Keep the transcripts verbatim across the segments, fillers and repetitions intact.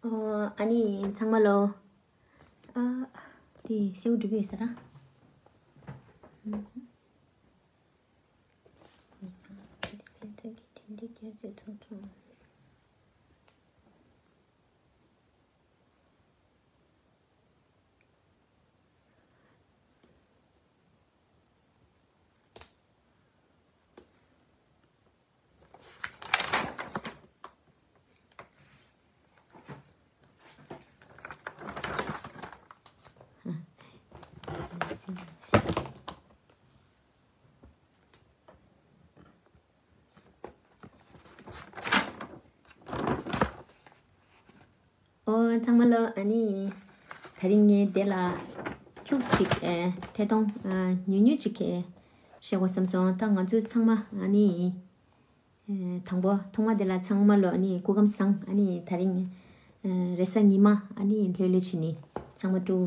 ཨ་ནི་ཚང་མ་ལོ། ཨ། དེ་སེའུ་འགྲོ་གི་ཡོད་ས་ར། ཨོ་ཚང་མ་ལོ། ཨ་ནི་དེ་རིང་ངས་དེ་ལ་ཁྱུག་ཅིག་ཨེ་ཐད་གཏོང་ཨ་ཉུང་ཉུང་ཅིག་ཨེ་བཤད་དགོས་བསམ་སོང་། ད་ང་ཚོ་ཚང་མ་ཨ་ནི་ཨེ་དང་པོ་ཐོག་མ་དེ་ལ་ཚང་མ་ལོ། ཨ་ནི་སྐུ་ཁམས་བཟང་། ཨ་ནི་དེ་རིང་ཨེ་རེས་གཟའ་ཉི་མ་ཨ་ནི་ལྷོད་ལྷོད་བྱས་ནས་ཚང་མ་ཀྲུ་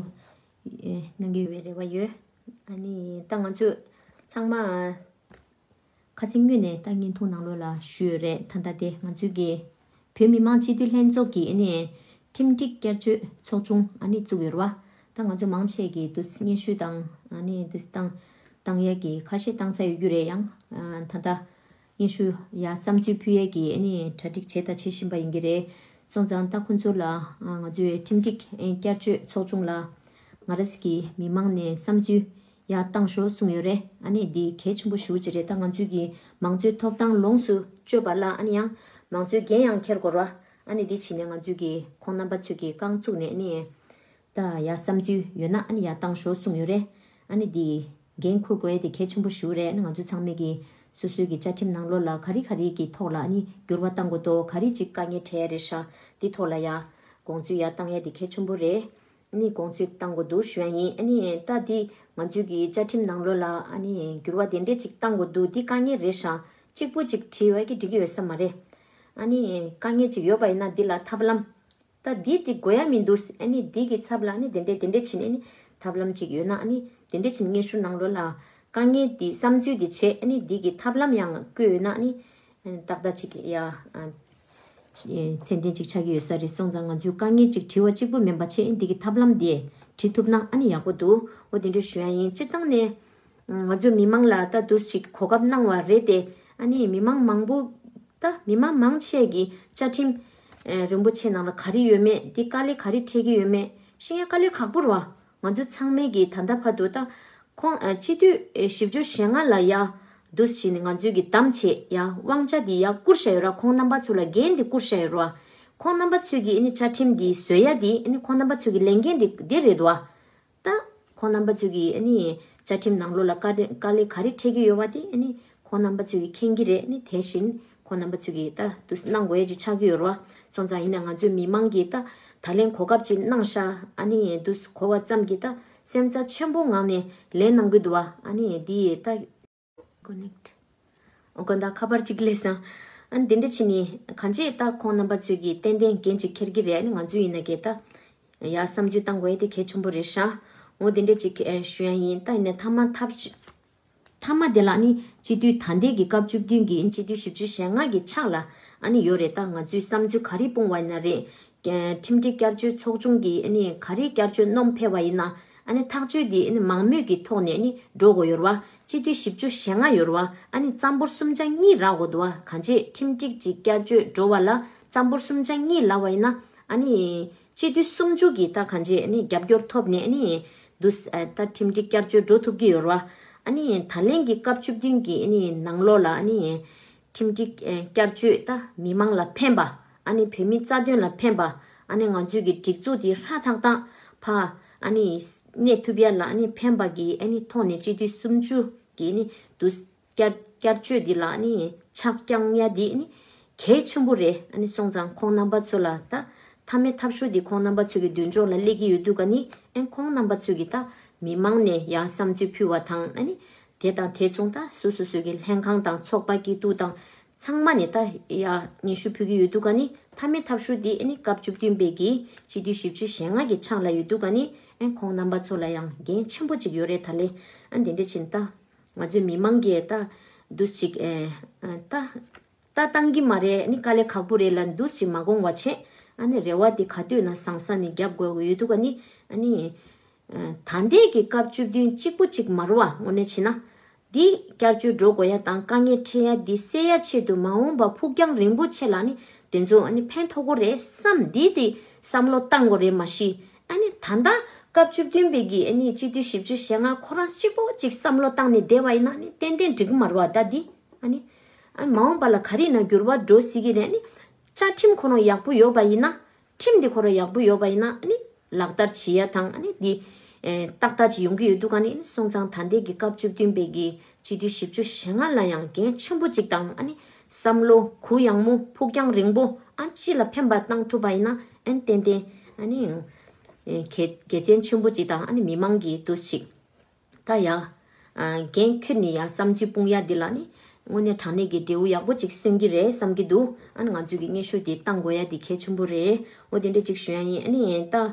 ཨེ་གནང་གི་ཡོད་པའི་རེ་བ་ཡོད། ཨ་ནི་ད་ང་ཚོ་ཚང་མ་ཁ་སང་ངོས་ནས་ད་བརྙན་ཐུང་ནང་ལོགས་ལ་ཞུས་ཡོད་རེད། ད་ལྟ་དེ་ང་ཚོའི་གི་བོད་མི་མང་སྤྱི་འཐུས་ལྷན་ཚོགས་ཀྱི་ཨ་ནི་ཁྲིམས་སྒྲིག་བསྐྱར་བཅོས་ཚོགས་ཆུང་ཨ་ནི་བཙུགས་ཡོད་རེད་བ། ད་ང་ཚོ་མང་ཆེ་གི་དུ་སྙན་ཞུ་དང་ཨ་ནི་དུ་བཏང་བཏང་ཡས་ཀྱི་ཁ་ཤས་བཏང་ཚར་ཡོད་རྒྱུ་རེད། ཡང་ཨ་ད་ལྟ་སྙན་ཞུ་ཡ་བསམ་ཚུལ་ཕུལ་ཡས་ཀྱི་ཨ་ནི་གྲ་སྒྲིག་བྱས་དང་བྱེད་བཞིན་པ་ཡིན་གྱི་རེད། སོང་ཙང་ད་ཁོང་ཚོ་ལ་ཨ་ང་ཚོའི་ཁྲིམས་སྒྲིག་ཨེ་བསྐྱར་བཅོས་ཚོགས་ཆུང་ལ་ང་རང་གི་མི་མང་ནས་བསམ་ཚུལ་ཡར་བཏང་ཤོག་གསུངས་ཡོད་རེད། ཨ་ནི་འདི་གལ་ཆེན་པོ་ཞེ་པོ་ཅིག་རེད། ད་ང་ཚོའི་གི་མང་གཙོའི་ཐོབ་ཐང་ལོངས་སུ་སྤྱོད་པ་ལ་ཨ་ནི་ཡང་མང་གཙོའི་འགན་ཡང་འཁྱེར་དགོས་ར། ཨ་ནི་འདི་བྱས་ནས་ང་ཚོའི་གི་ཁོང་རྣམ་པ་ཚོས་གི་རྐང་བཙུགས་ནས་ཨ་ནི་ད་ཡར་བསམ་ཚུལ་ཡོད་ན་ཨ་ནི་ཡར་བཏང་ཤོག་གསུངས་ཡོད་རེད། ཨ་ནི་འདི་འགན་འཁུར་དགོས་ཡས་དེ་གལ་ཆེན་པོ་ཞེ་པོ་རེད། ཨ་ནི་ང་ཚོ་ཚང་མས་གི་སོ་སོའི་གི་བཅའ་ཁྲིམས་ནང་ལོགས་ལ་ག་རེ་ག་རེ་གི་ཐོག་ལ་ཨ་ནི་འགྱུར་བ་བཏང་དགོས་འདུག་ག་རེ་ཅིག་དཀའ་ངལ་འཕྲད་ཡས་རེད་ཤག་འདི་ཐོག་ལ་ཡ་དགོངས་ཚུལ་ཡར་བཏང་ཡས་དེ་གལ་ཆེན་པོ་རེད། ཨ་ནི་དགོངས་ཚུལ་བཏང་དགོས་འདུག་ཞུ་ཡ་ཡིན། ཨ་ནི་ད་འདི་ང་ཚོའི་གི་བཅའ་ཁྲིམས་ནང་ལོགས་ལ་ཨ་ནི་འགྱུར་བ་དེ་འདྲས་ཅིག་བཏང་དགོས་འདུག་འདི་དཀའ་ངལ་རེད་ཤག་གཅིག་པོ་ཅིག་བྲིས་པ་གི་འགྲིག་གི་ཡོད་ས་མ་རེད། ཨ་ནི་དཀའ་ངལ་ཅིག་ཡོད་པ་ཡིན་ན་འདི་ལ་ཐབས་ལམ། ད་འདི་ཅིག་དགོས་ཡ་མི་འདུག་ཨ་ནི་འདི་གི་ཚབ་ལ་ཨ་ནི་དེ་འདྲས་དེ་འདྲས་བྱས་ནས་ཨ་ནི་ཐབས་ལམ་ཅིག་ཡོད་ན་ཨ་ནི་དེ་འདྲས་བྱས་ནས་སྙན་ཞུ་ནང་ལོགས་ལ་དཀའ་ངལ་འདི་བསམ་ཚུལ་འདི་བྱས། ཨ་ནི་འདི་གི་ཐབས་ལམ་ཡང་བཀོད་ཡོད་ན་ཨ་ནི་ཏག་ཏག་ཅིག་ཡ་ཨ། ཚད་ལྡན་ཅིག་ཆགས་ཀྱི་ཡོད་ས་རེད། སོང་ཙང་ང་ཚོས་དཀའ་ངལ་ཅིག་དྲི་བ་གཅིག་པུ་མིན་པ་བྱས་ཨ་ནི་འདི་གི་ཐབས་ལམ་དེ་དྲི་ཐུབ་ན་ཨ་ནི་ཡག་པོ་འདུག་འོ་དེ་འདྲས་ཞུ་ཡ་ཡིན། སྤྱིར་བཏང་ནས་ང་ཚོའི་མི་མང་ལ་ད་འདུག་ཅིག་གོ་སྐབས་གནང་བ་རེད་དེ། ཨ་ནི་མི་མང་མང་པོ་ད་མི་མང་མང་ཆེ་གི་བཅའ་ཁྲིམས་ཨེ་རིན་པོ་ཆེ་ནང་ལ་ག་རེ་ཡོད་མེད་འདི་དཀའ་ལས་ག་རེ་འཕྲད་ཀྱི་ཡོད་མེད་ཤེས་ཡ་དཀའ་ལས་ཁག་པོ་རེད་བ། ང་ཚོ་ཚང་མས་གི་ད་ལྟ་བར་དུ་ད་ཁོང་ཨ་སྤྱི་འཐུས་ཨེ་བཞི་བཅུ་ཞེ་ལྔ་ལ་ཡ་འདུག་བྱས་ནས་ང་ཚོས་གི་བདམས་བྱས་ཡ་དབང་ཆ་འདི་ཡ་བསྐུར་བཞག་ཡོད་ར། ཁོང་རྣམ་པ་ཚོ་ལ་འགན་འདི་བསྐུར་བཞག་ཡོད་ར། ཁོང་རྣམ་པ་ཚོས་གི་ཨ་ནི་བཅའ་ཁྲིམས་འདི་བཟོ་ཡ་འདི་ཨ་ནི་ཁོང་རྣམ་པ་ཚོས་གི་ལས་འགན་འདི་འདི་རེད་དོ། ད་ཁོང་རྣམ་པ་ཚོས་གི་ཨ་ནི་བཅའ་ཁྲིམས་ནང་ལོགས་ལ་དཀའ་དཀའ་ལས་ག་རེ་འཕྲད་ཀྱི་ཡོད་པ་དེ་ཨ་ནི་ཁོང་རྣམ་པ་ཚོས་གི་མཁྱེན་གི་རེད། ཨ་ནི་དེ་བཞིན་ཁོང་རྣམ་པ་ཚོས་གི་ད་དུ་གནང་དགོས་ཡ་ཅིག་ཆགས་ཀྱི་ཡོད་ར། སོང་ཙང་ཡིན་ན་ང་ཚོའི་མི་མང་གིས་ད་ད་ལན་གོ་སྐབས་ཅིག་གནང་ཤག་ཨ་ནི་དུ་གོ་བ་ཙམ་གྱིས་ད་སེམས་རྩ་ཆེན་པོ་ངང་ནས་ལན་གནང་གི་འདུག་བ། ཨ་ནི་འདི་ད་ཀོ་ནེག་ཊི། ཨོ་གོ་ད་ཁ་པར་གཅིག་སླེབས་སོང་། ཨ་ནི་དེ་འདྲ་བྱས་ནས་གང་ཅི་ད་ཁོང་རྣམ་པ་ཚོས་ཀྱིས་ཏན་ཏན་འགན་ཅིག་འཁྱེར་གྱི་རེད། ཨ་ནི་ང་ཚོས་ཡིན་ན་གི་ད་ཡ་བསམ་ཚུལ་བཏང་དགོས་ཡ་དེ་གལ་ཆེན་པོ་རེད་ཤག་འོ་དེ་འདྲ་ཅིག་ཨེ་ཞུ་ཡ་ཡིན། ད་ཡིན་ན་མཐའ་མ་ཐབས་མཐའ་མ་དེ་ལ་ཨ་ནི་སྤྱི་འཐུས་ད་ལྟའི་གི་སྐབས་བཅུ་བདུན་གི་སྤྱི་འཐུས་བཞི་བཅུ་ཞེ་ལྔ་གི་ཕྱག་ལ་ཨ་ནི་ཡོད་རེད། ད་ང་ཚོས་བསམ་ཚུལ་ག་རེ་སྤུངས་པ་ཡིན་ན་རེད། ཁྲིམས་སྒྲིག་བསྐྱར་བཅོས་ཚོགས་ཆུང་གིས་ཨ་ནི་ག་རེ་བསྐྱར་བཅོས་སྣོན་ཕེབས་པ་ཡིན་ན་ཨ་ནི་ཐག་གཅོད་དེ་ཨ་ནི་མང་མོས་ཀྱི་ཐོག་ནས་ཨ་ནི་འགྲོ་དགོས་ཡོད་རེད་བ། སྤྱི་འཐུས་བཞི་བཅུ་ཞེ་ལྔ་ཡོད་རེད་བ། ཨ་ནི་རྩ་འབོར་གསུམ་ཆ་གཉིས་རག་དགོས་འདུག་བ། གང་ཅི་ཁྲིམས་སྒྲིག་ཅིག་བསྐྱར་བཅོས་འགྲོ་བ་ལ་རྩ་འབོར་གསུམ་ཆ་གཉིས་ལབ་པ་ཡིན་ན་ཨ་ནི་སྤྱི་འཐུས་སུམ་ཅུ་གིས་ད་གང་ཅི་ཨ་ནི་རྒྱབ་སྐྱོར་ཐོབ་ནས་ཨ་ནི་འདུག་ད་ཁྲིམས་སྒྲིག་བསྐྱར་བཅོས་འགྲོ་ཐུབ་ཀྱི་ཡོད་རེད་བ། ཨ་ནི་ད་ལན་གྱི་སྐབས་བཅུ་བདུན་གྱི་ཨ་ནི་ནང་ལོགས་ལ་ཨ་ནི་ཁྲིམས་སྒྲིག་ཨེ་བསྐྱར་བཅོས་ད་མི་མང་ལ་ཕན་པ། ཨ་ནི་བོད་མི་རྩ་དོན་ལ་ཕན་པ། ཨ་ནི་ང་ཚོའི་གི་སྒྲིག་འཛུགས་འདི་ཧྲ་ཐག་ཐག་ཕ་ཨ་ནི་གནས་ཐུབ་ཡ་ལ་ཨ་ནི་ཕན་པ་གི་ཨ་ནི་ཐོག་ནས་སྤྱི་འཐུས་སུམ་ཅུ་གི་ཨ་ནི་དུ་བསྐྱར་བསྐྱར་བཅོས་འདི་ལ་ཨ་ནི་ཕྱག་བརྐྱང་ཡ་འདི་ཨ་ནི་གལ་ཆེན་པོ་རེད། ཨ་ནི་སོང་ཙང་ཁོང་རྣམ་པ་ཚོ་ལ་ད་མཐའ་མའི་ཐབས་ཤོར་འདི་ཁོང་རྣམ་པ་ཚོ་གི་མདུན་ལྗོངས་ལ་སླེབས་ཀྱི་ཡོད་དུས་ཀ་ནི་ཨ་ཁོང་རྣམ་པ་ཚོ་གི་ད་མི་མང་ནས་ཡ་བསམ་ཚུལ་ཕུལ་བ་དང་ཨ་ནི་དེ་དང་དེ་མཚུངས་ད་སོ་སོ་སོ་གི་ལྷན་ཁང་དང་ཚོགས་པ་སྐྱིད་སྡུག་དང་ཚང་མ་ནས་ད་ཡ་སྙན་ཞུ་ཕུལ་གྱི་ཡོད་དུས་ཀ་ནི་མཐའ་མའི་ཐབས་ཤོར་འདི་ཨ་ནི་སྐབས་བཅུ་བདུན་པའི་གི་སྤྱི་འཐུས་བཞི་བཅུ་ཞེ་ལྔ་གི་ཕྱག་ལ་ཡོད་དུས་ཀ་ནི་ཨ་ཁོང་རྣམ་པ་ཚོ་ལ་ཡང་འགན་ཆེན་པོ་ཅིག་ཡོད་རེད། ད་ལན་ཨ་འདི་འདྲ་ཕྱིན་ད་ང་ཚོའི་མི་མང་གིས་ད་འདུག་ཅིག་ཨེ་ད་ད་བཏང་གི་མ་རེད། ཨ་ནི་དཀའ་ལས་ཁག་པོ་རེད་ལ་འདུག་ཅིག་མ་དགོངས་པ་བྱས། ཨ་ནི་རེ་བ་དེ་ག་དུས་ན་བཟང་ས་ནས་རྒྱབ་དགོས་ཀྱི་ཡོད་འདུག་ག་ནི། ཨ་ནི་ད་ལྟའི་གི་སྐབས་བཅུ་བདུན་གཅིག་པུ་གཅིག་མ་རེད་བ། དངོས་གནས་བྱས་ན་འདི་བསྐྱར་བཅོས་འགྲོ་དགོས་ཡ་དང་དཀའ་ངལ་འཕྲད་ཡ་འདི་སེལ་ཡ་ཆེད་དུ་མ་འོངས་པ་ཕུགས་རྒྱང་རིང་པོ་ཆེ་ལ་ནི་དེ་ཚོ་ཨ་ནི་ཕན་ཐོགས་ཀྱི་རེད་བསམ། འདི་དེ་བསམ་བློ་བཏང་དགོས་རེད། མ་གཞི་ཨ་ནི་ད་ལྟ་སྐབས་བཅུ་བདུན་པའི་གི་ཨ་ནི་སྤྱི་འཐུས་བཞི་བཅུ་ཞེ་ལྔ་ཁོ་རང་གཅིག་པོ་གཅིག་བསམ་བློ་བཏང་ནས་བསྡད་པ་ཡིན་ན་ནི་ཏན་ཏན་འགྲིག་གི་མ་རེད་བ། ད་འདི་ཨ་ནི་ཨ་མ་འོངས་པ་ལ་ག་རེ་ཡིན་ན་འགྱུར་བ་འགྲོ་སྲིད་ཀྱི་རེད། ཨ་ནི་བཅའ་ཁྲིམས་ཁོ་རང་ཡག་པོ་ཡོད་པ་ཡིན་ན། ཁྲིམས་འདི་ཁོ་རང་ཡག་པོ་ཡོད་པ་ཡིན་ན་ཨ་ནི་ལག་བསྟར་བྱེད་ཡ་དང་ཨ་ནི་འདི་ཨེ་ཏག་ཏག་ཅིག་ཡོང་གི་ཡོད་འདུག་ག་ནི། སོང་ཙང་ད་ལྟའི་གི་སྐབས་བཅུ་བདུན་པའི་གི་སྤྱི་འཐུས་བཞི་བཅུ་ཞེ་ལྔ་ལ་ཡང་འགན་ཆེན་པོ་ཅིག་དང་ཨ་ནི་བསམ་བློ་གུ་ཡངས་མོ་ཕུགས་རྒྱང་རིང་པོ་ཨ་སྤྱི་ལ་ཕན་པ་བཏང་ཐུབ་པ་ཡིན་ན་ཨ་ནི་ཏན་ཏན་ཨ་ནི་ཨེ་དགེ་དགེ་མཚན་ཆེན་པོ་ཅིག་དང་ཨ་ནི་མི་མང་གི་འདུ་ཤེས་ད་ཡ། ཨ་འགན་ཁུར་ནས་ཡ་བསམ་ཚུལ་སྤུངས་ཡ་འདི་ལ་ནི་དངོས་གནས་དྲང་གནས་ཀྱི་འབྲས་བུ་ཡག་པོ་ཅིག་སོན་གྱི་རེད་བསམ་གྱི་འདུག་ཨ་ནི་ང་ཚོས་ཀྱི་སྙན་ཞུ་དེ་བཏང་དགོས་ཡ་དེ་གལ་ཆེན་པོ་རེད། འོ་དེ་འདྲ་ཅིག་ཞུ་ཡ་ཡིན། ཨ་ནི་ད་ཨ་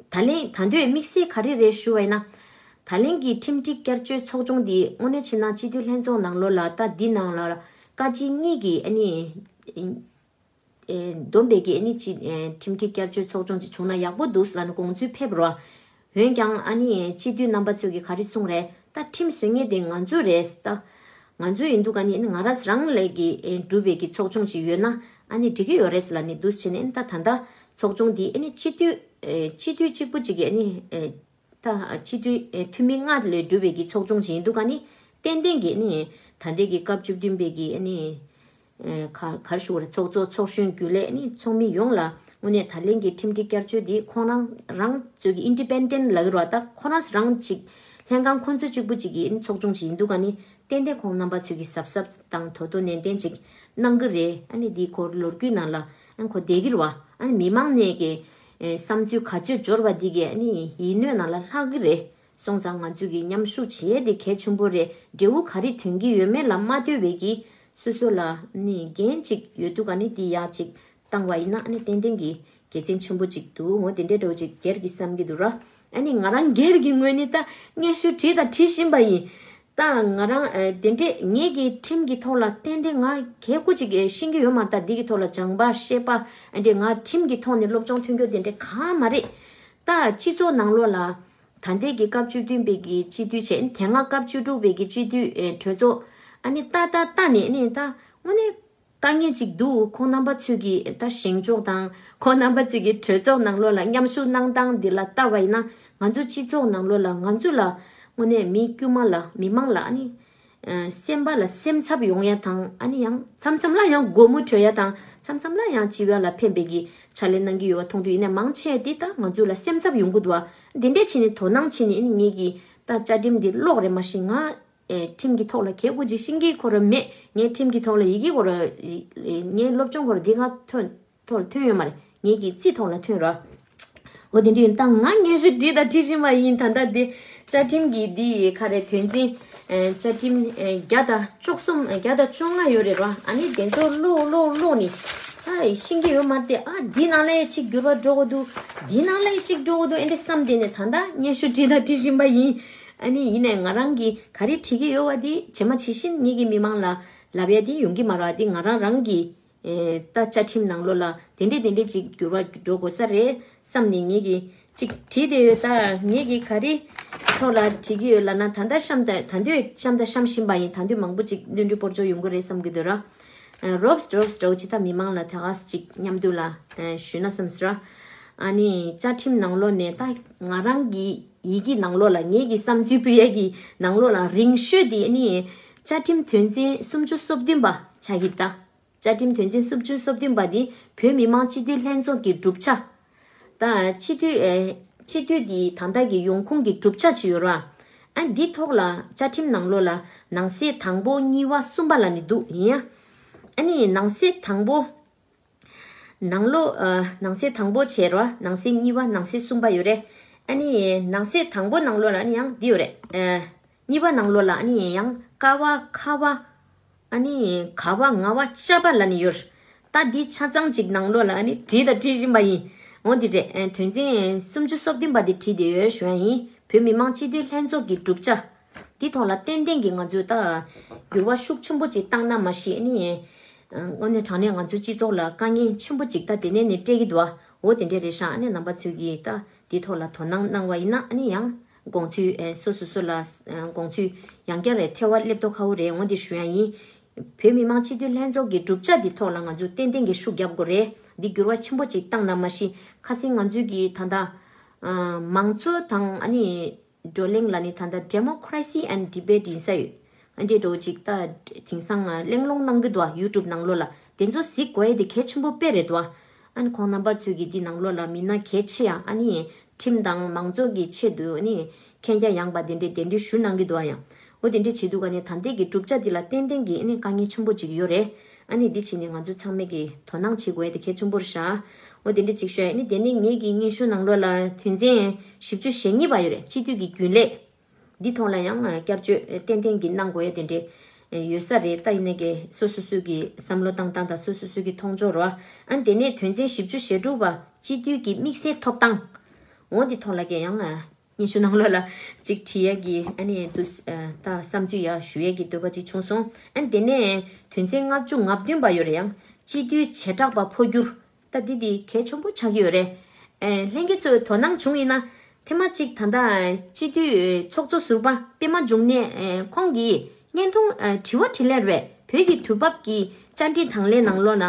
ད་ལན་ད་འདོད་དམིགས་བསལ་ག་རེ་རེད་ཞུ་བ་ཡིན་ན། ད་ལན་གྱི་ཁྲིམས་སྒྲིག་བསྐྱར་བཅོས་ཚོགས་ཆུང་འདི་དངོས་གནས་བྱས་ན་སྤྱི་འཐུས་ལྷན་ཚོགས་ནང་ལོགས་ལ་ད་འདི་ནང་ལ་བཀའ་སྤྱི་གཉིས་ཀྱི་ཨ་ནི། ཨེ་བསྡོམས་པའི་གི་ཨ་ནི་ཅི་ཨེ་ཁྲིམས་སྒྲིག་བསྐྱར་བཅོས་ཚོགས་ཆུང་ཅིག་བྱུང་ན་ཡག་པོ་འདུག་ལབ་ནས་དགོངས་ཚུལ་ཕེབས་རོགས། འོན་ཀྱང་ཨ་ནི་སྤྱི་འཐུས་རྣམ་པ་ཚོས་ཀྱི་ག་རེ་གསུངས་རེད། ད་ཁྲིམས་བཟོ་མཁན་དེ་ང་ཚོ་རེད་ད། ང་ཚོ་ཡིན་འདུག་ག་ནི་ཨ་ནི་ང་རང་རང་ལས་ཀྱི་ཨེ་གྲུབ་པའི་གི་ཚོགས་ཆུང་ཅིག་ཡོད་ན་ཨ་ནི་འགྲིག་གི་ཡོད་རེད་ལབ་ནས་འདུག་བྱས་ནས་ཨ་ནི་ད་ད་ལྟ་ཚོགས་ཆུང་འདི་ཨ་ནི་སྤྱི་འཐུས་ཨེ་སྤྱི་འཐུས་གཅིག་པུ་ཅིག་གི་ཨ་ནི་ཨེ། ད་སྤྱི་འཐུས་ཨེ་འཐུས་མི་ལྔ་ལས་གྲུབ་པའི་གི་ཚོགས་ཆུང་ཅིག་ཡིན་འདུག་ག་ནི་ཏན་ཏན་གྱི་ཨ་ནི་ད་ལྟའི་གི་སྐབས་བཅུ་བདུན་པའི་གི་ཨ་ནི་ཨེ་ག་ག་རེ་ཞུ་དགོས་རེད། ཚོགས་གཙོ་ཚོགས་གཞོན་རྒྱུན་ལས་ཨ་ནི་ཚོགས་མི་ཡོངས་ལ་དངོས་གནས་ད་ལན་གྱི་ཁྲིམས་སྒྲིག་བསྐྱར་བཅོས་འདི་ཁོང་རང་རང་ཚོས་ཀྱི་ཨིན་ཌི་པེན་ཌེན་ཊི་ལབ་ཀྱི་རེད་བ། ད་ཁོ་རང་རང་ཅིག་ལྷན་ཁང་ཁོང་ཚོ་གཅིག་པུ་ཅིག་གི་ཨ་ནི་ཚོགས་ཆུང་ཅིག་ཡིན་འདུག་ག་ནི་ཏན་ཏན་ཁོང་རྣམ་པ་ཚོས་ཀྱི་གཟབ་གཟབ་དང་དོ་དོ་ནན་ཏན་ཅིག་གནང་གི་རེད། ཨ་ནི་འདི་སྐོར་ལོ་རྒྱུས་ནང་ལ་ཨ་ནི་ཁོ་བསྡད་ཀྱི་རེད་བ། ཨ་ནི་མི་མང་ནས་ཀྱི་ཨེ་བསམ་ཚུལ་ག་ཚོད་འབྱོར་བ་འདི་གས་ཨ་ནི་ཡིད་སྨོན་ནང་ལ་ལྷག་གི་རེད། སོང་ཙང་ང་ཚོས་ཀྱི་མཉམ་ཞུགས་བྱེད་ཡས་དེ་གལ་ཆེན་པོ་རེད། འབྲས་བུ་ག་རེ་ཐོན་གྱི་ཡོད་མེད་ལ་མ་ལྟོས་པའི་གི་སོ་སོ་ལ་ནི་འགན་ཅིག་ཡོད་འདུག་ག་ནི་དེ་ཡག་ཅིག་བཏང་བ་ཡིན་ན་ཨ་ནི་ཏན་ཏན་གྱི་དགེ་མཚན་ཆེན་པོ་ཅིག་འདུག་འོ་དེ་འདྲའི་འདྲ་བོ་ཅིག་སྒེར་གྱི་བསམ་གྱི་འདུག་ར། ཨ་ནི་ང་རང་སྒེར་གྱི་ངོས་ནས་ད་སྙན་ཞུ་བྲིས་དང་བྲིས་བཞིན་པ་ཡིན། ད་ང་རང་ཨ་དེ་འདྲས་ངེད་ཀྱི་ཁྲིམས་ཀྱི་ཐོག་ལ་ཏན་ཏན་ང་གལ་ཁུ་ཅིག་ཤེས་ཀྱི་ཡོད་མ་རེད། ད་འདི་གི་ཐོག་ལ་སྦྱང་པ་ཤེས་པ་ཨ་འདྲས་ང་ཁྲིམས་ཀྱི་ཐོག་ནས་སློབ་སྦྱོང་ཐོན་རྒྱུ་དེ་འདྲས་གང་མ་རེད། ད་སྤྱི་ཚོགས་ནང་ལོགས་ལ་ད་ལྟའི་གི་སྐབས་བཅུ་བདུན་པའི་གི་སྤྱི་འཐུས་བྱས། དེ་སྔ་སྐབས་བཅུ་དྲུག་པའི་གི་སྤྱི་འཐུས་ཨེ་གྲོས་ཚོགས་ཨ་ནི་ལྟ་ལྟ་ལྟ་ནས་ནི་ད་དངོས་གནས་དཀའ་ངལ་ཅིག་འདུག་ཁོང་རྣམ་པ་ཚོས་ཀྱི་ད་བཞེངས་ཕྱོགས་དང་ཁོང་རྣམ་པ་ཚོས་ཀྱི་གྲོས་ཚོགས་ནང་ལོགས་ལ་མཉམ་ཞུགས་གནང་སྟངས་འདི་ལ་ལྟ་བ་ཡིན་ན་ང་ཚོ་སྤྱི་ཚོགས་ནང་ལོགས་ལ་ང་ཚོ་ལ་དངོས་གནས་མི་དཀྱུས་མ་ལ་མི་མང་ལ་ཨ་ནི་ཨ་སེམས་པ་ལ་སེམས་འཚབ་ཡོང་ཡ་དང་ཨ་ནི་ཡང་མཚམས་མཚམས་ལ་ཡང་སྒོ་མོ་གྲོལ་ཡ་དང་མཚམས་མཚམས་ལ་ཡང་སྤྱི་པ་ལ་ཕན་པའི་གི་ཕྱག་ལས་གནང་གི་ཡོད་པ་མཐོང་དུས་ཡིན་ན་མང་ཆེ་འདི་ད་ང་ཚོ་ལ་སེམས་འཚབ་ཡོང་གི་འདུག་བ། འདི་འདྲས་བྱས་ནས་དོ་སྣང་བྱས་ནས་ཨ་ནི་ངེད་ཀྱི་ད་བཅའ་ཁྲིམས་འདི་ཀློག་རེད། མ་གཞི་ང་ཨེ་ཁྲིམས་ཀྱི་ཐོག་ལ་གལ་ཁུ་ཅིག་ཤེས་ཀྱི་ཁོ་རང་མེད། ངས་ཁྲིམས་ཀྱི་ཐོག་ལ་ཡི་གེ་ཁོ་རང་ངས་སློབ་སྦྱོང་ཁོ་རང་འདི་ག་ཐོན་ཐོག་ལ་ཐོན་ཡོད་མ་རེད། ངེད་ཀྱི་རྩིས་ཐོག་ལ་ཐོན་ར། འོ་དེ་འདྲ་ཡིན་ད་ང་སྙན་ཞུ་བྲིས་དང་བྲིས་བཞིན་པ་ཡིན། ད་ལྟ་འདི་བཅའ་ཁྲིམས་ཀྱི་འདི་ག་རེ་དོན་ཚན་ཨེ་བཅའ་ཁྲིམས་ཨེ་བརྒྱ་དང་བཅུ་གསུམ་ཨེ་བརྒྱ་དང་བཅོ་ལྔ་ཡོད་རེད་ར། ཨ་ནི་དེ་ཚོ་ཀློག་ཀློག་ཀློག་ནི་ད་ཤེས་ཀྱི་ཡོད་མ་རེད་དེ། ཨ་འདི་ནང་ལ་ཡ་གཅིག་འགྱུར་བ་འགྲོ་གི་འདུག་འདི་ནང་ལ་ཡ་གཅིག་འགྲོ་གི་འདུག་ཨེ་འདྲ་བསམ་བསྡད་ནས་ད་ལྟ་སྙན་ཞུ་བྲིས་དང་བྲིས་བཞིན་པ་ཡིན། ཨ་ནི་ཡིན་ནའི་ང་རང་གིས་ག་རེ་བྲིས་ཀྱི་ཡོད་པ་དེ་ཇི་མ་ཇི་བཞིན་ངེད་ཀྱི་མི་མང་ལ་ལབ་ཡ་དེ་ཡོང་གི་མ་རེད། དེ་ང་རང་རང་གིས་ཨེ་ད་བཅའ་ཁྲིམས་ནང་ལོགས་ལ་དེ་འདྲས་དེ་འདྲས་ཅིག་འགྱུར་བ་འགྲོ་དགོས་ས་རེད་བསམ་ནས་ངེད་ཀྱིས་ཅིག་བྲིས་བསྡད་ཡོད། ད་ངེད་ཀྱིས་ག་རེ་ཐོག་ལ་བྲིས་ཀྱི་ཡོད་ལབ་ན་ད་ལྟ་གཤམ་དུ་ད་དུང་གཤམ་དུ་གཤམ་བཞིན་པ་ཡིན། ད་དུང་མང་པོ་ཅིག་བསྟུན་གྲོས་སྤོར་ཆོག་ཡོང་གི་རེད་བསམ་གྱི་འདུག་ར། ཨ་རོབ་རོབ་འདྲ་བོ་ཅིག་ད་མི་མང་ལ་ད་ག་ཅིག་མཉམ་དུ་ལ་ཨ་ཞུས་ན་བསམ་སོང་ར། ཨ་ནི་བཅའ་ཁྲིམས་ནང་ལོགས་ནས་ད་ང་རང་གི་ཡི་གེ་ནང་ལོགས་ལ་ངེད་ཀྱི་བསམ་ཚུལ་ཕུལ་ཡས་ཀྱི་ནང་ལོགས་ལ་རིང་ཤོས་དེ་ཨ་ནི་བཅའ་ཁྲིམས་དོན་ཚན་སུམ་ཅུ་སོ་བདུན་པ་ཆགས་ཀྱི་ད། བཅའ་ཁྲིམས་དོན་ཚན་སུམ་ཅུ་སོ་བདུན་པ་འདི་བོད་མི་མང་སྤྱི་འཐུས་ལྷན་ཚོགས་ཀྱི་གྲུབ་ཆ་དང་། སྤྱི་འཐུས་ཨེ་སྤྱི་འཐུས་ཀྱི་ད་ལྟ་གི་ཡོང་ཁུངས་ཀྱི་གྲུབ་ཆ་ཅིག་ཡོད་ར། ཨ་འདི་ཐོག་ལ་བཅའ་ཁྲིམས་ནང་ལོགས་ལ་ནང་གསེས་དང་པོ་གཉིས་པ་གསུམ་པ་ལ་ནི་འདུག་ཡིན་ཡ། ཨ་ནི་ནང་གསེས་དང་པོ་ནང་ལོགས་ཨ་ནང་གསེས་དང་པོ་བྱས་ར། ནང་གསེས་གཉིས་པ་ནང་གསེས་གསུམ་པ་ཡོད་རེད། ཨ་ནི་ནང་གསེས་དང་པོ་ནང་ལོགས་ལ་ནི་ཡང་འདི་ཡོད་རེད། ཨ་གཉིས་པ་ནང་ལོགས་ལ་ཨ་ནི་ཡང་ཀ་བ་ཁ་བ། ཨ་ནི་ག་བ་ང་བ་ཅ་བ་ལ་ནི་ཡོད། ད་འདི་ཆ་ཚང་ཅིག་ནང་ལོགས་ལ་ཨ་ནི་བྲིས་དང་བྲིས་བཞིན་པ་ཡིན། འོ་འདི་རེད། ཨ་དོན་ཚན་སུམ་ཅུ་སོ་བདུན་པ་འདི་བྲིས་བསྡད་ཡོད་ཞུ་ཡ་ཡིན། བོད་མི་མང་སྤྱི་འཐུས་ལྷན་ཚོགས་ཀྱི་གྲུབ་ཆ་འདི་ཐོག་ལ་ཏན་ཏན་གྱི་ང་ཚོས་ད་འགྱུར་བ་ཤུགས་ཆེན་པོ་ཅིག་བཏང་ན་མ་ཤེས། ཨ་ནི་ དངོས་གནས་དྲང་གནས་ང་ཚོའི་སྤྱི་ཚོགས་ལ་དཀའ་ངལ་ཆེན་པོ་ཅིག་ད་དེ་ནས་ནས་སྤྲད་ཀྱི་འདུག་ཨ། འོ་དེ་འདྲས་རེད་ཤག་ཨ་ནི་རྣམ་པ་ཚོས་ཀྱིས་ད་འདི་ཐོག་ལ་དོ་སྣང་གནང་བ་ཡིན་ན་ཨ་ནི་ཡང་དགོངས་ཚུལ་ཨེ་སོ་སོ་སོ་ལ་དགོངས་ཚུལ་ཡང་བསྐྱར་རེ་ཐེ་བ་སླེབས་མདོག་ཁ་པོ་རེད། འོ་འདི་ཞུ་ཡ་ཡིན། བོད་མི་མང་སྤྱི་འཐུས་ལྷན་ཚོགས་ཀྱི་གྲུབ་ཆ་འདི་ཐོག་ལ་ང་ཚོས་ཏན་ཏན་གྱི་ཤུགས་རྒྱབ་དགོས་རེད། འདི་འགྱུར་བ་ཆེན་པོ་ཅིག་བཏང་ན་མ་གཞི་ཁ་སང་ང་ཚོས་ཀྱིས་ད་ལྟ་ཨ་མང་གཙོ་དང་ཨ་ནི་བགྲོ་གླེང་ལ་ནི་ད་ལྟ་Democracy and Debate ཡིན་ས་ཡོད། ཨ་འདྲས་འགྲོ་ཅིག་ད་དེང་སང་ང་གླེང་སློང་གནང་གི་འདུག་ཨ་YouTube ནང་ལོགས་ལ། དེ་ཚོ་གཟིགས་དགོས་ཡ་དེ་གལ་ཆེན་པོ་དཔེ་རེད་འདུག་ཨ། ཨ་ནི་ཁོང་རྣམ་པ་ཚོས་ཀྱིས་འདི་ནང་ལོགས་ལ་མི་སྣ་གལ་ཆེ་ཡ་ཨ་ནི་ཁྲིམས་དང་མང་གཙོ་གི་ཆེད་དུ་ཨ་ནི་མཁྱེན་རྒྱ་ཡངས་པ་དེ་འདྲས་གདན་འདྲེན་ཞུ་གནང་གི་འདུག་ཨ། ཡང་འོ་དེ་འདྲས་བྱེད་དུས་ག་ནས་ད་ལྟའི་གི་གྲུབ་ཆ་འདི་ལ་ཏན་ཏན་གྱི་ཨ་ནི་དཀའ་ངལ་ཆེན་པོ་ཅིག་ཡོད་རེད། ཨ་ནི་འདི་བྱས་ནས་ང་ཚོ་ཚང་མས་ཀྱི་དོ་སྣང་བྱེད་དགོས་ཡ་དེ་གལ་ཆེན་པོ་རེད་ཤག་འོ་དེ་འདྲས་ཅིག་ཤོད་ཡ། ཨ་ནི་དེ་ནས་ངེད་ཀྱི་སྙན་ཞུ་ནང་ལོགས་ལ་དོན་ཚན་བཞི་བཅུ་ཞེ་གཉིས་པ་ཡོད་རེད། སྤྱི་འཐུས་ཀྱི་རྒྱུན་ལས། འདི་ཐོག་ལ་ཡང་བསྐྱར་བཅོས་ཏན་ཏན་གྱི་གནང་དགོས་ཡ་དེ་འདྲས་ཡོད་ས་རེད། ད་ཡིན་ནའི་གི་སོ་སོ་སོ་གི་བསམ་བློ་བཏང་སྟངས་དང་སོ་སོ་སོ་གི་མཐོང་ཕྱོགས་རོ། ཨ་ནི་དེ་ནས་དོན་ཚན་བཞི་བཅུ་ཞེ་དྲུག་པ་སྤྱི་འཐུས་ཀྱི་དམིགས་བསལ་ཐོབ་ཐང་། འོ་འདི་ཐོག་ལ་གི་ཡང་སྙན་ཞུ་ནང་ལོགས་ལ་ཅིག་བྲིས་ཡ་གི་ཨ་ནི་དུ་ད་བསམ་ཚུལ་ཡ་ཞུ་ཡ་གི་འདོད་པ་ཅིག་བྱུང་སོང་། ཨ་ནི་དེ་ནས་དོན་ཚན་ལྔ་བཅུ་ང་བདུན་པ་ཡོད་རེད། ཡང་སྤྱི་འཐུས་བྱེ་བྲག་པ་འཕོ་འགྱུར། ད་འདི་འདི་གལ་ཆེན་པོ་ཆགས་ཀྱི་ཡོད་རེད། ཨེ་ལྷན་རྒྱས་ཚོས་དོ་སྣང་བྱུང་ཡིན་ན་ཐེངས་མ་གཅིག་ད་ལྟ་སྤྱི་འཐུས་ཚོགས་གཙོ་ཟུར་པ་པད་མ་འབྱུང་གནས་ཨེ་ཁོང་གིས་བརྙན་ཐུང་ཨེ་དྲི་བ་དྲིས་ལན་རེད། བོད་ཀྱི་དུས་བབ་ཀྱི་བཅར་འདྲི་དང་ལེན་ནང་ལོགས་ན་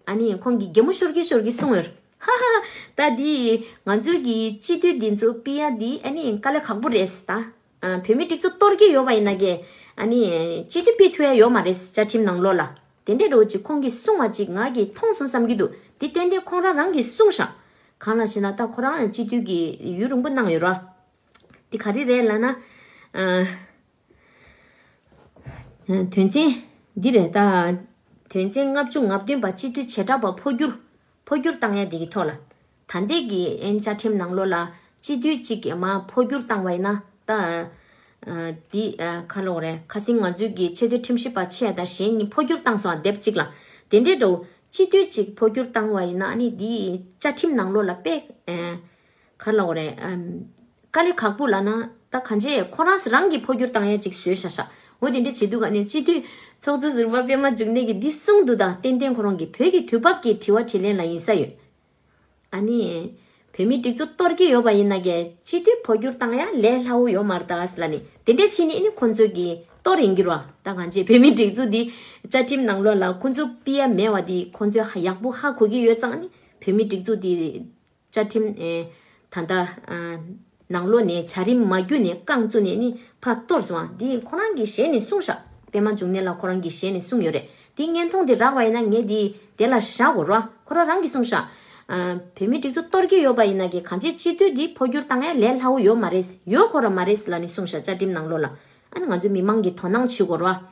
ཨ་ནི་ཁོང་གིས་གད་མོ་ཤོར་གི་ཤོར་གི་གསུངས་ཡོད། ཧ་ཧ་ཧ། ད་འདི་ང་ཚོའི་གི་སྤྱི་འཐུས་འདི་ཚོ་ཕུད་ཡ་འདི་ཨ་ནི་དཀའ་ལས་ཁག་པོ་རེད་ད། ཨ་བོད་མིའི་སྒྲིག་འཛུགས་གཏོར་གྱི་ཡོད་པ་ཡིན་ན་ཀྱེ་ཨ་ནི་སྤྱི་འཐུས་ཕུད་ཐུབ་ཡ་ཡོད་མ་རེད། བཅའ་ཁྲིམས་ནང་ལོགས་ལ་དེ་འདྲའི་རོ་ཅིག་ཁོང་གིས་གསུངས་པ་ཅིག་ང་གིས་མཐོང་སོང་བསམ་གྱི་འདུག་དེ་ཏན་ཏན་ཁོང་རང་རང་གིས་གསུངས་ཤག་གང་ལ་ཞེ་ན་ད་ཁོ་རང་སྤྱི་འཐུས་ཀྱི་ཡུན་རིང་པོ་གནང་ཡོད་ར། དེ་ག་རེ་རེད་ལབ་ན། ཨ་དོན་ཚན་འདི་རེད་ད། དོན་ཚན་ལྔ་བཅུ་ང་བདུན་པ་སྤྱི་འཐུས་བྱེ་བྲག་པ་འཕོ་འགྱུར། འཕོ་འགྱུར་བཏང་ཡ་དེ་གི་ཐོག་ལ། ད་ལྟའི་གི་ཨན་བཅའ་ཁྲིམས་ནང་ལོགས་ལ་སྤྱི་འཐུས་གཅིག་གི་མ་འཕོ་འགྱུར་བཏང་བ་ཡིན་ན་ད། ཨ་འདི་ཨ་ཁ་ལོག་རེད། ཁ་སང་ང་ཚོའི་གི་ཆེས་མཐོའི་ཁྲིམས་ཞིབ་པ་ཆེ་ཡ་དང་གཞན་གཉིས་འཕོ་འགྱུར་བཏང་སོང་། ཨ་དེབ་གཅིག་ལ་དེ་འདྲའི་འགྲོ་སྤྱི་འཐུས་གཅིག་འཕོ་འགྱུར་བཏང་བ་ཡིན་ན་ཨ་ནི་འདི་བཅའ་ཁྲིམས་ནང་ལོགས་ལ་དཔེ་ཨ་ག་ལབ་དགོས་རེད། ཨམ། དཀའ་ལས་ཁག་པོ་ལབ་ན་ད་གང་ཅི་ཁོ་རང་རང་གིས་འཕོ་འགྱུར་བཏང་ཡ་ཅིག་བཟོས་ཤག་ཤག་འོ་དེ་འདྲ་བྱེད་དུས་ག་ནས་སྤྱི་འཐུས་ཚོགས་གཙོ་ཟུར་པ་པད་མ་འབྱུང་གནས་ཀྱིས་འདི་གསུངས་འདུག་ད་ཏན་ཏན་ཁོ་རང་གིས་བོད་ཀྱི་དུས་བབ་ཀྱི་དྲི་བ་དྲིས་ལན་ལ་ཡིན་ས་ཡོད། ཨ་ནི། བོད་མིའི་སྒྲིག་འཛུགས་གཏོར་གྱི་ཡོད་པ་ཡིན་ན་ཀྱེ་སྤྱི་འཐུས་འཕོ་འགྱུར་བཏང་ཡ་ལས་སླ་བོ་ཡོད་མ་རེད་ད་ལབ་ནི་དེ་འདྲ་བྱས་ནི་ཨ་ནི་ཁོ་ཚོས་ཀྱིས་གཏོར་ཡིན་གྱི་རེད་བ། ད་གང་ཅི་བོད་མིའི་སྒྲིག་འཛུགས་འདི་བཅའ་ཁྲིམས་ནང་ལོགས་ལ་ཁོ་ཚོ་ཕུད་ཡ་མེད་པ་འདི་ཁོ་ཚོས་ཧ་ཡག་པོ་ཧ་གོ་གི་ཡོད་ཙང་ཨ་ནི་བོད་མིའི་སྒྲིག་འཛུགས་འདི། བཅའ་ཁྲིམས་ཨེ་ད་ལྟ་ཨ་ནང་ལོགས་ནས་བྱ་རིམ་མ་བརྒྱུད་ནས་རྐང་བཙུགས་ནས་ནི་ཕར་གཏོར་སོང་བ་འདི་ཁོ་རང་གིས་ཞལ་ནས་གསུངས་ཤག་པད་མ་འབྱུང་གནས་ལགས་ཁོ་རང་གིས་ཞལ་ནས་གསུངས་ཡོད་རེད། འདི་བརྙན་ཐུང་འདི་རག་པ་ཡིན་ན་ངས་འདི་དེ་ལ་བཞག་དགོས་རེད་བ། ཁོ་རང་རང་གིས་གསུངས་ཤག་ཨ་བོད་མིའི་སྒྲིག་འཛུགས་གཏོར་གྱི་ཡོད་པ་ཡིན་ན་ཀྱེ་གང་ཅི་སྤྱི་འཐུས་འདི་འཕོ་འགྱུར་བཏང་ཡ་ལས་སླ་བོ་ཡོད་མ་རེད། ཡོད་ཁོ་རང་མ་རེད་ལབ་ནས་གསུངས་ཤག་བཅའ་ཁྲིམས་ནང་ལོགས་ལ། ཨ་ནི་ང་ཚོ་མི་མང་གིས་དོ་སྣང་བྱེད་དགོས་རེད་བ།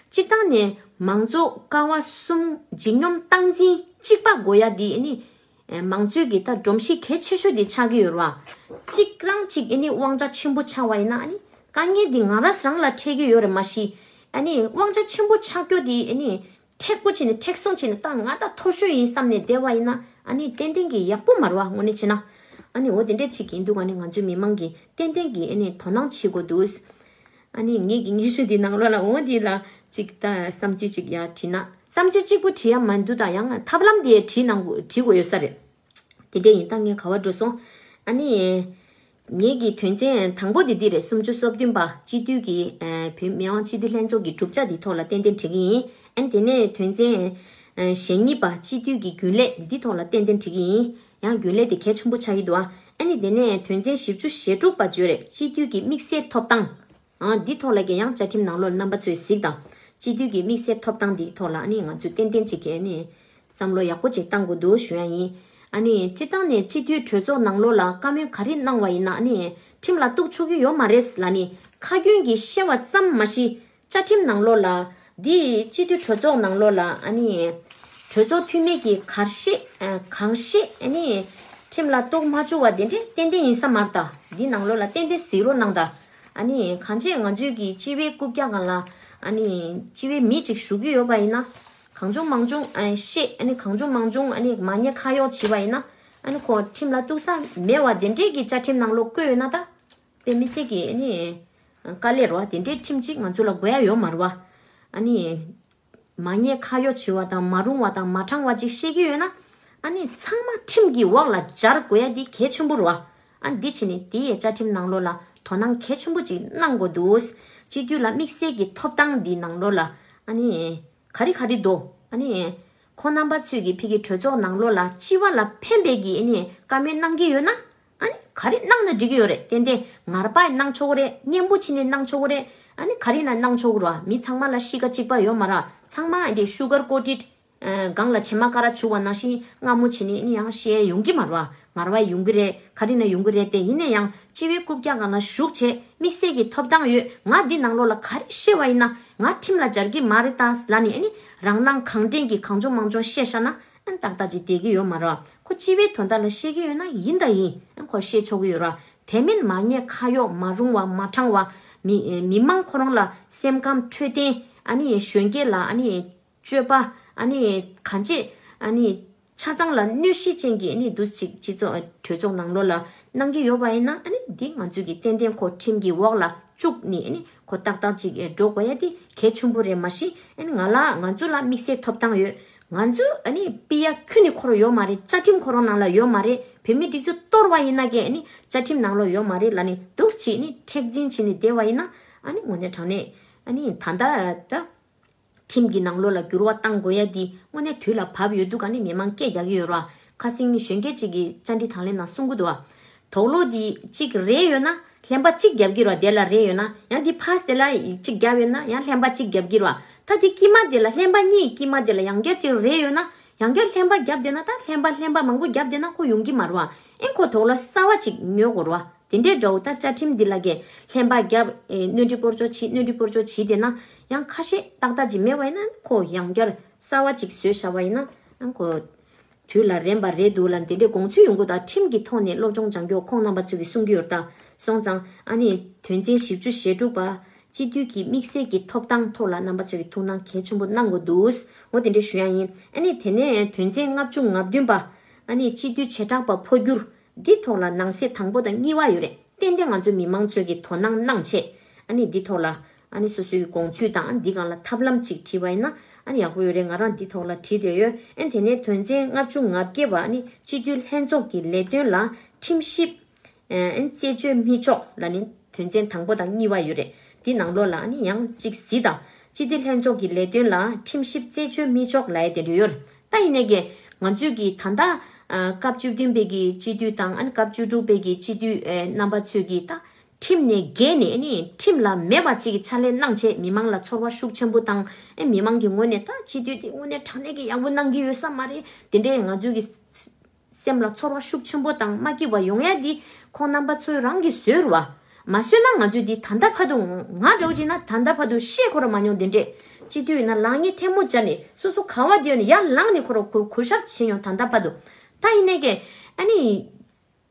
སྤྱིར་བཏང་ནས་མང་གཙོ་ཀ་བ་གསུམ་ལྗིད་སྙོམས་སྟངས་འཛིན་གཅིག་པ་དགོས་ཡ་འདི་ཨ་ནི། ཨེ་མང་གཙོའི་གི་ད་སྒྲོམ་གཞི་གལ་ཆེ་ཤོས་དེ་ཆགས་ཀྱི་ཡོད་རེད་བ། གཅིག་རང་གཅིག་ཨ་ནི་དབང་ཆ་ཆེན་པོ་ཆགས་པ་ཡིན་ན་ཨ་ནི་དཀའ་ངལ་འདི་ང་རང་རང་ལ་འཕྲད་ཀྱི་ཡོད་རེད་མ་གཞི། ཨ་ནི་དབང་ཆ་ཆེན་པོ་ཆགས་རྒྱུ་དེ་ཨ་ནི་མཁྲེགས་པོ་བྱས་ནས་མཁྲེགས་བཟུང་བྱས་ནས་ད་ང་ད་མཐོ་ཤོས་ཡིན་བསམ་ནས་བསྡད་པ་ཡིན་ན་ཨ་ནི་ཏན་ཏན་གྱི་ཡག་པོ་མ་རེད་བ་དངོས་གནས་བྱས་ན། ཨ་ནི་འོ་དེ་འདྲས་ཅིག་ཡིན་འདུག་ཨ་ནི་ང་ཚོའི་མི་མང་གིས་ཏན་ཏན་གྱི་ཨ་ནི་དོ་སྣང་བྱེད་དགོས་འདུག་ཨ་ནི་ངེད་ཀྱི་སྙན་ཞུ་འདི་ནང་ལོགས་ལ་འོ་འདི་ལ་ཅིག་ད་བསམ་ཚུལ་ཅིག་ཡར་བྲིས་ན་བསམ་ཚུལ་གཅིག་པུ་བྲིས་ཡ་མ་འདུག་ད་ཡང་ཐབས་ལམ་དེ་བྲིས་གནང་དགོས་བྲིས་དགོས་ཡོད་ས་རེད། དེ་འདྲ་ཡིན་ད་ངས་ག་བ་འགྲོ་སོང་། ཨ་ནི། ངེད་ཀྱི་དོན་ཚན་དང་པོ་དེ་འདི་རེད། སུམ་ཅུ་སོ་བདུན་པ་སྤྱི་འཐུས་ཀྱི་ཨ་བོད་མི་མང་སྤྱི་འཐུས་ལྷན་ཚོགས་ཀྱི་གྲུབ་ཆ་འདི་ཐོག་ལ་ཏན་ཏན་བྲིས་ཀྱི་ཡིན། ཨ་ནི་དེ་ནས་དོན་ཚན་ཨ་ཞེ་གཉིས་པ་སྤྱི་འཐུས་ཀྱི་རྒྱུན་ལས་འདི་ཐོག་ལ་ཏན་ཏན་བྲིས་ཀྱི་ཡིན། ཡང་རྒྱུན་ལས་དེ་གལ་ཆེན་པོ་ཆགས་ཀྱི་འདུག་ཨ་ནི་དེ་ནས་དོན་ཚན་བཞི་བཅུ་ཞེ་དྲུག་པ་བརྗོད་རེད། སྤྱི་འཐུས་ཀྱི་དམིགས་བསལ་ཐོབ་ཐང་། ཨ་འདི་ཐོག་ལ་ཀྱང་ཡང་བཅའ་ཁྲིམས་ནང་ལོགས་རྣམ་པ་ཚོས་གཟིགས་དང་། སྤྱི་འཐུས་ཀྱི་དམིགས་བསལ་ཐོབ་ཐང་འདི་ཐོག་ལ་ཨ་ནི་ང་ཚོས་ཏན་ཏན་ཅིག་གིས་ཨ་ནི་བསམ་བློ་ཡག་པོ་ཅིག་བཏང་དགོས་འདུག་ཞུ་ཡ་ཡིན། ཨ་ནི་སྤྱིར་བཏང་ནས་སྤྱི་འཐུས་གྲོས་ཚོགས་ནང་ལོགས་ལ་བཀའ་མོལ་ག་རེ་གནང་བ་ཡིན་ན་ཨ་ནི་ཁྲིམས་ལ་གཏུག་ཆོག་གི་ཡོད་མ་རེད་ལབ་ནི་ཁ་རྒྱུན་གྱིས་བཤད་པ་ཙམ་མ་གཞི། བཅའ་ཁྲིམས་ནང་ལོགས་ལ་འདི་སྤྱི་འཐུས་གྲོས་ཚོགས་ནང་ལོགས་ལ་ཨ་ནི་གྲོས་ཚོགས་འཐུས་མི་གིས་གར་བཤད་ཨ་གང་བཤད་ཨ་ནི་ཁྲིམས་ལ་གཏུག་མ་བཅུག་པ་དེ་འདྲས་ཏན་ཏན་ཡིན་ས་མ་རེད་ད། འདི་ནང་ལོགས་ལ་ཏན་ཏན་གཟིགས་རོགས་གནང་ད། ཨ་ནི་གང་བྱས་ང་ཚོའི་གི་སྤྱི་པའི་རྐུབ་བཀྱག་སྒང་ལ་ཨ་ནི་སྤྱི་པའི་མི་ཅིག་བཞུགས་ཀྱི་ཡོད་པ་ཡིན་ན་གང་བྱུང་མང་བྱུང་ཨ་བཤད་ཨ་ནི་གང་བྱུང་མང་བྱུང་ཨ་ནི་མ་ཉེས་ཁ་གཡོགས་བྱས་པ་ཡིན་ན་ཨ་ནི་ཁོ་ཁྲིམས་ལ་གཏུག་ས་མེད་པ་དེ་འདྲས་ཀྱི་བཅའ་ཁྲིམས་ནང་ལོགས་བཀོད་ཡོད་ན་ད། དཔེ་མི་སྲིད་ཀྱི་ཨ་ནི་དཀའ་ལས་རེད་བ། དེ་འདྲའི་ཁྲིམས་ཅིག་ང་ཚོ་ལ་དགོས་ཡ་ཡོད་མ་རེད་བ། ཨ་ནི་ མ་ཉེས་ཁ་གཡོག་བྱེད་པ་དང་མ་རུང་བ་དང་མ་དྲང་བ་ཅིག་བཤད་ཀྱི་ཡོད་ན། ཨ་ནི་ཚང་མ་ཁྲིམས་ཀྱི་འོག་ལ་སྦྱར་དགོས་ཡ་འདི་གལ་ཆེན་པོ་རེད་བ། ཨ་ནི་འདི་བྱས་ནས་དེ་ཡི་བཅའ་ཁྲིམས་ནང་ལོགས་ལ་དོ་སྣང་གལ་ཆེན་པོ་ཅིག་གནང་དགོས་འདུག་སྤྱི་འཐུས་ལ་དམིགས་བསལ་གྱི་ཐོབ་ཐང་འདི་ནང་ལོགས་ལ་ཨ་ནི་ག་རེ་ག་རེ་འདུག་ཨ་ནི་ཁོང་རྣམ་པ་ཚོས་ཀྱི་ཕ་གི་གྲོས་ཚོགས་ནང་ལོགས་ལ་སྤྱི་པ་ལ་ཕན་པའི་གི་ཨ་ནི་བཀའ་མོལ་གནང་གི་ཡོད་ན། ཨ་ནི་ག་རེ་གནང་ན་འགྲིག་གི་ཡོད་རེད། ཏན་ཏན་ངར་པ་གནང་ཆོག་གི་རེད། སྙན་པོ་བྱས་ནས་གནང་ཆོག་གི་རེད། ཨ་ནི་ག་རེ་ན་གནང་ཆོག་གི་རེད་བ། མི་ཚང་མ་ལ་གཤིས་ཀ་གཅིག་པ་ཡོད་མ་རེད། ཚང་མ་ཨ་འདི་ཤུ་གར་ཀོ་ཊེཌ་སྒང་ལ་བྱེ་མ་ཀ་ར་བྱུག་པ་ནང་བཞིན་མངར་མོ་བྱས་ནས་ཨ་ནི་ཡང་བཤད་ཡོང་གི་མ་རེད་བ། ངར་བ་ཡོང་གི་རེད། ག་རེ་ན་ཡོང་གི་རེད་དེ། ཡིན་ན་ཡང་སྤྱི་པའི་རྐུབ་བཀྱག་སྒང་ལ་བཞུགས་བྱས་དམིགས་བསལ་གྱི་ཐོབ་ཐང་ཡོད། ང་འདི་ནང་ལོགས་ལ་ག་རེ་བཤད་པ་ཡིན་ན་ང་ཁྲིམས་ལ་སྦྱར་གི་མ་རེད་ད་ལབ་ནས་ཨ་ནི་རང་སྣང་གང་དྲན་གྱིས་གང་བྱུང་མང་བྱུང་བཤད་བཞག་ན། ཨན་ཏག་ཏག་ཅིག་བསྡད་ཀྱི་ཡོད་མ་རེད། ཁོ་སྤྱི་པའི་དོན་དག་ལ་བཤད་ཀྱི་ཡོད་ན་ཡིན་དང་ཡིན། ཨན་ཁོ་བཤད་ཆོག་གི་ཡོད་རེད། དེ་མིན་མ་ཉེས་ཁ་གཡོག་མ་རུང་བ་མ་དྲང་བ། མི་མི་མང་ཁོ་རང་ལ་སེམས་ཁམས་འཕྲོད་བསྟེན་ཨ་ནི་གཞོན་སྐྱེས་ལ་ཨ་ནི་སྤྱོད་པ་ཨ་ནི་གང་ཅི་ཨ་ནི་ཆ་ཚང་ལ་གནོད་གཞི་ཅན་གྱི་ཨ་ནི་འདུ་ཅིག་སྤྱི་ཚོགས་གྲོས་ཚོགས་ནང་ལོགས་ལ་གནང་གི་ཡོད་པ་ཡིན་ན། ཨ་ནི་འདི་ང་ཚོས་ཀྱི་ཏན་ཏན་ཁོ་ཁྲིམས་ཀྱི་འོག་ལ་བཅུག་ནས་ཨ་ནི་ཁོ་ཏག་ཏག་ཅིག་འགྲོ་དགོས་ཡ་དེ་གལ་ཆེན་པོ་རེད། མ་གཞི་ཨ་ནི་ང་ལ་ང་ཚོ་ལ་དམིགས་བསལ་ཐོབ་ཐང་ཡོད། ང་ཚོ་ཨ་ནི་པི་ཡ་ཁྱོན་ནས་ཁོ་རང་ཡོད་མ་རེད། བཅའ་ཁྲིམས་ཁོ་རང་ནང་ལ་ཡོད་མ་རེད། བོད་མིའི་སྒྲིག་འཛུགས་གཏོར་བ་ཡིན་ན་ཀྱང་ཨ་ནི་བཅའ་ཁྲིམས་ནང་ལ་ཡོད་མ་རེད་ལབ་ནས་འདུག་བྱས་ནས་མཁྲེགས་འཛིན་བྱས་ནས་བསྡད་པ་ཡིན་ན། ཨ་ནི་དངོས་གནས་དྲང་གནས་ཨ་ནི་ད་ལྟ་ད་ཁྲིམས་ཀྱི་ནང་ལོགས་ལ་འགྱུར་བ་གཏང་དགོས་ཡ་འདི་དངོས་གནས་དུས་ལ་བབ་ཡོད་འདུག་ཨ་ནི་མི་མང་སྐད་རྒྱག་གི་ཡོད་རེད་བ། ཁ་སང་གཞོན་སྐྱེས་གཅིག་གིས་བཅར་འདྲི་དང་ལེན་ནང་གསུང་གི་འདུག་བ། དོག་ལོ་འདི་གཅིག་རེད་ཡོད་ན་ལྷན་པ་གཅིག་རྒྱབ་ཀྱི་རེད་བ། དེ་ལ་རེད་ཡོད་ན། ཡང་འདི་ཕར་དེ་ལ་གཅིག་རྒྱབ་ཡོད་ན་ཡང་ལྷན་པ་གཅིག་རྒྱབ་ཀྱི་རེད་བ། ད་འདི་དཀྱིལ་མ་དེ་ལ་ལྷན་པ་གཉིས་དཀྱིལ་མ་དེ་ལ་ཡང་བསྐྱར་གཅིག་རེད་ཡོད་ན། ཡང་བསྐྱར་ལྷན་པ་བརྒྱབ་བསྡད་ན། ད་ལྷན་པ་ལྷན་པ་མང་པོ་བརྒྱབ་བསྡད་ན་ཁོ་ཡོང་གི་མ་རེད་བ། ཨེ་ཁོ་དོག་ལོ་གསར་བ་གཅིག་ཉོ་དགོས་རེད་བ། དེ་འདྲའི་འདྲ་བོ་ད་བཅའ་ཁྲིམས་འདི་ལ་གས་ལྷན་པ་བརྒྱབ། ཨེ་གནོན་སྒྲིག་སྤོར་གཅོག་བྱེད། གནོན་སྒྲིག་སྤོར་གཅོག་བྱེད་བསྡད་ན། ཡང་ཁ་ཤས་ཏག་ཏག་ཅིག་མེད་པ་ཡིན་ན་ཁོ་ཡང་བསྐྱར་གསར་བ་ཅིག་བཟོས་བཞག་པ་ཡིན་ན། ཨ་ཁོ་དུས་ལ་རན་པ་རེད་འདུག་ལ་འདི་འདྲའི་དགོངས་ཚུལ་ཡོང་གི་འདུག་ད་ཁྲིམས་ཀྱི་ཐོག་ནས་སློབ་སྦྱོང་སྦྱང་རྒྱུ་ཁོང་རྣམ་པ་ཚོས་ཀྱིས་གསུང་གི་ཡོད་རེད། ད་སོང་ཙང་ཨ་ནི་དོན་ཚན་བཞི་བཅུ་ཞེ་དྲུག་པ་སྤྱི་འཐུས་ཀྱི་དམིགས་བསལ་གྱི་ཐོབ་ཐང་ཐོག་ལ་རྣམ་པ་ཚོས་ཀྱིས་ཐུགས་སྣང་གལ་ཆེན་པོ་གནང་དགོས་འདུག་འོ་དེ་འདྲ་ཞུ་ཡ་ཡིན། ཨ་ནི་དེ་ནས་དོན་ཚན་ལྔ་བཅུ་ང་བདུན་པ། ཨ་ནི་སྤྱི་འཐུས་བྱེ་བྲག་པ་འཕོ་འགྱུར་འདི་ཐོག་ལ་ནང་གསེས་དང་པོ་དང་གཉིས་པ་ཡོད་རེད། ཏན་ཏན་ང་ཚོ་མི་མང་ཚོས་ཀྱིས་དོ་སྣང་གནང་བྱས། ཨ་ནི་འདི་ཐོག་ལ་ཨ་ནི་སོ་སོའི་དགོངས་ཚུལ་དང་ཨ་ནི་འདི་སྒང་ལ་ཐབས་ལམ་ཅིག་བྲིས་པ་ཡིན་ན་ཨ་ནི་ཡག་པོ་ཡོད་རེད། ང་རང་འདི་ཐོག་ལ་བྲིས་བསྡད་ཡོད། ཨ་ནི་དེ་ནས་དོན་ཚན་ལྔ་བཅུ་ང་བརྒྱད་པ། ཨ་ནི་སྤྱི་འཐུས་ལྷན་ཚོགས་ཀྱི་ལས་དོན་ལ་ཁྲིམས་ཞིབ་ཨ་ནི་རྩད་གཅོད་མི་ཆོག་ལབ་ནས་དོན་ཚན་དང་པོ་དང་གཉིས་པ་ཡོད་རེད། འདི་ནང་ལོགས་ལ་ཨ་ནི་ཡང་གཅིག་གཟིགས་དང་། སྤྱི་འཐུས་ལྷན་ཚོགས་ཀྱི་ལས་དོན་ལ་ཁྲིམས་ཞིབ་རྩད་གཅོད་མི་ཆོག་ལབ་ཡ་དེ་འདྲ་ཡོད་རེད། ད་ཡིན་ནའི་གི་ང་ཚོས་ཀྱི་ད་ལྟ་ཨ་སྐབས་བཅུ་བདུན་པའི་གི་སྤྱི་འཐུས་དང་ཨ་ནི་སྐབས་བཅུ་དྲུག་པའི་གི་སྤྱི་འཐུས་ཨེ་རྣམ་པ་ཚོས་ཀྱི་ད་ཁྲིམས་ནས་འགལ་ནས་ཨ་ནི་ཁྲིམས་ལ་མེད་པ་ཅིག་གི་ཕྱག་ལས་གནང་བྱས་མི་མང་ལ་ཚོར་བ་ཤུགས་ཆེན་པོ་དང་། ཨེ་མི་མང་གི་ངོས་ནས་ད་སྤྱི་འཐུས་དེ་དངོས་གནས་དྲང་གནས་ཀྱི་ཡག་པོ་གནང་གི་ཡོད་ས་མ་རེད། དེ་འདྲའི་ང་ཚོས་ཀྱི་སེམས་ལ་ཚོར་བ་ཤུགས་ཆེན་པོ་དང་མ་སྐྱིད་པ་ཡོང་ཡ་འདི་ཁོང་རྣམ་པ་ཚོས་རང་གིས་བཟོས་རེད་བ། མ་བཟོས་ན་ང་ཚོས་འདི་ད་ལྟ་བར་དུ་ང་འདྲ་བོ་ཅིག་ན་ད་ལྟ་བར་དུ་བཤད་ཁོ་ར་མ་མྱོང་། དེ་འདྲས་སྤྱི་འཐུས་ཡིན་ན་ལག་གཉིས་ཐལ་མོ་སྦྱར་ནས་སོ་སོ་ག་བ་བསྡད་ཡོད་ན་ཡར་ལངས་ནས་ཁོ་ར་གུ་གུས་ཞབས་བྱེད་མྱོང་ད་ལྟ་བར་དུ། ད་ཡིན་ནའི་གི་ཨ་ནི་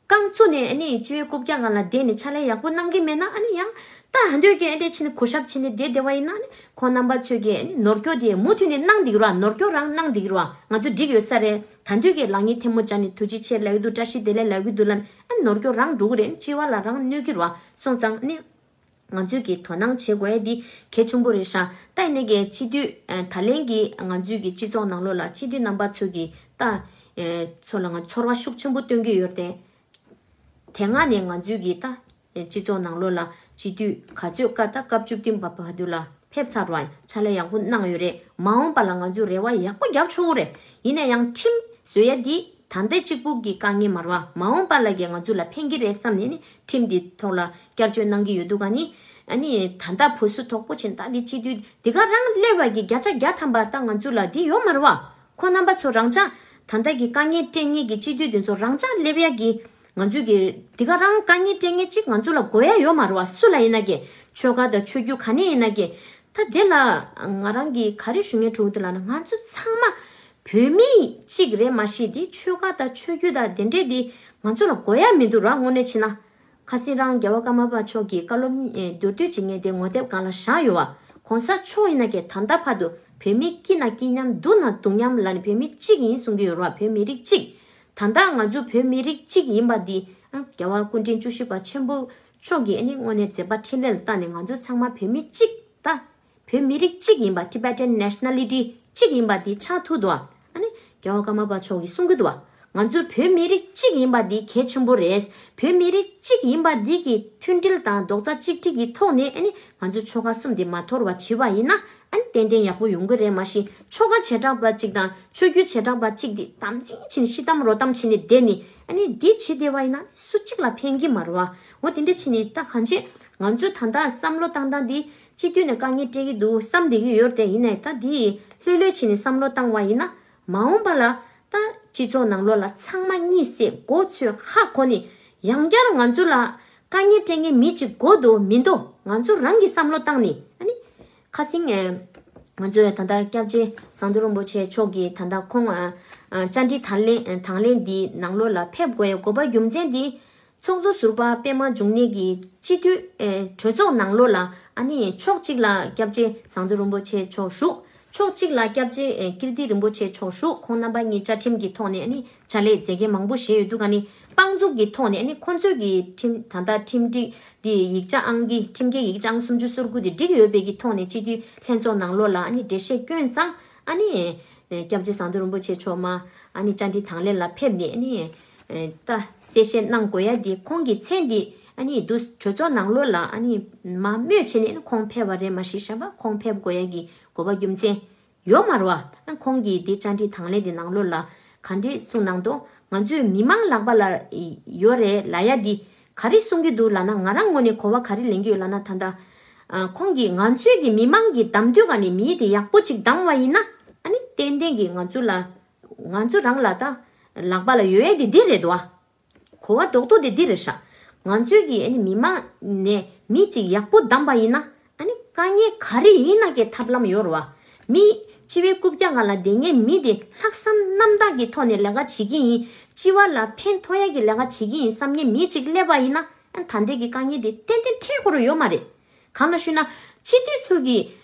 རྐང་བཙུགས་ནས་ཨ་ནི་སྤྱི་བའི་རྐུབ་བཀྱག་སྒང་ལ་བསྡད་ནས་ཕྱག་ལས་ཡག་པོ་གནང་གི་མེད་ན། ཨ་ནི་ཡང་ད་ཧ་འདོད་ཀྱི་ཨ་འདྲས་བྱས་ནས་གུས་ཞབས་བྱས་ནས་བསྡད་བསྡད་པ་ཡིན་ན། ཨ་ནི་ཁོང་རྣམ་པ་ཚོས་ཀྱི་ཨ་ནི་ནོར་སྐྱོ་དེ་མུ་མཐུད་ནས་གནང་བསྡད་ཀྱི་རེད་བ། ནོར་སྐྱོ་རང་གནང་བསྡད་ཀྱི་རེད་བ། ང་ཚོ་འགྲིག་ཡོད་ས་རེད། ད་དུང་གི་ལག་གཉིས་ཐལ་མོ་སྦྱར་ནས་ཐུགས་རྗེ་ཆེ་ལབ་ཀྱི་འདུག་བཀྲ་ཤིས་བདེ་ལེགས་ལབ་ཀྱི་འདུག་ལབ་ནས་ཨ་ནོར་སྐྱོ་རང་འགྲོ་གི་རེད། སྤྱི་བ་ལ་རང་གནོད་ཀྱི་རེད་བ། སོང་ཙང་ཨ་ནི་ང་ཚོས་ཀྱི་དོ་སྣང་བྱེད་དགོས་ཡ་འདི་གལ་ཆེན་པོ་རེད་ཤག་ད་ཡིན་ནའི་གི་སྤྱི་འཐུས་ད་ལན་གྱི་ང་ཚོས་ཀྱི་སྤྱི་ཚོགས་ནང་ལོགས་ལ་སྤྱི་འཐུས་རྣམ་པ་ཚོས་ཀྱི་ད་ཚོ་ལ་ང་ཚོར་བ་ཤུགས་ཆེན་པོ་སྟོན་གྱི་ཡོད་རེད་དེ། དེ་སྔ་ནས་ང་ཚོས་ཀྱི་ད་སྤྱི་ཚོགས་ནང་ལོགས་ལ་སྤྱི་འཐུས་ག་ཚོད་ཀ་ད་སྐབས་བཅུ་བདུན་པ་བར་དུ་ལ་ཕེབས་ཚར་བ་ཕྱག་ལས་ཡག་པོ་གནང་ཡོད་རེད། མ་འོངས་པ་ལ་ང་ཚོས་རེ་བ་ཡག་པོ་རྒྱབ་ཆོག་གི་རེད། ཡིན་ན་ཡང་ཁྲིམས་བཟོ་ཡ་འདི་ད་ལྟ་གཅིག་པུ་གི་དཀའ་ངལ་མ་རེད་བ། མ་འོངས་པ་ལ་གི་ང་ཚོ་ལ་ཕན་གྱི་རེད་བསམ་ནས་ནི་ཁྲིམས་འདི་ཐོག་ལ་བསྐྱར་བཅོས་གནང་གི་ཡོད་འདུག་ག་ནི། ཨ་ནི་ད་ལྟ་བུ་སུ་དོག་པོ་ཆེན་ད་འདི་སྤྱི་འཐུས་འདི་ག་རང་སླེབས་པ་གི་བརྒྱ་ཆ་བརྒྱ་ཐམ་པ་ད་ང་ཚོ་ལ་འདི་ཡོད་མ་རེད་བ། ཁོ་རྣམ་པ་ཚོ་རང་ཅག་ད་ལྟ་གི་དཀའ་ངལ་སྤྲད་མཁན་གྱི་སྤྱི་འཐུས་དེ་ཚོ་རང་ཅག་སླེབས་ཡ་གི་ང་ཚོ་གི་འདི་ག་རང་དཀའ་ངལ་སྤྲད་མཁན་གཅིག་ང་ཚོ་ལ་དགོས་ཡ་ཡོད་མ་རེད་བ། སུ་ལ་ཡིན་ན་གི་ཆོལ་ཁ་དང་ཆོས་བརྒྱུད་ག་ནས་ཡིན་ན་གི། ད་དེ་ལ་ང་རང་གི་ག་རེ་ཞུ་མཁན་འདུག་ལབ་ན་ང་ཚོ་ཚང་མ་བོད་མི་གཅིག་རེད། མ་གཞི་དེ་ཆོལ་ཁ་དང་ཆོས་བརྒྱུད་དང་དེ་འདྲས་དེ་ང་ཚོ་ལ་དགོས་ཡ་མི་འདུག་ར། དངོས་གནས་བྱས་ན། ཁ་སང་རང་རྒྱལ་བ་ཀརྨ་པ་མཆོག་གིས་བཀའ་སློབ་མདོར་བསྡུས་བྱེད་མཁན་དེ་ངོ་དེབ་སྒང་ལ་བཞག་ཡོད་བ། གོང་ས་མཆོག་ཡིན་ན་ཀྱང་ད་ལྟ་བར་དུ་བོད་མི་སྐྱིད་ན་སྐྱིད་མཉམ་སྡུག་ན་སྡུག་མཉམ་ལབ་ནས་བོད་མི་གཅིག་ཡིན་གསུང་གི་ཡོད་རེད་བ། བོད་མི་རིགས་གཅིག་ད་ལྟ་ང་ཚོ་བོད་མི་རིགས་གཅིག་ཡིན་པ་འདི་ཨ་རྒྱལ་བ་སྐུ་ཕྲེང་བཅུ་བཞི་པ་ཆེན་པོ་མཆོག་གིས་ཨ་ནི་དངོས་གནས་མཛད་པ་འཕྲིན་ལས་ལ་བཏང་ནས་ང་ཚོ་ཚང་མ་བོད་མི་གཅིག་ད་ བོད་མི་རིགས་གཅིག་ཡིན་པ། Tibetan nationality གཅིག་ཡིན་པ་འདི་ཆགས་ཐུབ་འདུག་བ། ཨ་ནི་རྒྱལ་བ་ཀརྨ་པ་མཆོག་གིས་གསུང་གི་འདུག་བ། ང་ཚོ་བོད་མི་རིགས་གཅིག་ཡིན་པ་འདི་གལ་ཆེན་པོ་རེད། བོད་མི་རིགས་གཅིག་ཡིན་པ་འདི་གི་མཐུན་སྒྲིལ་དང་རྡོག་རྩ་གཅིག་སྒྲིལ་གྱི་ཐོག་ནས། ཨ་ནི་ང་ཚོ་ཆོལ་ཁ་གསུམ་འདི་མ་འཐོར་བ་བྱེད་པ་ཡིན་ན། ཨ་ནི་ཏན་ཏན་ཡག་པོ་ཡོང་གི་རེད། མ་གཞི་ཆོལ་ཁ་བྱེ་བྲག་པ་གཅིག་དང་ཆོས་བརྒྱུད་བྱེ་བྲག་པ་གཅིག་འདི་དམ་འཛིན་བྱས་ནས་ཤི་གཏམ་རོ་གཏམ་བྱས་ནས་བསྡད་ནས། ཨ་ནི་འདི་བྱེད་བསྡད་པ་ཡིན་ན་སུ་གཅིག་ལ་ཕན་གྱི་མ་རེད་བ། འོ་དེ་འདྲ་བྱས་ནས་ད་གང་ཅི་ང་ཚོས་ད་ལྟ་བསམ་བློ་བཏང་སྟངས་འདི། སྤྱི་འཐུས་ནས་དཀའ་ངལ་སྤྲད་ཀྱི་འདུག་བསམ་བསྡད་ཀྱི་ཡོད་རེད། དེ་ཡིན་ནའི་ད་འདི་ལྷོད་ལྷོད་བྱས་ནས་བསམ་བློ་བཏང་བ་ཡིན་ན། མ་འོངས་པ་ལ་ད་སྤྱི་ཚོགས་ནང་ལོགས་ལ་ཚང་མ་གཉིད་སད། མགོ་ཚོས་ཧ་གོ་ནས་ཡང་བསྐྱར་ང་ཚོ་ལ་དཀའ་ངལ་སྤྲད་མཁན་མི་གཅིག་དགོས་འདུག་མི་འདུག་ང་ཚོ་རང་གིས་བསམ་བློ་བཏང་ནས། ཨ་ནི་ཁ་སང་ཨ་ང་ཚོས་ད་ལྟ་སྐྱབས་རྗེ་ཟམ་གདོང་རིན་པོ་ཆེ་མཆོག་གིས་ད་ལྟ་ཁོང་ཨ་ཨ་བཅར་འདྲི་དང་ལེན་དང་ལེན་འདི་ནང་ལོགས་ལ་ཕེབས་དགོས་ཡ་དགོས་པ་རྒྱུ་མཚན་འདི། ཚོགས་གཙོ་ཟུར་པ་པད་མ་འབྱུང་གནས་ཀྱིས་སྤྱི་འཐུས་ཨེ་གྲོས་ཚོགས་ནང་ལོགས་ལ། ཨ་ནི་ཕྱོགས་གཅིག་ལ་སྐྱབས་རྗེ་ཟམ་གདོང་རིན་པོ་ཆེ་མཆོག་བཞུགས། ཕྱོགས་གཅིག་ལ་སྐྱབས་རྗེ་ཨེ་ཀིརྟི་རིན་པོ་ཆེ་མཆོག་བཞུགས། ཁོང་རྣམ་པ་གཉིས་བཅའ་ཁྲིམས་ཀྱི་ཐོག་ནས། ཨ་ནི་ཕྱག་ལས་མཛད་མཁན་མང་པོ་ཞིག་ཡོད་འདུག་ཨ་ནི་དཔང་འཛུགས་ཀྱི་ཐོག་ནས། ཨ་ནི་ཁོང་ཚོས་ཀྱི་ཁྲིམས་ད་ལྟ་ཁྲིམས་སྒྲིག་འདི་ཡིག་ཆ་ཨང་ཀི་ཁྲིམས་འགལ་ཡིག་ཆ་ཨང་སུམ་ཅུ་སོ་དགུ་དེ་བསྒྲིགས་ཡོད་པའི་གི་ཐོག་ནས་སྤྱི་འཐུས་ལྷན་ཚོགས་ནང་ལོགས་ལ། ཨ་ནི་འགྲེལ་བཤད་བསྐྱོན་ཙང་། ཨ་ནི་ཨེ་སྐྱབས་རྗེ་ཟམ་གདོང་རིན་པོ་ཆེ་མཆོག་མ་ཨ་ནི་བཅར་འདྲི་དང་ལེན་ལ་ཕེབས་ནས། ཨ་ནི་ཨེ་ད་གསལ་བཤད་གནང་དགོས་ཡ་འདི། ཁོང་གི་མཚན་འདི་ཨ་ནི་འདུག་གྲོས་ཚོགས་ནང་ལོགས་ལ་ཨ་ནི་མ་སྨོས་བྱས་ནས། ཨ་ནི་ཁོང་ཕེབས་པ་རེད། མ་གཞི་ཞབས་པ་ཁོང་ཕེབས་དགོས་ཡ་གི་དགོས་པ་རྒྱུ་མཚན་ཡོད་མ་རེད་བ། ཨ་ཁོང་གིས་འདི་བཅར་འདྲི་དང་ལེན་འདི་ནང་ལོགས་ལ་ག་འདྲས་གསུངས་གནང་འདུག་ང་ཚོའི་མི་མང་ལག་པ་ལ་ཡོད་རེད་ལབ་ཡ་འདི་ག་རེ་གསུང་གི་འདུག་ལབ་ན། ང་རང་ངོས་ནས་གོ་བ་ག་རེ་ལེན་གྱི་ཡོད་ལབ་ན། ད་ལྟ་ཨ་ཁོང་གིས་ང་ཚོའི་གི་མི་མང་གི་གདམ་དུས་ག་ནས་མི་དེ་ཡག་པོ་ཅིག་བདམས་པ་ཡིན་ན། ཨ་ནི་ཏན་ཏན་གྱིས་ང་ཚོ་ལ་ང་ཚོ་རང་ལ་ད་ལག་པ་ལ་ཡོད་ཡ་དེ་འདི་རེད་དོ། གོ་བ་རྡོག་རྡོག་དེ་འདི་རེད་ཤག་ང་ཚོའི་གི་ཨ་ནི་མི་མང་ནས་མི་གཅིག་ཡག་པོ་བདམས་པ་ཡིན་ན། ཨ་ནི་དཀའ་ངལ་ག་རེ་ཡིན་ན་གི་ཐབས་ལམ་ཡོད་རེད་བ། མི་སྤྱི་བའི་རྐུབ་བཀྱག་སྒང་ལ་བསྡད་མཁན་མི་དེ་ལྷག་བསམ་རྣམ་དག་གི་ཐོག་ནས་ལས་ཀ་བྱེད་ཀྱི་ཡིན། སྤྱི་བ་ལ་ཕན་ཐོགས་ཡ་གི་ལས་ཀ་བྱེད་ཀྱི་ཡིན་བསམ་མཁན་མི་གཅིག་སླེབས་པ་ཡིན་ན། ཨ་ནི་ད་ལྟའི་གི་དཀའ་ངལ་དེ་ཏན་ཏན་འཕྲད་དགོས་རེད་ཡོད་མ་རེད། གང་ལ་ཞུས་ན། སྤྱི་འཐུས་ཚོ་གི་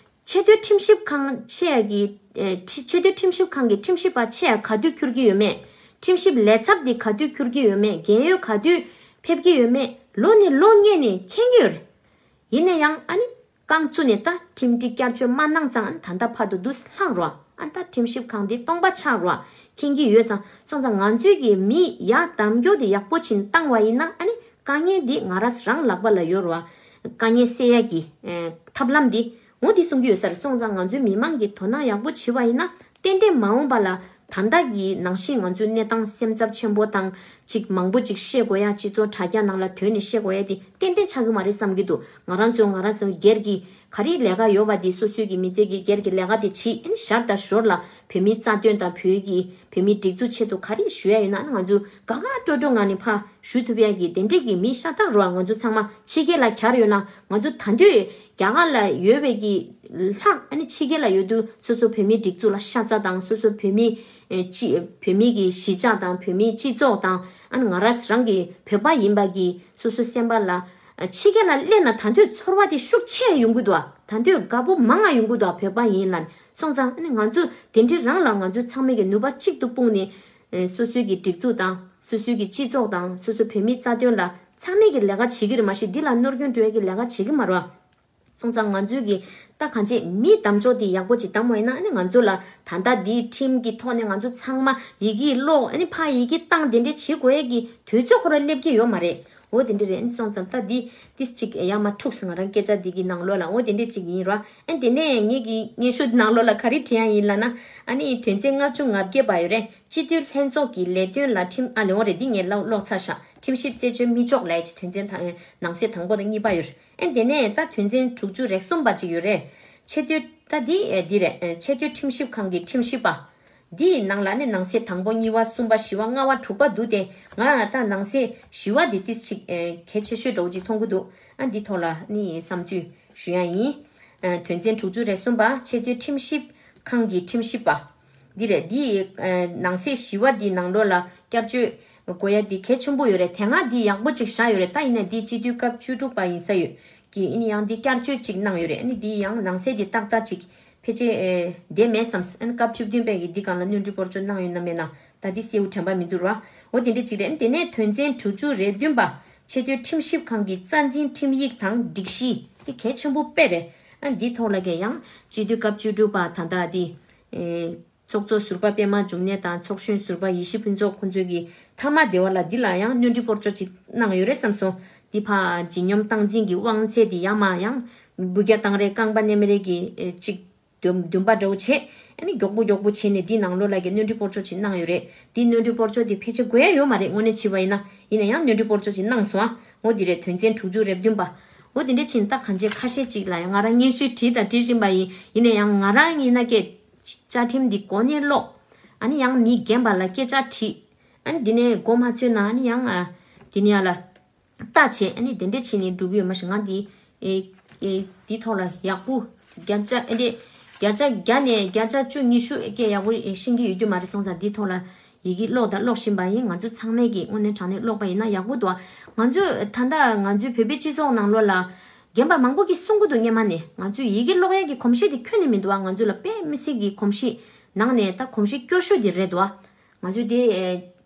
ཆེས་མཐོའི་ཁྲིམས་ཞིབ་ཁང་ཆེ་ཡ་གི་ཨེ་ཁྲི་ཆེས་མཐོའི་ཁྲིམས་ཞིབ་ཁང་གི་ཁྲིམས་ཞིབ་པ་ཆེ་ཡ་ག་དུས་འཁྱུར་གྱི་ཡོད་མེད། ཁྲིམས་ཞིབ་ལས་ཚབ་དེ་ག་དུས་འཁྱུར་གྱི་ཡོད་མེད། རྒས་ཡོལ་ག་དུས་ཕེབས་ཀྱི་ཡོད་མེད། ལོ་ནས་ལོ་སྔོན་ནས་མཁྱེན་གྱི་ཡོད་རེད། ཡིན་ན་ཡང་ཨ་ནི་རྐང་བཙུགས་ནས་ད་ཁྲིམས་སྒྲིག་བསྐྱར་བཅོས་མ་གནང་ཙང་། ཨ་ནི་ད་ལྟ་བར་དུ་འདུག་སེ་ལྷག་རོ། ཨ་ནི་ད་ཁྲིམས་ཞིབ་ཁང་འདི་སྟོང་པ་ཆགས་རོ། མཁྱེན་གྱི་ཡོད་ཙང་། སོང་ཙང་ང་ཚོའི་གི་མི་ཡར་གདམ་རྒྱུ་དེ་ཡག་པོ་ཕྱིན་བཏང་བ་ཡིན་ན། ཨ་ནི་དཀའ་ངལ་འདི་ང་རང་རང་ལག་པ་ལ་ཡོད་རོ། དཀའ་ངལ་སེལ་ཡ་གི་ཨེ་ཐབས་ལམ་འདི་འོ་འདི་གསུང་གི་ཡོད་ས་རེད། སོང་ཙང་ང་ཚོའི་མི་མང་གི་དོ་སྣང་ཡག་པོ་བྱེད་པ་ཡིན་ན། ཏན་ཏན་མ་འོངས་པ་ལ་ད་ལྟ་གི་ནང་བཞིན་ང་ཚོའི་གནས་སྟངས་སེམས་འཚབ་ཆེན་པོ་དང་། ཅིག་མང་པོ་ཅིག་བཤད་དགོས་ཡ། སྤྱི་ཚོགས་དྲ་རྒྱ་ནང་ལ་དོན་ནས་བཤད་དགོས་ཡ་དེ་ཏན་ཏན་ཆགས་ཀྱི་མ་རེད་བསམ་གྱི་འདུག་ང་རང་ཚོ་ང་རང་ཚོ་སྒེར་གྱི་ག་རེ་ལས་ཀ་ཡོད་པ་དེ། སོ་སོའི་གི་མི་ཚེ་གི་སྒེར་གྱི་ལས་ཀ་དེ་བྱེད། ཨ་ནི་ཞར་དང་ཞོར་ལ་བོད་མིའི་རྩ་དོན་དང་། བོད་ཀྱི་བོད་མིའི་སྒྲིག་འཛུགས་ཆེད་དུ་ག་རེ་ཞུ་ཡ་ཡོད་ན། ཨ་ནི་ང་ཚོ་དགའ་དགའ་སྤྲོ་སྤྲོ་ངང་ནས་ཕར་ཞུ་ཐུབ་ཡ་གི་དེ་འདྲས་ཀྱི་མི་ཤ་སྟག་རོ། ང་ཚོ་ཚང་མ་ཕྱི་རྒྱལ་ལ་གྱར་ཡོད་ན། ང་ཚོ་ད་དུང་རྒྱ་གར་ལ་ཡོད་པའི་གི་ལྷག་ཨ་ནི་ཕྱི་རྒྱལ་ལ་ཡོད་དུས་སོ་སོ་བོད་མིའི་སྒྲིག་འཛུགས་ལ་ཤ་ཚ་དང་། སོ་སོ་བོད་མི་ཨེ་སྤྱི་བོད་མི་གི་གཞིས་ཆགས་དང་། བོད་མིའི་སྤྱི་ཚོགས་དང་། ཨ་ནི་ང་རང་རང་གི་བོད་པ་ཡིན་པ་གི་སོ་སོ་སེམས་པ་ལ་ཨ་ཕྱི་རྒྱལ་ལ་སླེབས་ན་ད་དུང་ཚོར་བ་དེ་ཤུགས་ཆེ་ཡོང་གི་འདུག་ད་དུང་དགའ་པོ་མང་ང་ཡོང་གི་འདུག་བོད་པ་ཡིན་ལབ་སོང་ཙང་། ཨ་ནི་ང་ཚོ་དེ་འདྲའི་རང་ལ་ང་ཚོ་ཚང་མས་གི་ནུས་པ་གཅིག་ཏུ་སྤུངས་ནས། ཨེ་སོ་སོའི་གི་སྒྲིག་འཛུགས་དང་། སོ་སོའི་གི་སྤྱི་ཚོགས་དང་། སོ་སོ་བོད་མིའི་རྩ་དོན་ལ་ཚང་མས་གི་ལས་ཀ་བྱེད་ཀྱི་རེད། མ་གཞི་འདི་ལ་ནོར་སྐྱོན་འགྲོ་ཡ་གི་ལས་ཀ་བྱེད་ཀྱི་མ་རེད་བ། སོང་ཙང་ང་ཚོས་ཀྱི་ད་གང་ཅི་མི་གདམ་ཕྱོགས་འདི་ཡག་པོ་ཅིག་གདམ་པ་ཡིན་ན། ཨ་ནི་ང་ཚོ་ལ་ད་ལྟ་འདིའི་ཁྲིམས་ཀྱི་ཐོག་ནས་ང་ཚོ་ཚང་མ་ཡི་གེ་ཀློག་ཨ་ནི་ཕར་ཡི་གེ་བཏང་དེ་འདྲས་བྱེད་དགོས་ཡས་ཀྱི་དུས་ཚོད་ཁོ་རང་སླེབས་ཀྱི་ཡོད་མ་རེད། འོ་དེ་འདྲས་རེད། ཨ་ནི་སོང་ཙང་ད་འདི་ཏིས་ཅིག་ཡར་མར་འཁྲུགས་སོང་། ང་རང་སྐད་ཆ་འདི་གི་ནང་ལོགས་ལ། འོ་དེ་འདྲས་ཅིག་ཡིན་ར། ཨ་དེ་ནས་ངེད་ཀྱི་སྙན་ཞུ་ནང་ལོགས་ལ་ག་རེ་བྲིས་ཡ་ཡིན་ལབ་ན། ཨ་ནི་དོན་ཚན་ལྔ་བཅུ་ང་བརྒྱད་པ་ཡོད་རེད། སྤྱི་འཐུས་ལྷན་ཚོགས་ཀྱི་ལས་དོན་ལ་ཁྲིམས། ཨ་ལེ་འོ་རེད། འདི་ངས་ཀློག་ཀློག་ཚར་ཤག་ཁྲིམས་ཞིབ་རྩད་གཅོད་མི་ཆོག་ལབ་ཡ་ཅིག་དོན་ཚན་དང་ནང་གསེས་དང་པོ་དང་གཉིས་པ་ཡོད་རེད། ཨེ་དེ་ནས་ད་དོན་ཚན་དྲུག་ཅུ་རེ་གསུམ་པ་ཅིག་ཡོད་རེད། ཆེས་མཐོའི་ད་འདི་ཨེ་འདི་རེད། ཨེ་ཆེས་མཐོའི་ཁྲིམས་ཞིབ་ཁང་གི་ཁྲིམས་ཞིབ་པ། འདིའི་ནང་ལ་ནི་ནང་གསེས་དང་པོ་གཉིས་པ་གསུམ་པ་བཞི་པ་ལྔ་པ་དྲུག་པ་འདུག་སྟེ། ང་ད་ནང་གསེས་བཞི་པ་འདི་ཏིས་ཅིག་ཨེ་གལ་ཆེ་ཤོས་འདྲ་བོ་ཅིག་མཐོང་གི་འདུག་ཨ་འདི་ཐོག་ལ་ནི་བསམ་ཚུལ་ཞུ་ཡ་ཡིན། ཨེ་དོན་ཚན་དྲུག་ཅུ་རེ་གསུམ་པ་ཆེས་མཐོའི་ཁྲིམས་ཞིབ་ཁང་གི་ཁྲིམས་ཞིབ་པ། འདི་རེད། འདི་ཨ་ནང་གསེས་བཞི་པ་འདི་ནང་ལོགས་ལ་བསྐྱར་བཅོས་དགོས་ཡ་འདི་གལ་ཆེན་པོ་ཡོད་རེད། དེ་སྔ་འདི་ཡག་པོ་ཅིག་བཞག་ཡོད་རེད། ད་ཡིན་ནའི་འདི་སྤྱི་འཐུས་སྐབས་བཅུ་དྲུག་པ་ཡིན་ས་ཡོད་ཀྱི། ཨ་ནི་ཡང་འདི་བསྐྱར་བཅོས་ཅིག་གནང་ཡོད་རེད། ཨ་ནི་འདི་ཡང་ནང་གསེས་འདི་ཏག་ཏག་ཅིག་ཕལ་ཆེར་ཨེ་བསྡད་མེད་བསམ། ཨ་ནི་སྐབས་བཅུ་བདུན་པའི་གི་འདི་སྒང་ལ་སྣོན་འཕྲི་སྤོར་བཅོས་གནང་ཡོད་ན་མེད་ན་ད་འདི་གསལ་བོ་དྲན་པ་མི་འདུག་ར། འོ་དེ་འདྲ་ཅིག་རེད། ཨ་ནི་དེ་ནས་དོན་ཚན་དྲུག་ཅུ་རེ་བདུན་པ་ཆེས་མཐོའི་ཁྲིམས་ཞིབ་ཁང་གི་རྩ་འཛིན་ཁྲིམས་ཡིག་དང་སྒྲིག་གཞི་འདི་གལ་ཆེན་པོ་དཔེ་རེད། ཨ་འདི་ཐོག་ལ་གས་ཡང་སྤྱི་འཐུས་སྐབས་བཅུ་དྲུག་པ་ད་ལྟ་འདི། ཨེ། ཚོགས་གཙོ་ཟུར་པ་པད་མ་འབྱུང་གནས་དང་ཚོགས་གཞོན་ཟུར་པ་ཡེ་ཤེས་ཕུན་ཚོགས་ཁོང་ཚོའི་གི་མཐའ་མ་སྡེ་བ་ལ་འདི་ལ་ཡང་སྣོན་འཕྲི་སྤོར་སྐྱོད་ཅིག་གནང་ཡོད་རེད་བསམ་སོང་། འདི་ཕ་ཇི་སྙོམས་སྟངས་འཛིན་གྱི་དབང་ཚད་འདི་ཡང་མ་ཡང་འབུད་རྒྱག་བཏང་རེད། རྐང་པ་མནན་མི་རེད་གི་ཨེ་ཅིག་འདུན་འདུན་པ་འདྲ་བོ་བྱས། ཨ་ནི་མགྱོགས་པོ་མགྱོགས་པོ་བྱས་ནས་འདི་ནང་ལོགས་ལ་གི་སྣོན་འཕྲི་སྤོར་སྐྱོད་ཅིག་གནང་ཡོད་རེད། འདི་སྣོན་འཕྲི་སྤོར་སྐྱོད་འདི་ཕལ་ཆེར་དགོས་ཡ་ཡོད་མ་རེད། དངོས་གནས་བྱས་པ་ཡིན་ན། ཡིན་ན་ཡང་སྣོན་འཕྲི་སྤོར་སྐྱོད་ཅིག་གནང་སོང་ཨ། འོ་འདི་རེད། དོན་ཚན་དྲུག་ཅུ་རེ་བདུན་པ། འོ་འདི་འདྲ་ཕྱིན་ད་གང་བྱས་ཁ་ཤས་ཅིག་ལ་ཡང་ང་རང་སྙན་ཞུ་བྲིས་དང་བྲིས་བཞིན་པ་ཡིན། ཡིན་ན་ཡང་ང་རང་ཡིན་ན་སྐད་བཅའ་ཁྲིམས་འདི་གོ་གནས་ཀློག་ཨ་ནི་ཡང་མི་རྒན་པ་ལ་སྐད་ཆ་དྲིས། ཨ་ནི་འདི་ནས་མགོ་མ་ཚོས་ན་ཨ་ནི་ཡང་ཨ། འདི་ནས་ཨ་ལ། ལྟ་བྱེད་ཨ་ནི་དེ་འདྲས་བྱས་ནས་འགྲོ་གི་ཡོད་མ་རེད། ང་འདི་ཨེ་ཨེ་འདི་ཐོག་ལ་ཡག་པོ་བརྒྱ་ཆ་ཨེ་འདྲས་བརྒྱ་ཆ་བརྒྱ་ནས་བརྒྱ་ཆ་བཅུ་ཉི་ཤུ་སྐད་ཡག་པོ་ཤེས་ཀྱི་ཡོད་རྒྱུ་མ་རེད། སོང་ཙང་འདི་ཐོག་ལ་ཡི་གེ་ཀློག་དང་ཀློག་བཞིན་པ་ཡིན། ང་ཚོ་ཚང་མས་ཀྱི་དངོས་གནས་དྲང་གནས་ཀློག་པ་ཡིན་ན་ཡག་པོ་འདུག་ང་ཚོ་ད་ལྟ་ང་ཚོའི་བོད་པའི་སྤྱི་ཚོགས་ནང་ལོགས་ལ་རྒན་པ་མང་པོ་གིས་གསུང་གི་འདུག་སྔན་མ་ནས་ང་ཚོས་ཡི་གེ་ཀློག་ཡག་གི་གོམས་གཤིས་དེ་ཁྱོན་ནས་མི་འདུག་ང་ཚོ་ལ་དཔེ་མི་སྲིད་ཀྱི་གོམས་གཤིས་ནང་ནས་ད་གོམས་གཤིས་སྐྱོ་ཤོས་དེ་རེད་འདུག་ང་ཚོས་དེ་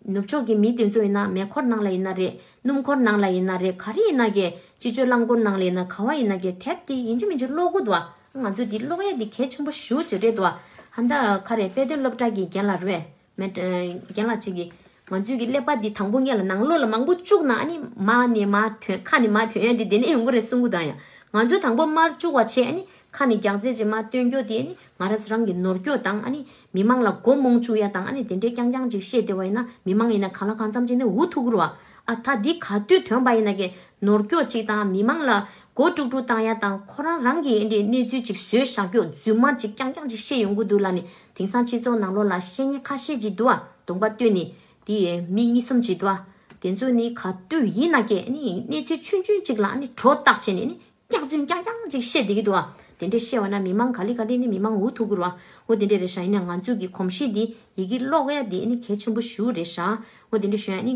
ནུབ་ཕྱོགས་ཀྱི་མི་དེ་ཚོ་ཡིན་ན་མེ་འཁོར་ནང་ལ་ཡིན་ན་རེད། སྣུམ་འཁོར་ནང་ལ་ཡིན་ན་རེད། ག་རེ་ཡིན་ན་གས་སྤྱི་སྤྱོད་རླངས་འཁོར་ནང་ལ་ཡིན་ན་ག་བ་ཡིན་ན་གས་དེབ་དེ་ཡིན་གཅིག་མིན་གཅིག་ཀློག་གི་འདུག་ང་ཚོས་དེ་ཀློག་ཡ་དེ་གལ་ཆེན་པོ་ཞེ་པོ་ཅིག་རེད་འདུག་ཧ་ད་ག་རེ་དཔེ་སྟོན་སློབ་གྲྭ་གི་རྒན་ལགས་རེད་པས། མེད་རྒན་ལགས་གཅིག་གིས་ང་ཚོའི་གི་ཀླད་པ་འདི་དང་པོ་སྔས་ལ་ནང་ལོགས་ལ་མང་པོ་བཅུག་ན་ཨ་ནི་མ་ནས་མ་ཐོན་ཁ་ནས་མ་ཐོན་ཡ་འདི་དེ་ནས་ཡོང་གི་རེད་གསུང་གི་འདུག་ཡ། ང་ཚོས་དང་པོ་མར་བཅུག་པ་བྱས་ཨ་ནི་ཁ་ནས་རྒྱག་རྩལ་ཅིག་མ་སྟོན་རྒྱུ་དེ་ཨ་ནི་ང་རང་རང་གི་ནོར་སྐྱོ་དང་ཨ་ནི་མི་མང་ལ་མགོ་རྨོངས་བཅུག་ཡ་དང་ཨ་ནི་དེ་འདྲའི་རྐྱང་རྐྱང་ཅིག་བཤད་བསྡད་པ་ཡིན་ན་མི་མང་ཡིན་ན་གང་ལ་གང་འཚམ་ཅིག་ནས་འུ་ཐུག་གི་རེད་བ། ཨ་ད་འདི་ག་དུས་ཐོན་པ་ཡིན་ན་གི་ནོར་སྐྱོ་ཅིག་དང་མི་མང་ལ་མགོ་དཀྲུག་དཀྲུག་བཏང་ཡ་དང་ཁོ་རང་རང་གི་ཨེ་འདྲའི་གནས་ཚུལ་ཅིག་བཟོས་བཞག་རྒྱུ་རྫུན་མ་ཅིག་རྐྱང་རྐྱང་ཅིག་བཤད་ཡོང་གི་འདུག་ལ་ནི་དེང་སང་སྤྱི་ཚོགས་ནང་ལོགས་ལ་བཤད་མཁན་ཁ་ཤས་ཅིག་འདུག་ཨ། གདོང་པ་སྟོན་ནི་དེ་མི་གཉིས་གསུམ་ཅིག་འདུག་ཨ། དེ་ཚོ་ནི་ག་དུས་ཡིན་ན་གི་ནི་གནས་ཚུལ་ཆུང་ཆུང་ཅིག་ལ་ནི་སྒྲོ་བཏགས་བྱས་ནས་ནི་སྐྱག་རྫུན་རྐྱང་རྐྱང་ཅིག་བཤད་བསྡད་ཀྱི་འདུག་ཨ། དེ་འདྲ་བཤད་པ་ན་མི་མང་ག་ལེ་ག་ལེ་ནི་མི་མང་འུ་ཐུག་གི་རེད་བ། འོ་དེ་འདྲ་རེད་ཤག་ཡིན་ན་ང་ཚོ་གི་གོམས་གཤིས་འདི་ཡི་གེ་ཀློག་ཡ་འདི་ནི་གལ་ཆེན་པོ་ཞེ་པོ་རེད་ཤག་འོ་དེ་འདྲ་ཞུ་ཡ་ནི།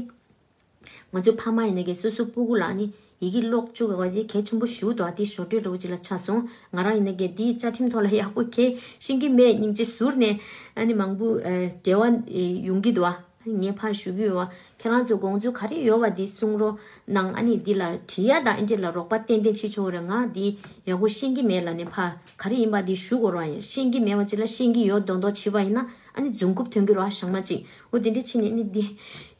ང་ཚོའི་ཕ་མ་ཡིན་ན་གི་སོ་སོའི་སྤུ་གུ་ལ་ནི་ཡི་གེ་ཀློག་བཅུག་དགོས་པ་དེ་གལ་ཆེན་པོ་ཞེ་པོ་འདུག་ཨ། དེ་ཞོར་འཕྲོས་འདྲ་བོ་ཅིག་ལ་ཆགས་སོང་། ང་རང་ཡིན་ན་གི་དེའི་བཅའ་ཁྲིམས་ཐོག་ལ་ཡག་པོ་གལ་ཤེས་ཀྱི་མེད། སྙིང་རྗེ་ཟུར་ནས་ཨ་ནི་མང་པོ་ཨ་འབྲེལ་བ་ཨེ་ཡོང་གི་འདུག་ཨ། ངས་ཕར་ཞུ་གི་ཡོད་བ། ཁྱེད་རང་ཚོ་དགོངས་ཚུལ་ག་རེ་ཡོད་བ་འདི་གསུང་རོགས་གནང་། ཨ་ནི་འདི་ལ་དྲི་ཡ་དང་ཨེ་འདྲ་ལ་རོགས་པ་ཏན་ཏན་བྱེད་ཆོག་རེད། ང་འདི་ཡག་པོ་ཤེས་ཀྱི་མེད་ལ་ནི་ཕར་ག་རེ་ཡིན་པ་འདི་ཞུ་དགོས་རེད་བ། ཡང་ཤེས་ཀྱི་མེད་བ་ཅིག་ལ་ཤེས་ཀྱི་ཡོད་མདོག་མདོག་བྱེད་པ་ཡིན་ན་ཨ་ནི་རྫུན་རྐུབ་ཐོན་གྱི་རེད་བ་ཞག་མ་གཅིག་འོ་དེ་འདྲ་བྱས་ནས་ནི་འདི་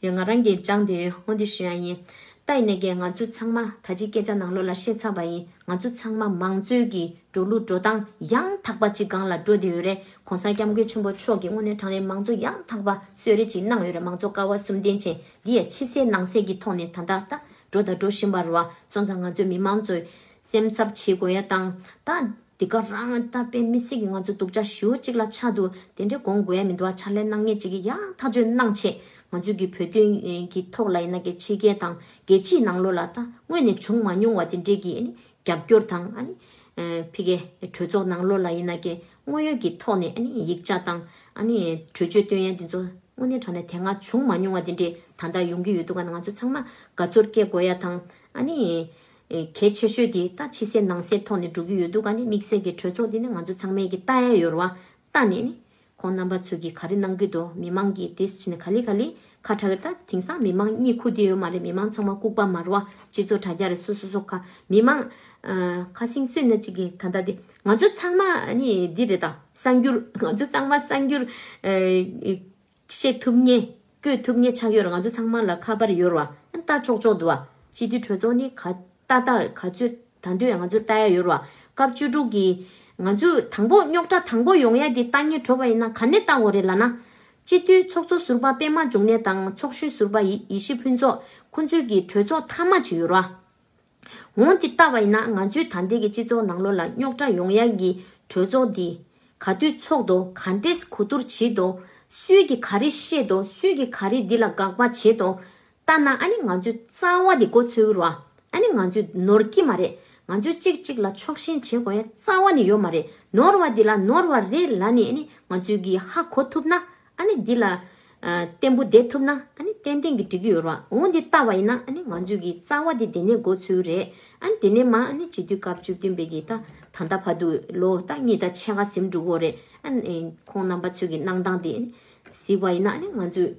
ཡང་ང་རང་གིས་སྦྱངས་བསྡད་ཡོད། འོ་འདི་ཞུ་ཡ་ཡིན། ད་ཡིན་ནའི་གི་ང་ཚོ་ཚང་མ་ད་ཅི་སྐད་ཆ་ནང་ལོགས་ལ་བཤད་ཚར་བ་ཡིན། ང་ཚོ་ཚང་མ་མང་གཙོའི་གི་འགྲོ་ལུགས་འགྲོ་སྟངས་ཡང་དག་པ་ཅིག་སྒང་ལ་འགྲོ་བསྡད་ཡོད་རེད། ༸གོང་ས་༸སྐྱབས་མགོན་ཆེན་པོ་མཆོག་གིས་དངོས་གནས་དྲང་གནས་མང་གཙོ་ཡང་དག་པ་གསོལ་རས་ཅིག་གནང་ཡོད་རེད། མང་གཙོ་ཀ་བ་གསུམ་ལྡན་ཅན་འདི་ཡང་ཕྱི་གསལ་ནང་གསལ་གྱི་ཐོག་ནས་ད་ལྟ་ད་འགྲོ་དང་འགྲོ་བཞིན་པ་རེད་བ། སོང་ཙང་ང་ཚོས་མི་མང་ཚོས་སེམས་འཚབ་བྱེད་དགོས་ཡ་དང་ད། འདི་ག་རང་ད་དཔེ་མི་སྲིད་ཀྱི་ང་ཚོ་སྡུག་ཅག་ཞེ་པོ་ཅིག་ལ་ཆགས་འདུག་དེ་འདྲའི་དགོངས་དགོས་ཡ་མི་འདུག་ཨ། ཕྱག་ལས་གནང་མཁན་ཅིག་གིས་ཡང་ཐག་གཅོད་གནང་བྱས་ང་ཚོ་གི་བོད་དོན་གྱི་ཐོག་ལ་ཡིན་ན་གི་ཕྱི་རྒྱལ་དང་རྒྱལ་སྤྱིའི་ནང་ལོགས་ལ་ད་སྔོན་ནས་བྱུང་མ་མྱོང་བ་དེ་འདྲའི་གི་ཨ་ནི་རྒྱབ་སྐྱོར་དང་ཨ་ནི་ཕ་གིའི་གྲོས་ཚོགས་ནང་ལོགས་ལ་ཡིན་ན་གི་དངོས་ཡོད་ཀྱི་ཐོག་ནས་ཨ་ནི་ཡིག་ཆ་དང་ཨ་ནི་གྲོས་ཆོད་བཏོན་ཡ་དེ་ཚོ་དངོས་གནས་དྲང་གནས་དེ་སྔ་བྱུང་མ་མྱོང་བ་དེ་འདྲའི་ད་ལྟ་ཡོང་གི་ཡོད་འདུག་ག་ང་ཚོ་ཚང་མ་དགའ་ཚོར་སྐྱེ་དགོས་ཡ་དང་ཨ་ནི། ཨེ་གལ་ཆེ་ཤོས་དེ་ད་ཕྱི་གསལ་ནང་གསལ་ཐོག་ནས་འགྲོ་གི་ཡོད་འདུག་ག་ནི་དམིགས་བསལ་གྱི་གྲོས་ཚོགས་འདི་ནི་ང་ཚོ་ཚང་མས་ཀྱི་ལྟ་ཡ་ཡོད་རེད་བ། ལྟ་ནས་ནི་ཁོང་རྣམ་པ་ཚོས་ཀྱི་ག་རེ་གནང་གི་འདུག་མི་མང་གིས་དེ་ཕྱིན་ནས་ག་ལེ་ག་ལེ་ཁ་གྲག་གི་རེད། ད་དེང་སང་མི་མང་གཉིད་ཁུག་བསྡད་ཡོད་མ་རེད། མི་མང་ཚང་མ་ལྐུགས་པ་མ་རེད་བ། སྤྱི་ཚོགས་དྲ་རྒྱ་རེད། སོ་སོ་སོ་ཁ་མི་མང་ཨ་ཁ་སེང་བསོད་ནམས་གཅིག་གིས་ད་ལྟ་དེ་ང་ཚོ་ཚང་མ་ནི་འདི་རེད། ད་གསར་འགྱུར་ང་ཚོ་ཚང་མ་གསར་འགྱུར་ཨ། བཤད་ཐུབ་མཁན། བཀོད་ཐུབ་མཁན་ཆགས་ཡོད་རེད། ང་ཚོ་ཚང་མ་ལ་ཁ་པར་ཡོད་རེད་བ། ལྟ་ཆོག་ཆོག་འདུག་བ། སྤྱི་འཐུས་གྲོས་ཚོགས་ནི་ག་ལྟ་ལྟ་ག་ཚོད་ད་དུང་ང་ཚོ་ལྟ་ཡ་ཡོད་རེད་བ། སྐབས་བཅུ་དྲུག་གི་ང་ཚོས་དང་པོ་རྙོག་དྲ་དང་པོ་ཡོང་ཡ་དེ་ལྟ་སྙིང་བྲོ་བ་ཡིན་ན་ག་ནས་ལྟ་དགོས་རེད་ལབ་ན། སྤྱི་འཐུས་ཚོགས་གཙོ་ཟུར་པ་པད་མ་འབྱུང་གནས་དང་ཚོགས་གཞོན་ཟུར་པ་ཡེ་ཡེ་ཤེས་ཕུན་ཚོགས་ཁོང་ཚོས་ཀྱི་གྲོས་ཚོགས་མཐའ་མ་ཅིག་ཡོད་རེད་བ། འོང་འདི་ལྟ་བ་ཡིན་ན་ང་ཚོའི་ད་ལྟའི་གི་སྤྱི་ཚོགས་ནང་ལོགས་ལ་རྙོག་དྲ་ཡོང་ཡག་གི་གྲོས་ཚོགས་འདི་ག་དུས་ཚོགས་འདུག་ག་འདྲས་གོ་བསྡུར་བྱེད་འདུག་སུས་ཀྱི་ག་རེ་བཤད་འདུག་སུས་ཀྱི་ག་རེ་འདི་ལ་དགག་པ་བྱེད་འདུག་ལྟ་ན་ཨ་ནི་ང་ཚོའི་རྩ་བ་འདི་མགོ་ཚོས་ཀྱི་རེད་བ། ཨ་ནི་ང་ཚོས་ནོར་གྱི་མ་རེད། ང་ཚོས་གཅིག་གཅིག་ལ་ཕྱོགས་ཞེན་བྱེད་དགོས་ཡ་རྩ་བ་ནས་ཡོད་མ་རེད། ནོར་བ་འདི་ལ་ནོར་བ་རེད་ལབ་ནས་ཨ་ནི་ང་ཚོས་ཀྱི་ཧ་གོ་ཐུབ་ན། ཨ་ནི་འདི་ལ་ཨ་བརྟན་པོ་བསྡད་ཐུབ་ན་ཨ་ནི་ཏན་ཏན་གྱི་འགྲིག་གི་ཡོད་རེད་བ། འོ་འདི་ལྟ་བ་ཡིན་ན་ཨ་ནི་ང་ཚོས་ཀྱི་རྩ་བ་འདི་དེ་ནས་འགོ་ཚུགས་རེད། ཨ་ནི་དེ་ནས་མ་ཨ་ནི་སྤྱི་འཐུས་སྐབས་བཅུ་བདུན་པའི་གི་ད་ད་ལྟ་བར་དུ་ལོ་ད་གཉིས་དང་ཕྱེད་ཀ་ཟིན་འགྲོ་གི་རེད། ཨ་ནི་ཁོང་རྣམ་པ་ཚོས་ཀྱི་གནང་སྟངས་དེ་ཨ་ནི་གཟིགས་པ་ཡིན་ན་ཨ་ནི་ང་ཚོས་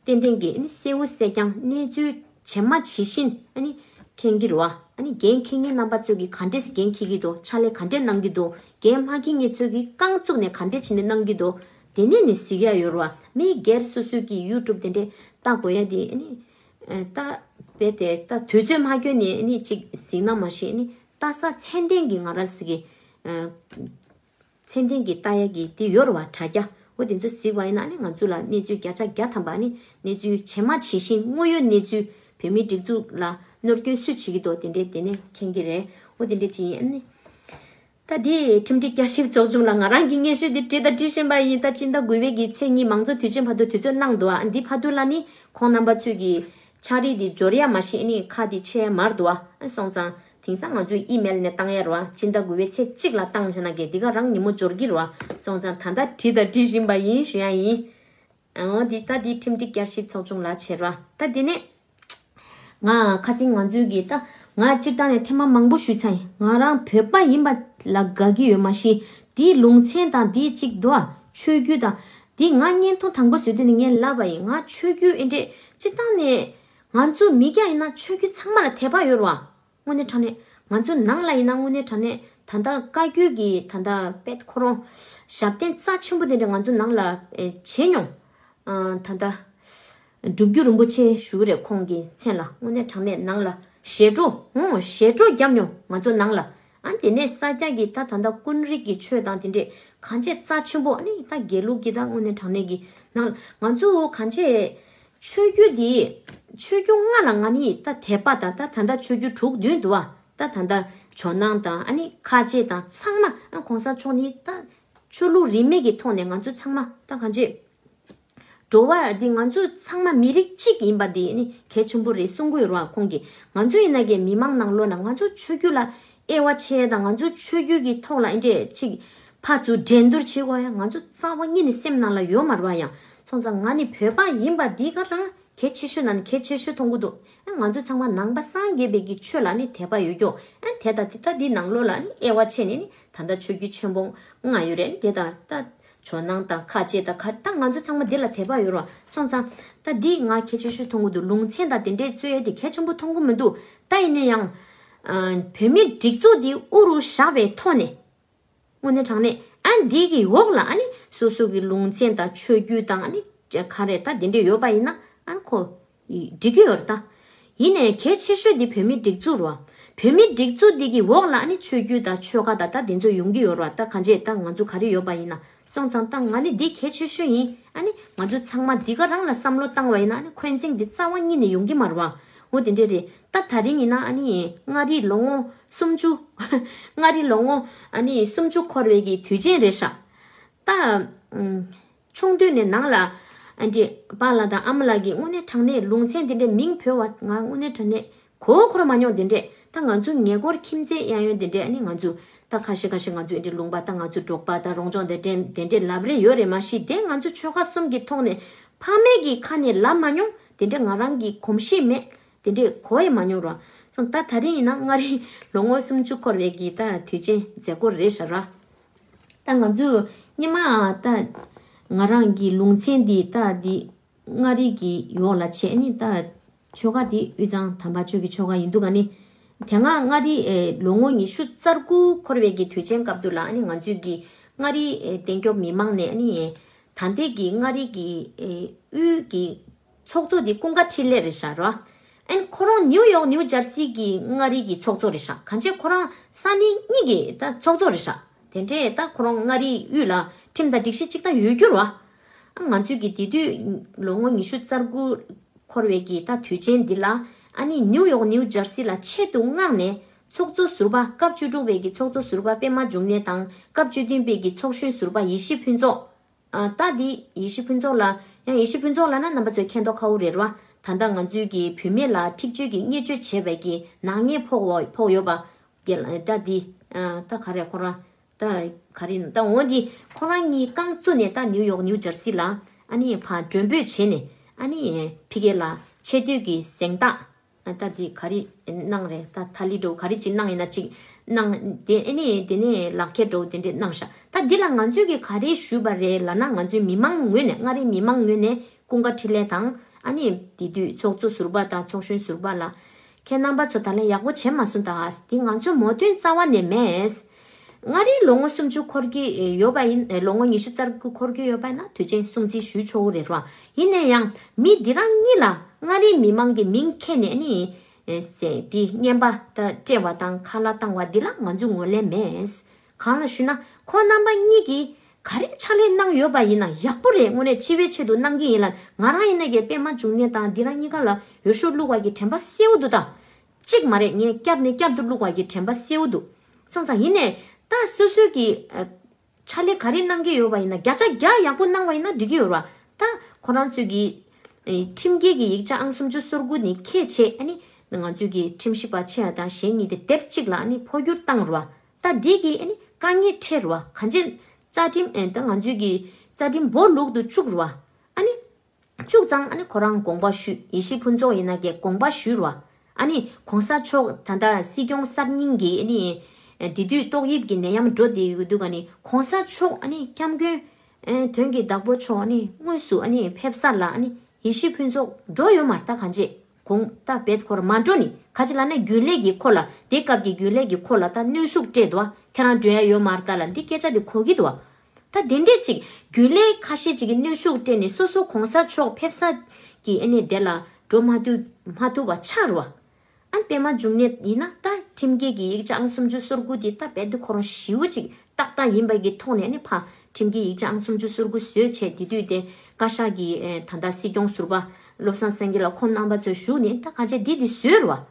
ཏན་ཏན་གྱི་ཨ་ནི་གསལ་བོ་གསལ་རྐྱང་གནས་ཚུལ་ཇི་མ་ཇི་བཞིན་ཨ་ནི་ འཁྱེར་གྱི་རེད་བ། ཨ་ནི་འགན་འཁྱེར་མཁན་རྣམ་པ་ཚོས་ཀྱིས་ག་འདྲས་འགན་འཁྱེར་གྱི་འདུག་ཕྱག་ལས་ག་འདྲས་གནང་གི་འདུག་འགན་མ་འཁྱེར་མཁན་ཚོས་ཀྱིས་རྐང་བཙུགས་ནས་ག་འདྲས་བྱས་ནས་གནང་གི་འདུག་དེ་ནས་ནི་གཟིགས་ཡ་ཡོད་རེད་བ། མི་སྒེར་སོ་སོས་ཀྱིས་ཡུ་ཊུབ་དེ་འདྲས་ལྟ་དགོས་ཡ་དེ་ཨ་ནི་ལྟ་བས་དེ་ལྟ་དུས་ཚོད་མ་འཁྱོལ་ནས་ཨ་ནི་ཅིག་གཟིགས་ན་མ་ཤེས། ཨ་ནི་ལྟ་ས་ཚད་ལྡན་གྱི་ང་རང་ཟིག་གི་ཚད་ལྡན་གྱི་ལྟ་ཡ་གི་དེ་ཡོད་རེད་བ། དྲ་རྒྱ་འོ་དེ་ཚོ་གཟིགས་པ་ཡིན་ན་ནི་ང་ཚོ་ལ་གནས་ཚུལ་བརྒྱ་ཆ་བརྒྱ་ཐམ་པ་ནི་གནས་ཚུལ་ཇི་མ་ཇི་བཞིན་དངོས་ཡོད་གནས་ཚུལ་བོད་མིའི་སྒྲིག་འཛུགས་ལ་གནོད་སྐྱོན་སུས་བྱེད་ཀྱི་འདུག་དེ་འདྲས་དེ་ནས་མཁྱེན་གྱི་རེད། འོ་དེ་འདྲས་ཅིག་ཡིན་ཨ་ནི། ད་དེ་ཁྲིམས་སྒྲིག་བསྐྱར་ཞིབ་ཚོགས་ཆུང་ལ་ང་རང་གི་སྙན་ཞུ་འདི་བྲིས་དང་འབྲི་བཞིན་པ་ཡིན། ད་སྤྱི་ཟླ་དགུ་པའི་གི་ཚེས་གཉིས་མང་གཙོ་དུས་ཆེན་བར་དུ་དུས་ཚོད་གནང་འདུག་ཨ། འདི་བར་དུ་ལ་ནི་ཁོང་རྣམ་པ་ཚོས་ཀྱི་ཕྱག་བྲིས་འདི་འབྱོར་ཡ་མ་ཤེས་ཨ་ནི་ཁ་འདི་ཕྱེ་མར་འདུག་ཨ། སོང་ཙང་། དེང་སང་ང་ཚོས་ཨི་མེལ་ནས་བཏང་ཡ་རེད་བ། སྤྱི་ཟླ་དགུ་པའི་ཚེས་གཅིག་ལ་བཏང་བྱས་ན་གལ་འདི་ག་རང་ཉིན་མོ་འབྱོར་གྱི་རེད་བ། སོང་ཙང་ད་ལྟ་བྲིས་དང་འབྲི་བཞིན་པ་ཡིན་ཞུ་ཡ་ཡིན། འོ་འདི་ད་འདི་ཁྲིམས་སྒྲིག་བསྐྱར་ཞིབ་ཚོགས་ཆུང་ལ་བྱེད་རོགས། ད་འདི་ནས་ང་ཁ་སང་ང་ཚོའི་གི་ད་ང་སྤྱིར་བཏང་ནས་ཐེངས་མ་མང་པོ་ཞུས་ཚར་ཡིན། ང་རང་བོད་པ་ཡིན་པ་ལ་དགའ་གི་ཡོད་མ་གཞི་འདིའི་ལུང་ཚན་དང་འདིའི་གཅིག་འདུག་ཨ། ཆོས་བརྒྱུད་དང་འདི་ང་བརྙན་ཐུང་དང་པོ་བཟོས་དུས་ནས་ངས་ལབ་པ་ཡིན། ང་ཆོས་བརྒྱུད་ཨེ་འདྲས་སྤྱིར་བཏང་ནས་ང་ཚོ་མི་སྐྱ་ཡིན་ན་ཆོས་བརྒྱུད་ཚང་མ་ལ་དད་པ་ཡོད་རེད་བ། དངོས་གནས་དྲང་གནས་ང་ཚོ་ནང་ལ་ཡིན་ན་དངོས་གནས་དྲང་གནས་ད་ལྟ་བཀའ་བརྒྱུད་ཀྱི་ད་ལྟ་དཔེ་ཁོ་རང་ཞབས་བརྟན་རྩ་ཆེན་པོ་དེ་འདྲ་ང་ཚོ་ནང་ལ་ཨེ་བྱས་མྱོང་། ཨ་ད་ལྟ་སྒྲུབ་བརྒྱུད་རིན་པོ་ཆེ་ཞུ་གི་རེད། ཁོང་གི་མཚན་ལ་དངོས་གནས་དྲང་གནས་ནང་ལ་ཞལ་བྲོ་ཨོ་ཞལ་བྲོ་བརྒྱབ་མྱོང་ང་ཚོ་ནང་ལ། ཨ་དེ་ནས་ས་སྐྱ་གི་ད་ད་ལྟ་ཀུན་རིག་གི་ཆོས་དང་དེ་འདྲས་གང་ཅི་རྩ་ཆེན་པོ་ཨ་ནི་ད་དགེ་ལུགས་ཀྱི་ད་དངོས་གནས་དྲང་གནས་ཀྱི་ནང་ང་ཚོ་གང་ཅི། ཆོས་བརྒྱུད་འདི། ཆོས་བརྒྱུད་ལྔ་ལ་ང་ནི་ད་དད་པ་དང་ད་ད་ལྟ་ཆོས་བརྒྱུད་དྲུག་བདུན་འདུག་ཨ། ད་ད་ལྟ་ཇོ་ནང་དང་ཨ་ནི་ཁ་ཆེ་དང་ཚང་མ་ཨ་གོང་ས་མཆོག་ནི་ད་ཆོས་ལུགས་རིས་མེད་ཀྱི་ཐོག་ནས་ང་ཚོ་ཚང་མ་ད་གང་ཅི། འགྲོ་བ་འདི་ང་ཚོ་ཚང་མ་མི་རིགས་གཅིག་ཡིན་པ་འདི་ནི་གལ་ཆེན་པོ་རེད་གསུང་གི་ཡོད་རེད་བ། ཁོང་གིས་ང་ཚོ་ཡིན་ན་གའི་མི་མང་ནང་ལོགས་ན་ང་ཚོ་ཆོས་བརྒྱུད་ལ་དབྱེ་བ་ཕྱེ་དང་ང་ཚོ་ཆོས་བརྒྱུད་ཀྱི་ཐོག་ལ་ཨེ་འདྲས་ཅིག་ཕར་ཚུར་འགྲན་བསྡུར་བྱེད་དགོས་ཡ་ང་ཚོ་རྩ་བ་ཉིད་ནས་སེམས་ནང་ལ་ཡོད་མ་རེད་བ། ཡང་སོང་ཙང་ང་ནི་བོད་པ་ཡིན་པ་འདི་ག་རང་གལ་ཆེ་ཤོས་ནང་ནས་གལ་ཆེ་ཤོས་མཐོང་གི་འདུག་ཨ་ང་ཚོ་ཚང་མ་ནང་པ་སངས་རྒྱས་པའི་གི་ཆོས་ལ་ནི་དད་པ་ཡོད་ཀྱོག་ཨ་དེ་དང་དེ་ད་འདི་ནང་ལོགས་ལ་ནི་དབྱེ་བ་ཕྱེ་ནས་ནི་ད་ལྟ་ཆོས་བརྒྱུད་ཆེན་པོ་ལྔ་ཡོད་རེད། དེ་དང་ད་ཇོ་ནང་དང་ཁ་ཆེ་དང་ག་ད་ང་ཚོ་ཚང་མ་འདི་ལ་དད་པ་ཡོད་རེད་བ། སོང་ཙང་ད་འདི་ང་གལ་ཆེ་ཤོས་མཐོང་གི་འདུག་ལུང་ཚན་དང་དེ་འདྲའི་རྩོད་ཡ་དེ་གལ་ཆེན་པོ་མཐོང་གི་མི་འདུག་ད་ཡིན་ན་ཡང་ཨ་བོད་མིའི་སྒྲིག་འཛུགས་འདི་དབུ་རུ་བཞག་པའི་ཐོག་ནས། དངོས་གནས་དྲང་གནས་ཨ་འདི་གི་འོག་ལ་ཨ་ནི་སོ་སོ་གི་ལུང་ཚན་དང་ཆོས་བརྒྱུད་དང་ཨ་ནི་ག་རེ་ད་དེ་འདྲས་ཡོད་པ་ཡིན་ན་ཨ་ཁོ་འགྲིག་གི་ཡོད་རེད་ད། ཡིན་ནའི་གལ་ཆེ་ཤོས་འདི་བོད་མིའི་སྒྲིག་འཛུགས་རེད་བ། བོད་མིའི་སྒྲིག་འཛུགས་འདི་གི་འོག་ལ་ཨ་ནི་ཆོས་བརྒྱུད་དང་ཆོལ་ཁ་དང་ད་དེ་ཚོ་ཡོང་གི་ཡོད་རེད་བ། ད་གང་ཅི་ད་ང་ཚོ་ག་རེ་ཡོད་པ་ཡིན་ན། སོང་ཙང་ད་ང་ནི་འདི་གལ་ཆེ་ཤོས་ཡིན། ཨ་ནི་ང་ཚོ་ཚང་མ་འདི་ག་རང་ལ་བསམ་བློ་བཏང་བ་ཡིན་ན་ཨ་ནི་འཁོན་འཛིང་འདི་རྩ་བ་ཉིད་ནས་ཡོང་གི་མ་རེད་བ། འོ་དེ་འདྲས་རེད། ད་ད་རིང་ཡིན་ན་ཨ་ནི་མངའ་རིས་ལོ་ངོ་སུམ་ཅུ། མངའ་རིས་ལོ་ངོ་ཨ་ནི་སུམ་ཅུ་འཁོར་བའི་གི་དུས་ཆེན་རེད་ཤག་ད་ཨུམ། ཆུང་དུས་ནས་ནང་ལ་ཨ་འདྲས་པཱ་ལགས་དང་ཨ་མ་ལགས་ཀྱིས་དངོས་གནས་དྲང་གནས་ལུང་ཚན་དེ་འདྲས་མིང་བོས་བ་ང་དངོས་གནས་དྲང་གནས་གོ་འཁོར་མ་མྱོང་། དེ་འདྲས་ད་ང་ཚོ་ཉེ་འཁོར་ཁྱིམ་མཚེས་གཡས་གཡོན་དེ་འདྲས་ཨ་ནི་ང་ཚོ་ད་ཁ་ཤས་ཁ་ཤས་ང་ཚོ་ཨེ་འདྲས་ལུང་པ་ད་ང་ཚོ་འབྲོག་པ་ད་རོང་ལྗོངས་དེ་འདྲས་དེ་འདྲས་ལབ་རེ་ཡོད་རེད། མ་གཞི་དེ་ང་ཚོ་ཆོལ་ཁ་གསུམ་གྱི་ཐོག་ནས་ཕ་མེས་ཀྱི་ཁ་ནས་ལབ་མ་མྱོང་། དེ་འདྲས་ང་རང་གི་གོམས་གཤིས་མེད། དེ་འདྲས་གོ་ཡི་མ་མྱོང་ར། སོང་ད་ད་རིང་ཡིན་ན་མངའ་རིས་ལོ་ངོ་སུམ་ཅུ་འཁོར་བའི་གི་ད་དུས་ཆེན་མཛད་སྒོ་རེད་ཤག་ར། ད་ང་ཚོས་སྔོན་མ་ད་ང་རང་གི་ལུང་ཚན་འདི་ད་འདི་མངའ་རིས་ཀྱི་འོག་ལ་བྱས་ནི་ད་ཆོལ་ཁ་འདི་དབུས་གཙང་དམ་པ་ཆོས་ཀྱི་ཆོལ་ཁ་ཡིན་འདུག་ག་ནི། དེ་སྔ་མངའ་རིས་ཨེ་ལོ་ངོ་ཉི་ཤུ་རྩ་དགུ་འཁོར་བའི་གི་དུས་ཆེན་སྐབས་དུ་ལ་ཨ་ནི་ང་ཚོས་ཀྱི་མངའ་རིས་ཨེ་བསྟན་སྐྱོབ་མི་མང་ནས་ཨ་ནི་ད་ལྟའི་གི་མངའ་རིས་ཀྱི་ཨེ་དབུས་ཀྱི་ཚོགས་གཙོ་འདི་ཀུན་དགའ་འཕྲིན་ལས་རེད་ཤག་ར། ཨན་ཁོ་རང་ནིའུ་ཡོག་ནིའུ་ཇར་སི་གི་མངའ་རིས་ཀྱི་ཚོགས་གཙོ་རེད་ཤག་གང་ཅི་ཁོ་རང་ས་གནས་གཉིས་ཀྱི་ད་ཚོགས་གཙོ་རེད་ཤག་དེ་འདྲས་ད་ཁོ་རང་མངའ་རིས་དབུས་ལ་ཁྲིམས་དང་སྒྲིག་གཞི་གཅིག་ད་ཡོད་རྒྱུ་རེད་བ། ཨ་ང་ཚོས་ཀྱི་དེ་དུས་ལོ་ངོ་ཉི་ཤུ་རྩ་དགུ་འཁོར་བའི་གི་ད་དུས་ཆེན་འདི་ལ་ཨ་ནི་ནིའུ་ཡོག་ནིའུ་ཇར་སི་ལ་ཆེད་དུ་མངགས་ནས་ཚོགས་གཙོ་ཟུར་པ་སྐབས་བཅུ་དྲུག་པའི་གི་ཚོགས་གཙོ་ཟུར་པ་པད་མ་འབྱུང་གནས་དང་སྐབས་བཅུ་བདུན་པའི་གི་ཚོགས་གཞོན་ཟུར་པ་ཡེ་ཤེས་ཕུན་ཚོགས། ཨ་ད་འདི་ཡེ་ཤེས་ཕུན་ཚོགས་ལ་ཡང་ཡེ་ཤེས་ཕུན་ཚོགས་ལ་ན་རྣམ་པ་ཚོས་མཁྱེན་རྟོགས་ཁ་བོ་རེད་ར། ད་ལྟ་ང་ཚོའི་གི་བུད་མེད་ལ་འཁྲིག་སྤྱོད་ཀྱི་བརྙས་བཅོས་བྱས་པའི་གི་ནག་ཉེས་ཕོག་བ་ཕོག་ཡོད་པ་གི་ལ་ད་འདི་ཨ་ད་ག་རེ་ཁོ་རང་ད་ག་རེ་ད་འོ་འདི་ཁོ་རང་གཉིས་རྐང་བཙུགས་ནས་ད་ནིའུ་ཡོག་ནིའུ་ཇར་སི་ལ་ཨ་ནི་ཕ་མགྲོན་འབོད་བྱས་ནས་ཨ་ནི་ཕ་གི་ལ་ཆེ་བསྟོད་ཀྱི་གཟེངས་རྟགས། ད་འདི་ག་རེ་གནང་རེད། ད་ཐ་ལི་འགྲོ་ག་རེ་ཅིག་གནང་ཡིན་ན་ཅིག་གནང་དེ་ཨ་ནི་དེ་ནས་ལག་ཁྱེར་འགྲོ་དེ་འདྲས་གནང་ཤག་ད་འདི་ལ་ང་ཚོས་ཀྱི་ག་རེ་ཞུས་པ་རེད་ལབ་ན་ང་ཚོའི་མི་མང་ངོས་ནས་མངའ་རིས་མི་མང་ངོས་ནས་ཀུན་དགའ་འཕྲིན་ལས་དང་ཨ་ནི་དེ་དུས་ཚོགས་གཙོ་ཟུར་པ་དང་ཚོགས་གཞོན་ཟུར་པ་ལ་ ཁྱེད་རྣམ་པ་ཚོ་ད་ལན་ཡག་པོ་བྱེད་མ་སོང་ད། འདི་ང་ཚོ་མོས་མཐུན་རྩ་བ་ནས་མེད། མངའ་རིས་ལོ་ངོ་སུམ་ཅུ་འཁོར་གྱི་ཡོད་པ་ཡིན། ལོ་ངོ་ཉི་ཤུ་རྩ་དགུ་འཁོར་གྱི་ཡོད་པ་ཡིན་ན་དུས་ཆེན་སྲུང་བརྩི་ཞུ་ཆོག་གི་རེད་ར། ཡིན་ན་ཡང་མི་འདི་རང་གཉིས་ལ་མངའ་རིས་མི་མང་གི་མིང་ཁྱེར་ནས་ནི། ཨེ་ཟེར་འདི་རྔན་པ་ད་སྤྲད་པ་དང་ཁ་ལག་བཏང་བ་འདི་ལ་ང་ཚོ་ངོས་ལེན་མེད། གང་ལ་ཞུ་ན་ཁོང་རྣམ་པ་གཉིས་ཀྱིས་ག་རེ་ཕྱག་ལས་གནང་ཡོད་པ་ཡིན་ན་ཡག་པོ་རེད། དངོས་གནས་སྤྱི་པའི་ཆེད་དུ་གནང་གི་ཡིན་ལ། ང་རང་ཡིན་ན་གས་པད་མ་འབྱུང་གནས་དང་འདི་རང་གཉིས་ཀ་ལ་འོས་ཤོག་བླུགས་པ་གི་དྲན་པ་གསལ་བོ་འདུག་ད། གཅིག་མ་རེད། ངས་བསྐྱར་ནས་བསྐྱར་དུ་བླུགས་པ་གི་དྲན་པ་གསལ་བོ་འདུག། སོང་ཙང་ཡིན་ནས་ད་སོ་སོའི་གི་ཨ། ཕྱག་ལས་ག་རེ་གནང་གི་ཡོད་པ་ཡིན་ན་བརྒྱ་ཆ་བརྒྱ་ཡག་པོ་གནང་བ་ཡིན་ན་འགྲིག་གི་ཡོད་ར། ད་ཁོ་རང་ཚོས་གི་ཨེ་ཁྲིམས་འགལ་གི་ཡིག་ཆ་ཨང་སུམ་ཅུ་སོ་དགུ་ནས་ཁྱད་བྱས། ཨ་ནི་ང་ཚོས་གི་ཁྲིམས་ཞིབ་པ་ཆེ་བ་དང་གཞན་གཉིས་དེ་དེབ་གཅིག་ལ་ཨ་ནི་འཕོ་འགྱུར་བཏང་ར། ད་འདི་གི་ཨ་ནི་དཀའ་ངལ་འཕྲད་ར། གང་ཅི་རྩ་ཁྲིམས་ཨེ་ད་ང་ཚོས་གི་རྩ་ཁྲིམས་སྦོ་ལུག་ཏུ་བཅུག་ར། ཨ་ནི། བཅུག་ཙང་ཨ་ནི་ཁོ་རང་དགོངས་པ་ཞུས། ཡེ་ཤེས་ཕུན་ཚོགས་ཡིན་ན་གས་དགོངས་པ་ཞུས་ར། ཨ་ནི་གོང་ས་མཆོག་ད་ལྟ་སྲིད་སྐྱོང་གསར་རྙིང་གི་ཨ་ནི་དེ་དུས་ཏོག་དབྱིབས་ཀྱི་ནད་ཡམས་འགྲོ་བསྡད་ཡོད་དུས་ག་ནི་གོང་ས་མཆོག་ཨ་ནི་སྐྱབས་མགོན་དོན་གྱི་བདག་པོ་མཆོག་ཨ་ནི་དངོས་སུ་ཨ་ནི་ཕེབས་ས་ལ་ཨ་ནི་ཡེ་ཤེས་ཕུན་ཚོགས་འགྲོ་ཡོད་མ་རེད། ད་གང་བྱེད་གོང་ད་བེད་ཁོ་ར་མ་འགྲོ་ནི་ག་ཅི་ལ་ན་རྒྱུན་ལས་ཀྱི་ཁོ་ལ་དེ་སྐབས་ཀྱི་རྒྱུན་ལས་ཀྱི་ཁོ་ལ་ད་གནོན་ཤུགས་སྤྲད་འདུག་ཨ། ཁྱེད་རང་འགྲོ་ཡ་ཡོད་མ་རེད་ད་ལ་འདི་སྐད་ཆ་དེ་གོ་གི་འདུག་ཨ། ད་དེ་འདྲས་ཅིག་རྒྱུན་ལས་ཁ་ཤས་ཅིག་གིས་གནོན་ཤུགས་སྤྲད་ནས་སོ་སོ་གོང་ས་མཆོག་ཕེབས་ས་གི་ཨ་ནི་དེ་ལ་འགྲོ་མ་ཐུབ་མ་ཐུབ་པ་ཆགས་ར། ཨ་པད་མ་འབྱུང་གནས་ཡིན་ན་ད་ཁྲིམས་འགལ་གྱི་ཡིག་ཆ་ཨང་སུམ་ཅུ་སོ་དགུ་དེ་ད་རྦད་དེ་ཁོ་རང་ཞེ་པོ་ཅིག་ཏག་ཏག་ཡིན་པ་གི་ཐོག་ནས་ཨ་ནི་ཕ་ཁྲིམས་འགལ་ཡིག་ཆ་ཨང་སུམ་ཅུ་སོ་དགུ་བཟོས་བྱས། དེ་དུས་དེ་བཀའ་ཤག་གི་ཨེ་ད་ལྟ་སྲིད་སྐྱོང་ཟུར་པ་བློ་བཟང་སེང་གེ་ལ་ཁོང་རྣམ་པ་ཚོས་ཞུགས་ནས་ད་ག་ཅེ་འདི་འདི་བཟོས་ར།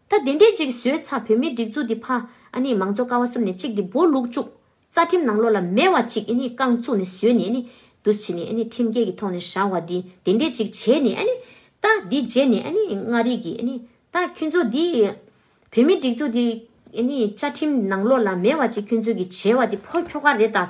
ད་དེ་འདྲས་ཅིག་བཟོས་ཚར། བོད་མིའི་སྒྲིག་འཛུགས་འདི་ཕ་ཨ་ནི་མང་གཙོ་ཀ་བ་གསུམ་ནས་གཅིག་འདི་སྦོ་ལུག་བཅུག་རྩ་ཁྲིམས་ནང་ལོགས་ལ་མེད་པ་ཅིག་ཨ་ནི་རྐང་བཙུགས་ནས་བཟོས་ནས་ཨ་ནི་འདུག་སེ་བྱས་ནས་ཨ་ནི་ཁྲིམས་འགལ་གྱི་ཐོག་ནས་བཞག་པ་འདི་དེ་འདྲས་ཅིག་བྱས་ནས་ཨ་ནི་ད་འདི་རྗེས་ནས་ཨ་ནི་མངའ་རིས་ཀྱི་ཨ་ནི་ད་ཁྱོད་ཚོ་འདི་བོད་མིའི་སྒྲིག་འཛུགས་འདི་ཨ་ནི་བཅའ་ཁྲིམས་ནང་ལོགས་ལ་མེད་པ་ཅིག་ཁྱོད་ཚོ་གི་བྱས་པ་འདི་ཕོ་ཁྱོ་ག་རེད་ད།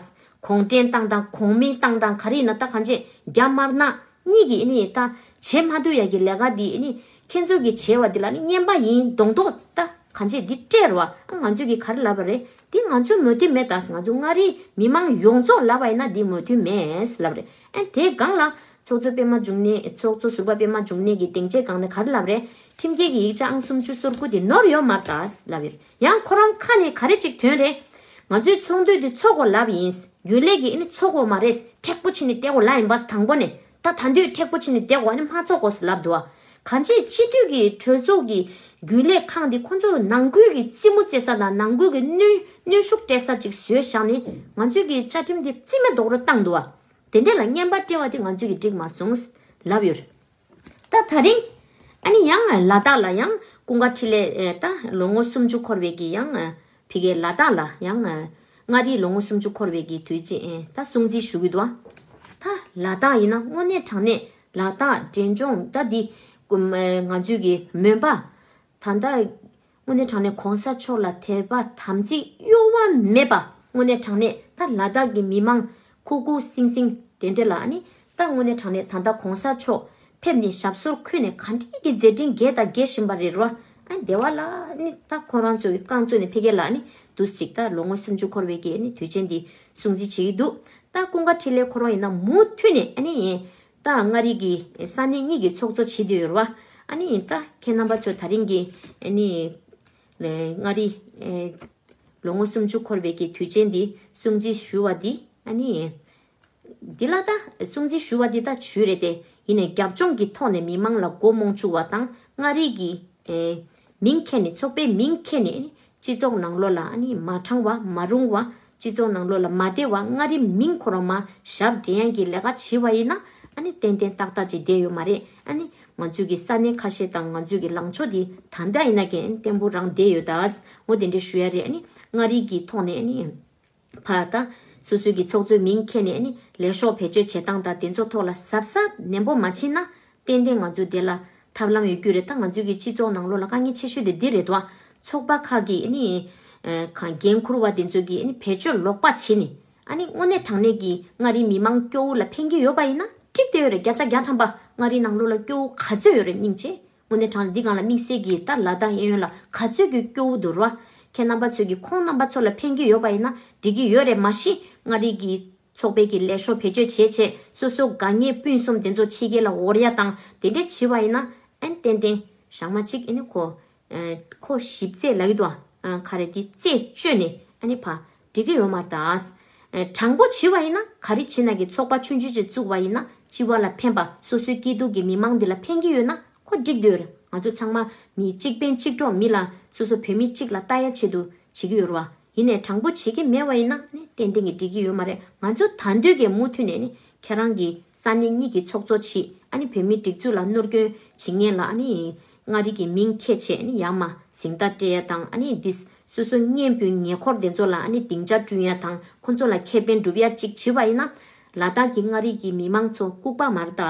གུང་ཁྲན་ཏང་དང་གུང་མིང་ཏང་དང་ག་རེ་ཡིན་ན་ད་གང་བྱེད་རྒྱ་དམར་ནག་གཉིས་ཀྱིས་ཨ་ནི་ད་བྱེད་མ་ཐུབ་ཡ་གི་ལས་ཀ་འདི་ཨ་ནི་ཁྱེད་ཚོ་གི་བྱས་པ་འདི་ལ་ནི་རྔན་པ་ཡིན་མདོག་མདོག་ད་གང་བྱེད་འདི་སྤྲད་ར་བ། ཨ་ང་ཚོས་གི་ག་རེ་ལབ་པ་རེད། འདི་ང་ཚོ་མོས་མཐུན་མེད་ད། ང་ཚོ་མངའ་རིས་མི་མང་ཡོངས་རྫོགས་ལབ་པ་ཡིན་ན་འདི་མོས་མཐུན་མེད་ལབ་རེད། ཨ་དེ་སྒང་ལ་ཚོགས་གཙོ་པད་མ་འབྱུང་གནས་ཚོགས་གཙོ་ཟུར་པ་པད་མ་འབྱུང་གནས་ཀྱི་སྡིངས་ཆའི་སྒང་ནས་ག་རེ་ལབ་རེད། ཁྲིམས་འགལ་གྱི་ཡིག་ཆ་ཨང་སུམ་ཅུ་སོ་དགུ་དེ་ནོར་ཡོད་མ་རེད་ད་ལབ་ཡོད། ཡང་ཁོ་རང་ཁ་ནས་ག་རེ་ཅིག་ཐོན་རེད། ང་ཚོའི་ཚོགས་འདུ་འདི་ཚོགས་དགོས་ལབ་ཡིན། རྒྱུན་ལས་ཀྱིས་ཨ་ནི་ཚོགས་དགོས་མ་རེད། མཁྲེགས་པོ་བྱས་ནས་བསྡད་དགོས་ལབ་ཡིན་པ་དང་པོ་ནས། ད་ད་འདོད་མཁྲེགས་པོ་བྱས་ནས་བསྡད་དགོས་ཨ་ནི་མ་ཚོགས་དགོས་ལབ་འདུག་བ། གང་ཅི་སྤྱི་འཐུས་ཀྱི་གྲོས་ཚོགས་ཀྱི་རྒྱུན་ལས་ཁང་འདི་ཁོ་ཚོ་ནང་ཁུལ་གྱི་རྩེད་མོ་རྩེ་ས་དང་ནང་ཁུལ་གྱི་གནོན་གནོན་ཤུགས་སྤྲད་ས་ཅིག་བཟོས་བཞག་ནས་ང་ཚོའི་གི་བཅའ་ཁྲིམས་འདི་རྩིས་མེད་རྡོག་རོལ་བཏང་འདུག་བ། དེ་འདྲ་ལ་རྔན་པ་སྤྲད་པ་དེ་ང་ཚོས་གི་འགྲིག་མ་སོང་ལབ་ཡོད་རེད། ད་ད་རིང་ཨ་ནི་ཡང་ལ་དྭགས་ལ་ཡང་ཀུན་དགའ་འཕྲིན་ལས་ཨེ་ད་ལོ་ངོ་སུམ་ཅུ་འཁོར་བའི་གི་ཡང་ཨ་ཕ་གིའི་ལ་དྭགས་ལ་ཡང་ཨ་མངའ་རིས་ལོ་ངོ་སུམ་ཅུ་འཁོར་བའི་གི་དུས་ཆེན་ཨེ་ད་སྲུང་བརྩི་ཞུ་གི་འདུག་ཨ། ད་ལ་དྭགས་ཡིན་ན་དངོས་གནས་དྲང་གནས་ལ་དྭགས་འབྲས་ལྗོངས་ད་འདི་ཀུན་ཨེ་ང་ཚོའི་གི་མོན་པ། ད་ལྟ་དངོས་གནས་དྲང་གནས་གོང་ས་མཆོག་ལ་དད་པ་དམ་ཚིག་གཡོ་བ་མེད་པ། དངོས་གནས་དྲང་གནས་ད་ལ་དྭགས་ཀྱི་མི་མང་ཁུག་ཁུག་སིང་སིང་དེ་འདྲ་ལ་ཨ་ནི་ད་དངོས་གནས་དྲང་གནས་ད་ལྟ་གོང་ས་མཆོག་ཕེབས་ནས་ཞབས་སོར་འཁོད་ནས་ག་འདྲས་ཀྱི་མཛད་འཕྲིན་རྒྱས་དང་རྒྱས་བཞིན་པ་རེད་ར། ཨ་ནི་དེ་བ་ལ་ཨ་ནི་ད་ཁོ་རང་ཚོ་གི་རྐང་བཙུགས་ནས་ཕ་གི་ལ་ཨ་ནི་འདུག་ཅིག་ད་ལོ་ངོ་སུམ་ཅུ་འཁོར་བའི་གི་ཨ་ནི་དུས་ཆེན་འདི་སྲུང་བརྩི་བྱེད་ཀྱི་འདུག་ད་ཀུན་དགའ་འཕྲིན་ལས་ཁོ་རང་ཡིན་ན་མུ་མཐུད་ནས་ཨ་ནི། ད་མངའ་རིས་ཀྱི་ས་གནས་གཉིས་ཀྱི་ཚོགས་གཙོ་བྱེད་དུ་ཡོད་རེད་བ། ཨ་ནི་ད་ཁྱེད་རྣམ་པ་ཚོ་ད་རིང་གི་ཨ་ནི་མངའ་རིས་ལོ་ངོ་སུམ་ཅུ་འཁོར་བའི་གི་དུས་ཆེན་འདི་སྲུང་བརྩི་ཞུ་བ་འདི་ཨ་ནི་འདི་ལ་ད་སྲུང་བརྩི་ཞུ་བ་འདི་ད་ཇུས་རེད་དེ། ཡིན་ནའི་རྒྱབ་ལྗོངས་ཀྱི་ཐོག་ནས་མི་མང་ལ་མགོ་རྨོངས་བཅུག་པ་དང་མངའ་རིས་ཀྱི་ཨེ་མིང་ཁྱེར་ནས་ཚོགས་པའི་མིང་ཁྱེར་ནས་ཨ་ནི་སྤྱི་ཚོགས་ནང་ལོགས་ལ་ཨ་ནི་མ་དྲང་བ་མ་རུང་བ། སྤྱི་ཚོགས་ནང་ལོགས་ལ་མ་བདེ་བ། མངའ་རིས་མིང་ཁོ་རང་མར་ཞབས་འདྲེན་ཡག་གི་ལས་ཀ་བྱེད་པ་ཡིན་ན་ཨ་ནི་ཏན་ཏན་ཏག་ཏག་ཅིག་བསྡད་ཡོད་མ་རེད། ཨ་ནི་ང་ཚོའི་གི་ས་གནས་ཁ་ཤས་དང་ང་ཚོའི་གི་ལངས་ཕྱོགས་འདི་ད་ལྟ་ཡིན་ན་གན་བརྟན་པོ་རང་བསྡད་ཡོད་ད། འོ་དེ་འདྲ་ཞུ་ཡ་རེད། ཨ་ནི་མངའ་རིས་ཀྱི་ཐོག་ནས་ཨ་ནི་ཕ་ད་སོ་སོའི་གི་ཚོགས་གཙོའི་མིང་ཁྱེར་ནས་ཨ་ནི་ལས་ཤོག་བེད་སྤྱོད་བྱེད་སྟངས་དང་དེ་ཚོ་ཐོག་ལ་གཟབ་གཟབ་ནན་པོ་མ་བྱས་ན། ཏན་ཏན་ང་ཚོ་དེ་ལ་ཐབས་ལམ་ཡོད་རྒྱུ་རེད། ད་ང་ཚོའི་གི་སྤྱི་ཚོགས་ནང་ལོགས་ལ་དཀའ་ངལ་ཆེ་ཤོས་དེ་འདི་རེད་དོ། ཚོགས་པ་ཁག་གི་ཨ་ནི་ཨ་གང་འགན་འཁུར་བ་དེ་ཚོ་གི་ཨ་ནི་བེད་སྤྱོད་ལོག་པ་བྱེད་ནི། ཨ་ནི་དངོས་གནས་དྲང་གནས་ཀྱི་མངའ་རིས་མི་མང་སྐྱོ་བོ་ལ་ཕན་གྱི་ཡོད་པ་ཡིན་ན་འགྲིག་བསྡད་ཡོད་རེད། བརྒྱ་ཆ་བརྒྱ་ཐམ་པ་མངའ་རིས་ནང་ལོགས་ལ་སྐྱོ་བོ་ག་ཚོད་ཡོད་རེད་སྙིང་རྗེ། དངོས་གནས་དྲང་གནས་འདི་སྒང་ལ་དམིགས་བསལ་གྱི་ད་ལ་དྭགས་གཡས་གཡོན་ལ་ག་ཚོད་ཀྱི་སྐྱོ་བོ་འདུག་ར། ཁྱེད་རྣམ་པ་ཚོས་ཀྱི་ཁོང་རྣམ་པ་ཚོ་ལ་ཕན་གྱི་ཡོད་པ་ཡིན་ན་འགྲིག་གི་ཡོད་རེད། མ་གཞི་མངའ་རིས་ཀྱི་ཚོགས་པའི་གི་ལས་ཤོག་བེད་སྤྱོད་བྱས་བྱས་སོ་སོ་དགའ་ཉེ་སྤུན་གསུམ་དེ་ཚོ་ཕྱི་རྒྱལ་ལ་འོར་ཡ་དང་དེ་འདྲས་བྱེད་པ་ཡིན་ན་ཨན་ཏན་ཏན་ཞག་མ་གཅིག་ཨ་ནི་ཁོ་ ཁོ་ཞིབ་རྩད་ལབ་ཀྱི་འདུག་ཨ། ག་རེ་དེ་རྩད་གཅོད་ནས་ཨ་ནི་ཕར་འགྲིག་གི་ཡོད་མ་རེད་ད། དྲང་པོ་བྱས་པ་ཡིན་ན་ག་རེ་བྱས་ན་གི་ཚོགས་པ་ཆུང་ཆུང་ཅིག་བཙུགས་པ་ཡིན་ན་སྤྱི་པ་ལ་ཕན་པ། སོ་སོའི་སྐྱིད་སྡུག་གི་མི་མང་འདི་ལ་ཕན་གྱི་ཡོད་ན་ཁོ་འགྲིག་འདོད་རེད། ང་ཚོ་ཚང་མ་མི་གཅིག་ཕན་གཅིག་གྲོགས། མི་ལ་སོ་སོ་བོད་མི་གཅིག་ལ་ལྟ་ཡ་ཆེད་དུ་བྱེད་ཀྱི་ཡོད་རེད་བ། ཡིན་ནའི་དྲང་པོ་བྱེད་ཀྱི་མེད་པ་ཡིན་ན་ནི་ཏན་ཏན་གྱི་འགྲིག་གི་ཡོད་མ་རེད། ང་ཚོ་ད་འདོད་ཀྱི་མུ་མཐུད་ནས་ནི་ཁྱེད་རང་གི་ས་གནས་གཉིས་ཀྱི་ཚོགས་གཙོ་བྱེད། ཨ་ནི་བོད་མིའི་སྒྲིག་འཛུགས་ལ་ནོར་སྐྱོན་བྱེད་མཁན་ལ་ཨ་ནི་མངའ་རིས་ཀྱི་མིང་ཁྱེར་བྱས་ཨ་ནི་ཡར་མར་གཟེངས་རྟགས་སྤྲད་ཡ་དང་། ཨ་ནི་འདི་སོ་སོ་གཉེན་སྤུན་ཉེ་འཁོར་དེ་ཚོ་ལ་ཨ་ནི་སྡིངས་ཆ་བསྐྲུན་ཡ་དང་། ཁོ་ཚོ་ལ་ཁེ་ཕན་སྒྲུབ་ཡ་གཅིག་བྱེད་པ་ཡིན་ན། ལ་དྭགས་ཀྱི་མངའ་རིས་ཀྱི་མི་མང་ཚོ་ལྐུགས་པ་མ་རེད་ད།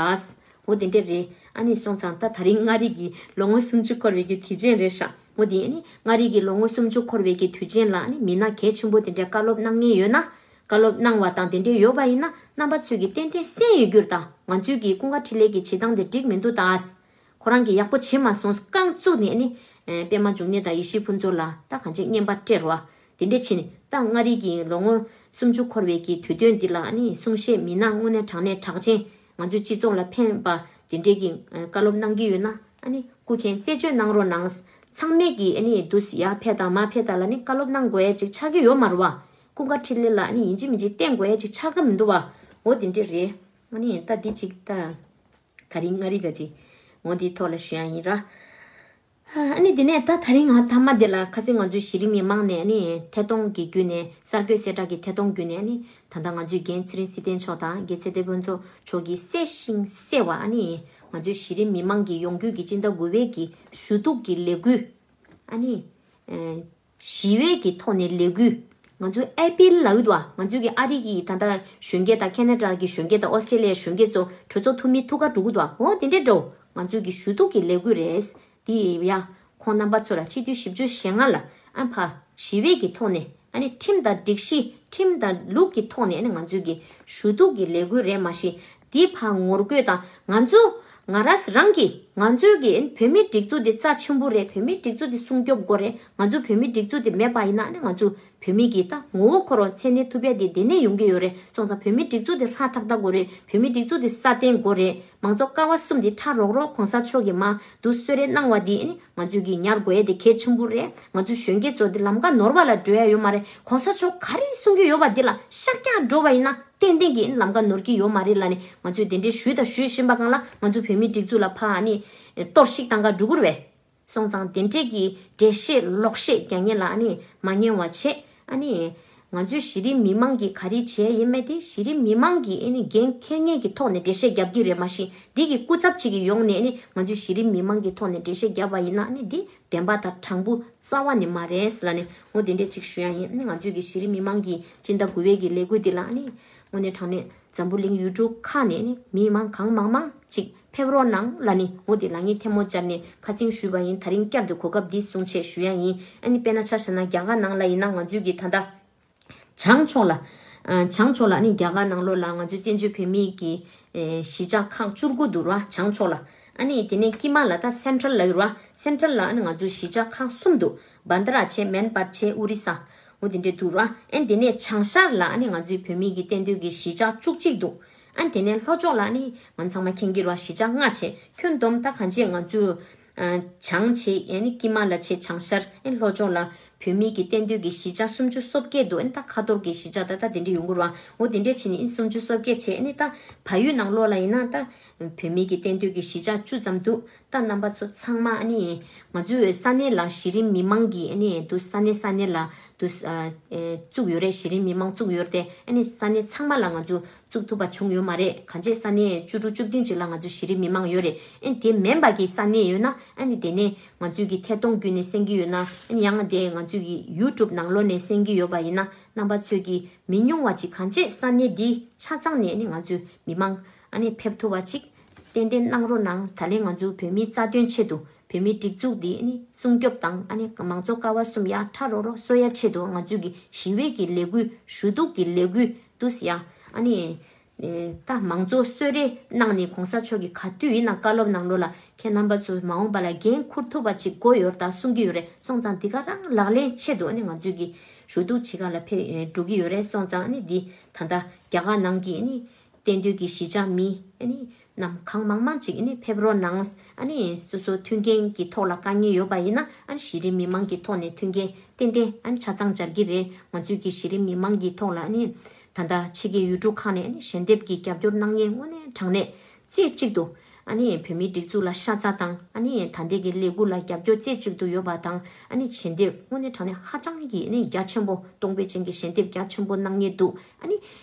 འོ་དེ་འདྲས་རེད། ཨ་ནི་སོང་ཙང་ད་ད་རིང་མངའ་རིས་ཀྱི་ལོ་ངོ་སུམ་ཅུ་འཁོར་བའི་གི་དུས་ཆེན་རེད་ཤག་འོ་དེ་ཨ་ནི་མངའ་རིས་ཀྱི་ལོ་ངོ་སུམ་ཅུ་འཁོར་བའི་གི་དུས་ཆེན་ལ་ཨ་ནི་མི་སྣ་གལ་ཆེན་པོ་དེ་འདྲས་བཀའ་སློབ་གནང་མཁན་ཡོད་ན། བཀའ་སློབ་གནང་བ་དང་དེ་འདྲས་ཡོད་པ་ཡིན་ན་རྣམ་པ་ཚོས་ཀྱི་ཏན་ཏན་གསན་ཡོད་རྒྱུ་རེད་ད། ང་ཚོས་ཀྱི་ཀུན་དགའ་འཕྲིན་ལས་ཀྱི་བྱེད་སྟངས་དེ་འགྲིག་མི་འདུག་ད། ཁོ་རང་གིས་ཡག་པོ་བྱེད་མ་སོང་རྐང་བཙུགས་ནས་ཨ་ནི་པད་མ་འབྱུང་གནས་དང་ཡེ་ཤེས་ཕུན་ཚོགས་ལ་ད་གང་ཅི་རྔན་པ་སྤྲད་རོགས། དེ་འདྲས་བྱས་ནས་ད་མངའ་རིས་ཀྱི་ལོ་ངོ་སུམ་ཅུ་འཁོར་བའི་གི་དུས་སྟོན་འདི་ལ་ཨ་ནི་གསུང་བཤད་མི་སྣ་དངོས་གནས་དྲང་གནས་གྲགས་ཅན། ང་ཚོའི་སྤྱི་ཚོགས་ལ་ཕན་པ་དེ་འདྲས་ཀྱི་བཀའ་སློབ་གནང་གི་ཡོད་ན་ཨ་ནི་སྐུ་མཁྱེན་རྩད་གཅོད་གནང་རོགས་གནང་། ཚང་མས་ཀྱི་ཨ་ནི་དུས་ཡར་ཕེབས་དང་མར་ཕེབས་དང་ལ་ནི་བཀའ་སློབ་གནང་དགོས་ཡ་ཅིག་ཆགས་ཀྱི་ཡོད་མ་རེད་བ། ཀུན་དགའ་འཕྲིན་ལས་ལ་ཨ་ནི་ཡིན་གཅིག་མིན་གཅིག་བསྟན་དགོས་ཡ་ཅིག་ཆགས་ཀྱི་མི་འདུག་བ། འོ་དེ་འདྲས་རེད། ཨ་ནི་ད་འདི་ཅིག་ད། ད་རིང་མངའ་རིས་ཀྱི་ངོ་འདིའི་ཐོག་ལ་ཞུ་ཡ་ཡིན་ར། ཨ་ནི་དེ་ནས་ད་ད་རིང་ང་མཐའ་མ་དེ་ལ་ཁ་སང་ང་ཚོའི་གཞི་རིམ་མི་མང་ནས་ཨ་ནི་ཐད་གཏོང་གི་བརྒྱུད་ནས་གསར་འགོད་གསལ་བསྒྲགས་ཀྱི་ཐད་གཏོང་བརྒྱུད་ནས་ཨ་ནི་ད་ལྟ་ང་ཚོའི་རྒན་ཚེ་རིང་བསིལ་ལྡན་མཆོག་དང་རྒན་ཚེ་བརྟན་ཕུན་ཚོགས་མཆོག་གིས་གསལ་ཞིང་གསལ་བ་ཨ་ནི་ང་ཚོའི་གཞི་རིམ་མི་མང་གི་ཡོང་རྒྱུ་གི་སྤྱི་ཟླ་དགུ་པའི་གི་ཞུ་གཏུག་གི་ལས་འགུལ་ཨ་ནི། ཞི་བའི་གི་ཐོག་ནས་ལས་འགུལ། ང་ཚོ་ཨེ་པི་ལབ་ཀྱི་འདུག་ཨ། ང་ཚོའི་གི་ཨ་རི་གི་ད་ལྟ་གཞོན་སྐྱེས་དང་ཁེ་ན་ཌ་གི་གཞོན་སྐྱེས་དང་ཨོ་སི་ཀྲེ་ལི་ཡའི་གཞོན་སྐྱེས་ཚོ་གྲོས་ཚོགས་འཐུས་མི་ཐུག་ག་འགྲོ་གི་འདུག་ཨ། འོ་དེ་འདྲས་འགྲོ། ང་ཚོའི་གི་ཞུ་གཏུག་གི་ལས་འགུལ་རེད། དེ་ཡ། ཁོང་རྣམ་པ་ཚོ་ལ་སྤྱི་འཐུས་བཞི་བཅུ་ཞེ་ལྔ་ལ་ཨ་ཕ་ཞི་བའི་གི་ཐོག་ནས་ཨ་ནི་ཁྲིམས་དང་སྒྲིག་གཞི་ཁྲིམས་དང་ལུགས་ཀྱི་ཐོག་ནས་ཨ་ནི་ང་ཚོའི་གི་ཞུ་གཏུག་གི་ལས་འགུལ་རེད། མ་གཞི་འདི་ཕར་ངོ་རྒོལ་དང་ང་ཚོ་ང་རང་རང་གི་ང་ཚོའི་གི་བོད་མིའི་སྒྲིག་འཛུགས་འདི་རྩ་ཆེན་པོ་རེད། བོད་མིའི་སྒྲིག་འཛུགས་འདི་སྲུང་སྐྱོབ་དགོས་རེད། ང་ཚོ་བོད་མིའི་སྒྲིག་འཛུགས་འདི་མེད་པ་ཡིན་ན་ནི་ང་ཚོ་བོད་མི་གི་ད་ངོ་བོ་ཁོ་རང་མཚན་གནས་ཐུབ་ཡ་འདི་དེ་ནས་ཡོང་གི་ཡོད་རེད། སོང་ཙང་བོད་མིའི་སྒྲིག་འཛུགས་འདི་ཧྲ་ཐག་ཐག་དགོས་རེད། བོད་མིའི་སྒྲིག་འཛུགས་འདི་སྲ་བརྟན་དགོས་རེད། མང་གཙོ་ཀ་བ་གསུམ་འདི་ཁྲ་རོག་རོག་གོང་ས་མཆོག་གིས་མར་འདུག་གསོལ་རས་གནང་བ་འདི་ནི་ང་ཚོས་གི་ཉར་དགོས་ཡ་འདི་གལ་ཆེན་པོ་རེད། ང་ཚོ་གཞོན་སྐྱེས་ཚོ་འདི་ལམ་ཀ་ནོར་བ་ལ་འགྲོ་ཡ་ཡོད་མ་རེད། གོང་ས་མཆོག་ག་རེ་གསུང་གི་ཡོད་པ་འདི་ལ་ཤར་རྒྱག་འགྲོ་བ་ཡིན་ན། ཏན་ཏན་གྱིས་ལམ་ཀ་ནོར་གྱི་ཡོད་མ་རེད་ལབ་ནས་ང་ཚོས་དེ་འདྲའི་ཞུས་དང་ཞུས་བཞིན་པ་སྒང་ལ་ང་ཚོ་བོད་མིའི་སྒྲིག་འཛུགས་ལ་ཕར་ཨ་ནི་གཏོར་བཤིག་བཏང་ག་འགྲོ་གི་རེད་པས། སོང་ཙང་དེ་འདྲས་ཀྱི་འགྲེལ་བཤད་ལོག་བཤད་རྒྱག་མཁན་ལ་ཨ་ནི་མ་ཉན་པ་བྱེད། ཨ་ནི་ང་ཚོའི་གཞི་རིམ་མི་མང་གིས་ག་རེ་བྱས་ཡིན་མེད་དེ་གཞི་རིམ་མི་མང་གིས་ཨ་ནི་འགན་འཁྱེར་མཁན་གྱི་ཐོག་ནས་འགྲེལ་བཤད་རྒྱབ་ཀྱི་རེད། མ་གཞི་འདི་གི་སྐུ་ཚབ་ཅིག་གིས་ཡོང་ནས་ཨ་ནི་ང་ཚོའི་གཞི་རིམ་མི་མང་གི་ཐོག་ནས་འགྲེལ་བཤད་རྒྱབ་པ་ཡིན་ན་ཨ་ནི་འདི་བདེན་པ་དང་དྲང་པོ་རྩ་བ་ནས་མ་རེད་ལབ་ནས་འོ་དེ་འདྲས་ཅིག་ཞུ་ཡ་ཡིན། ཨ་ནི་ང་ཚོའི་གི་གཞི་རིམ་མི་མང་གི་སྤྱི་ཟླ་དགུ་པའི་གི་ལས་འགུལ་འདི་ལ་ཨ་ནི་དངོས་གནས་དྲང་གནས་འཛམ་བུ་གླིང་ཡུལ་གྲུ་ཁག་ནས་ཨ་ནི་མི་མང་གང་མང་མང་ཅིག་ཕེབས་རོགས་གནང་ལབ་ནས་འོ་དེ་ལ་ངས་ཐལ་མོ་སྦྱར་ནས་ཁ་སང་ཞུས་པ་ཡིན། ད་རིང་བསྐྱར་དུ་གོ་སྐབས་འདི་བཟུང་བྱས་ཞུ་ཡ་ཡིན། ཨ་ནི་དཔེར་ན་ཆ་བཞག་ན་རྒྱ་གར་ནང་ལ་ཡིན་ན་ང་ཚོའི་གི་ད་ལྟ་བྱང་ཕྱོགས་ལ། ཨ། བྱང་ཕྱོགས་ལ་ཨ་ནི་རྒྱ་གར་ནང་ལོགས་ལ་ང་ཚོའི་བཙན་བྱོལ་བོད་མིའི་གི་ཨེ། གཞིས་ཆགས་ཁག་བཅུ་དགུ་འདུག་ར་བྱང་ཕྱོགས་ལ། ཨ་ནི་དེ་ནས་དཀྱིལ་མ་ལ་ད་སེན་ཊྲལ་ལབ་ཡོད་ར། སེན་ཊྲལ་ལ་ཨ་ནི་ང་ཚོའི་གཞིས་ཆགས་ཁག་གསུམ་འདུག་བྷན་དྷ་ར་བྱས། མན་པར་བྱས། ཨོ་རི་ས། འོ་དེ་འདྲས་འདུག་ར། ཨ་ནི་དེ་ནས་བྱང་ཤར་ལ་ཨ་ནི་ང་ཚོའི་བོད་མིའི་གི་གཏན་སྡོད་ཀྱི་གཞིས་ཆགས་བཅུ་གཅིག་འདུག་ཨ་ནི་དེ་ནས་ལྷོ་ཕྱོགས་ལ་ཨ་ནི་ང་ཚང་མ་མཁྱེན་གྱི་ར་གཞིས་ཆགས་ལྔ་བྱས། ཁྱོན་བསྡོམས་ད་གང་བྱས་ང་ཚོའི་ཨ། བྱང་བྱས། ཨ་ནི་དཀྱིལ་མ་ལ་བྱས་བྱང་ཤར། ཨ་ནི་ལྷོ་ཕྱོགས་ལ་བོད་མིའི་གི་གཏན་སྡོད་ཀྱི་གཞིས་ཆགས་སུམ་ཅུ་སོ་བརྒྱད་འདུག་ཨ་ནི་ད་ཁ་ཐོར་གྱི་གཞིས་ཆགས་ད་ལྟ་དེ་འདྲ་ཡོང་གི་རེད་བ། འོ་དེ་འདྲ་བྱས་ནས་ཨ་ནི་སུམ་ཅུ་སོ་བརྒྱད་བྱས། ཨ་ནི་ད་བལ་ཡུལ་ནང་ལོགས་ལ་ཡིན་ན་ད་བོད་མིའི་གི་གཏན་སྡོད་ཀྱི་གཞིས་ཆགས་བཅུ་ཙམ་འདུག་ད་རྣམ་པ་ཚོ་ཚང་མ་ཨ་ནི་ང་ཚོའི་ས་གནས་ལ་གཞི་རིམ་མི་མང་གི་ཨ་ནི་འདུག་ས་གནས་ས་གནས་ལ་འདུག་ཨ། ཨེ། བཙུགས་ཡོད་རེད། གཞི་རིམ་མི་མང་བཙུགས་ཡོད་རེད་དེ། ཨ་ནི་ས་གནས་ཚང་མ་ལ་ང་ཚོ་བཙུགས་ཐུབ་པ་བྱུང་ཡོད་མ་རེད། གང་ཅི་ས་གནས་བཅུ་དྲུག་བཅུ་བདུན་ཅིག་ལ་ང་ཚོ་གཞི་རིམ་མི་མང་ཡོད་རེད། ཨ་ནི་དེ་མིན་པ་གི་ས་གནས་ཡོད་ན་ཨ་ནི་དེ་ནས་ང་ཚོས་ཀྱི་ཐད་གཏོང་བརྒྱུད་ནས་གསན་གྱི་ཡོད་ན། ཨ་ནི་ཡང་དེ་ང་ཚོས་ཀྱི་ཡུ་ཊུབ་ནང་ལོགས་ནས་གསན་གྱི་ཡོད་པ་ཡིན་ན་རྣམ་པ་ཚོས་ཀྱི་མི་ཉུང་བ་ཅིག་གང་ཅི་ས་གནས་འདི་ཆ་ཚང་ནས་ཨ་ནི་ང་ཚོའི་མི་མང་ཨ་ནི་ཕེབས་ཐུབ་པ་ཅིག་ཏན་ཏན་གནང་རོགས་གནང་། ད་ལན་ང་ཚོ་བོད་མིའི་རྩ་དོན་ཆེད་དུ་བོད་མིའི་སྒྲིག་འཛུགས་འདི་ནི་སྲུང་སྐྱོབ་དང་ཨ་ནི་མང་གཙོ་ཀ་བ་གསུམ་ཡར་ཁྲ་རོག་རོག་གསོ་ཡ་ཆེད་དུ་ང་ཚོས་ཀྱི་ཞི་བའི་གི་ལས་འགུལ་ཞུ་གཏུག་གི་ལས་འགུལ་འདུག་ཟེར་ཡ། ཨ་ནི་ད་མང་གཙོ་གསོལ་རས་གནང་ནས་གོང་ས་མཆོག་གི་ག་དུས་ཡིན་ན་བཀའ་སློབ་གནང་ལོ་ལ་ཁྱེད་རྣམ་པ་ཚོ་མ་འོངས་པ་ལ་འགན་འཁུར་ཐུབ་པ་ཅིག་དགོས་ཡོད་ད་གསུང་གི་ཡོད་རེད། སོང་ཙང་འདི་ག་རང་ལག་ལེན་ཆེད་དུ་ཨ་ནི་ང་ཚོས་ཀྱི་ཞུ་གཏུག་བྱེད་ག་ལ་ཕེ་འགྲོ་གི་ཡོད་རེད། སོང་ཙང་ཨ་ནི་འདི་ད་ལྟ་རྒྱ་གར་ནང་གི་ཨ་ནི་གཏན་སྡོད་ཀྱི་གཞིས་ཆགས་མི་ཨ་ནི། རྣམས་གང་མང་མང་ཅིག་ཨ་ནི་ཕེབས་རོགས་གནང་། ཨ་ནི་སོ་སོ་མཐུན་རྐྱེན་གྱི་ཐོག་ལ་དཀའ་ངལ་ཡོད་པ་ཡིན་ན་ཨ་ནི་གཞི་རིམ་མི་མང་གི་ཐོག་ནས་མཐུན་རྐྱེན་ཏན་ཏན་ཨ་ནི་ཆ་ཚང་སྦྱར་གྱི་རེད། ང་ཚོས་ཀྱི་གཞི་རིམ་མི་མང་གི་ཐོག་ལ་ཨ་ནི་ད་ལྟ་ཕྱི་རྒྱལ་ཡུལ་གྲུ་ཁག་ནས་ཨ་ནི་ཞལ་འདེབས་ཀྱི་རྒྱབ་སྐྱོར་གནང་མཁན་དངོས་གནས་དྲང་གནས་རྩེ་གཅིག་ཏུ་ཨ་ནི་བོད་མིའི་སྒྲིག་འཛུགས་ལ་ཤ་ཚ་དང་ཨ་ནི་ད་ལྟའི་གི་ལས་འགུལ་ལ་རྒྱབ་སྐྱོར་རྩེ་གཅིག་ཏུ་ཡོད་པ་དང་ཨ་ནི་ཞལ་འདེབས་དངོས་གནས་དྲང་གནས་ཧ་ཅང་གི་ཨ་ནི་རྒྱ་ཆེན་པོ་གཏོང་ཕོད་ཅན་གྱི་ཞལ་འདེབས་རྒྱ་ཆེན་པོ་གནང་མཁན་འདུག་ཨ་ནི་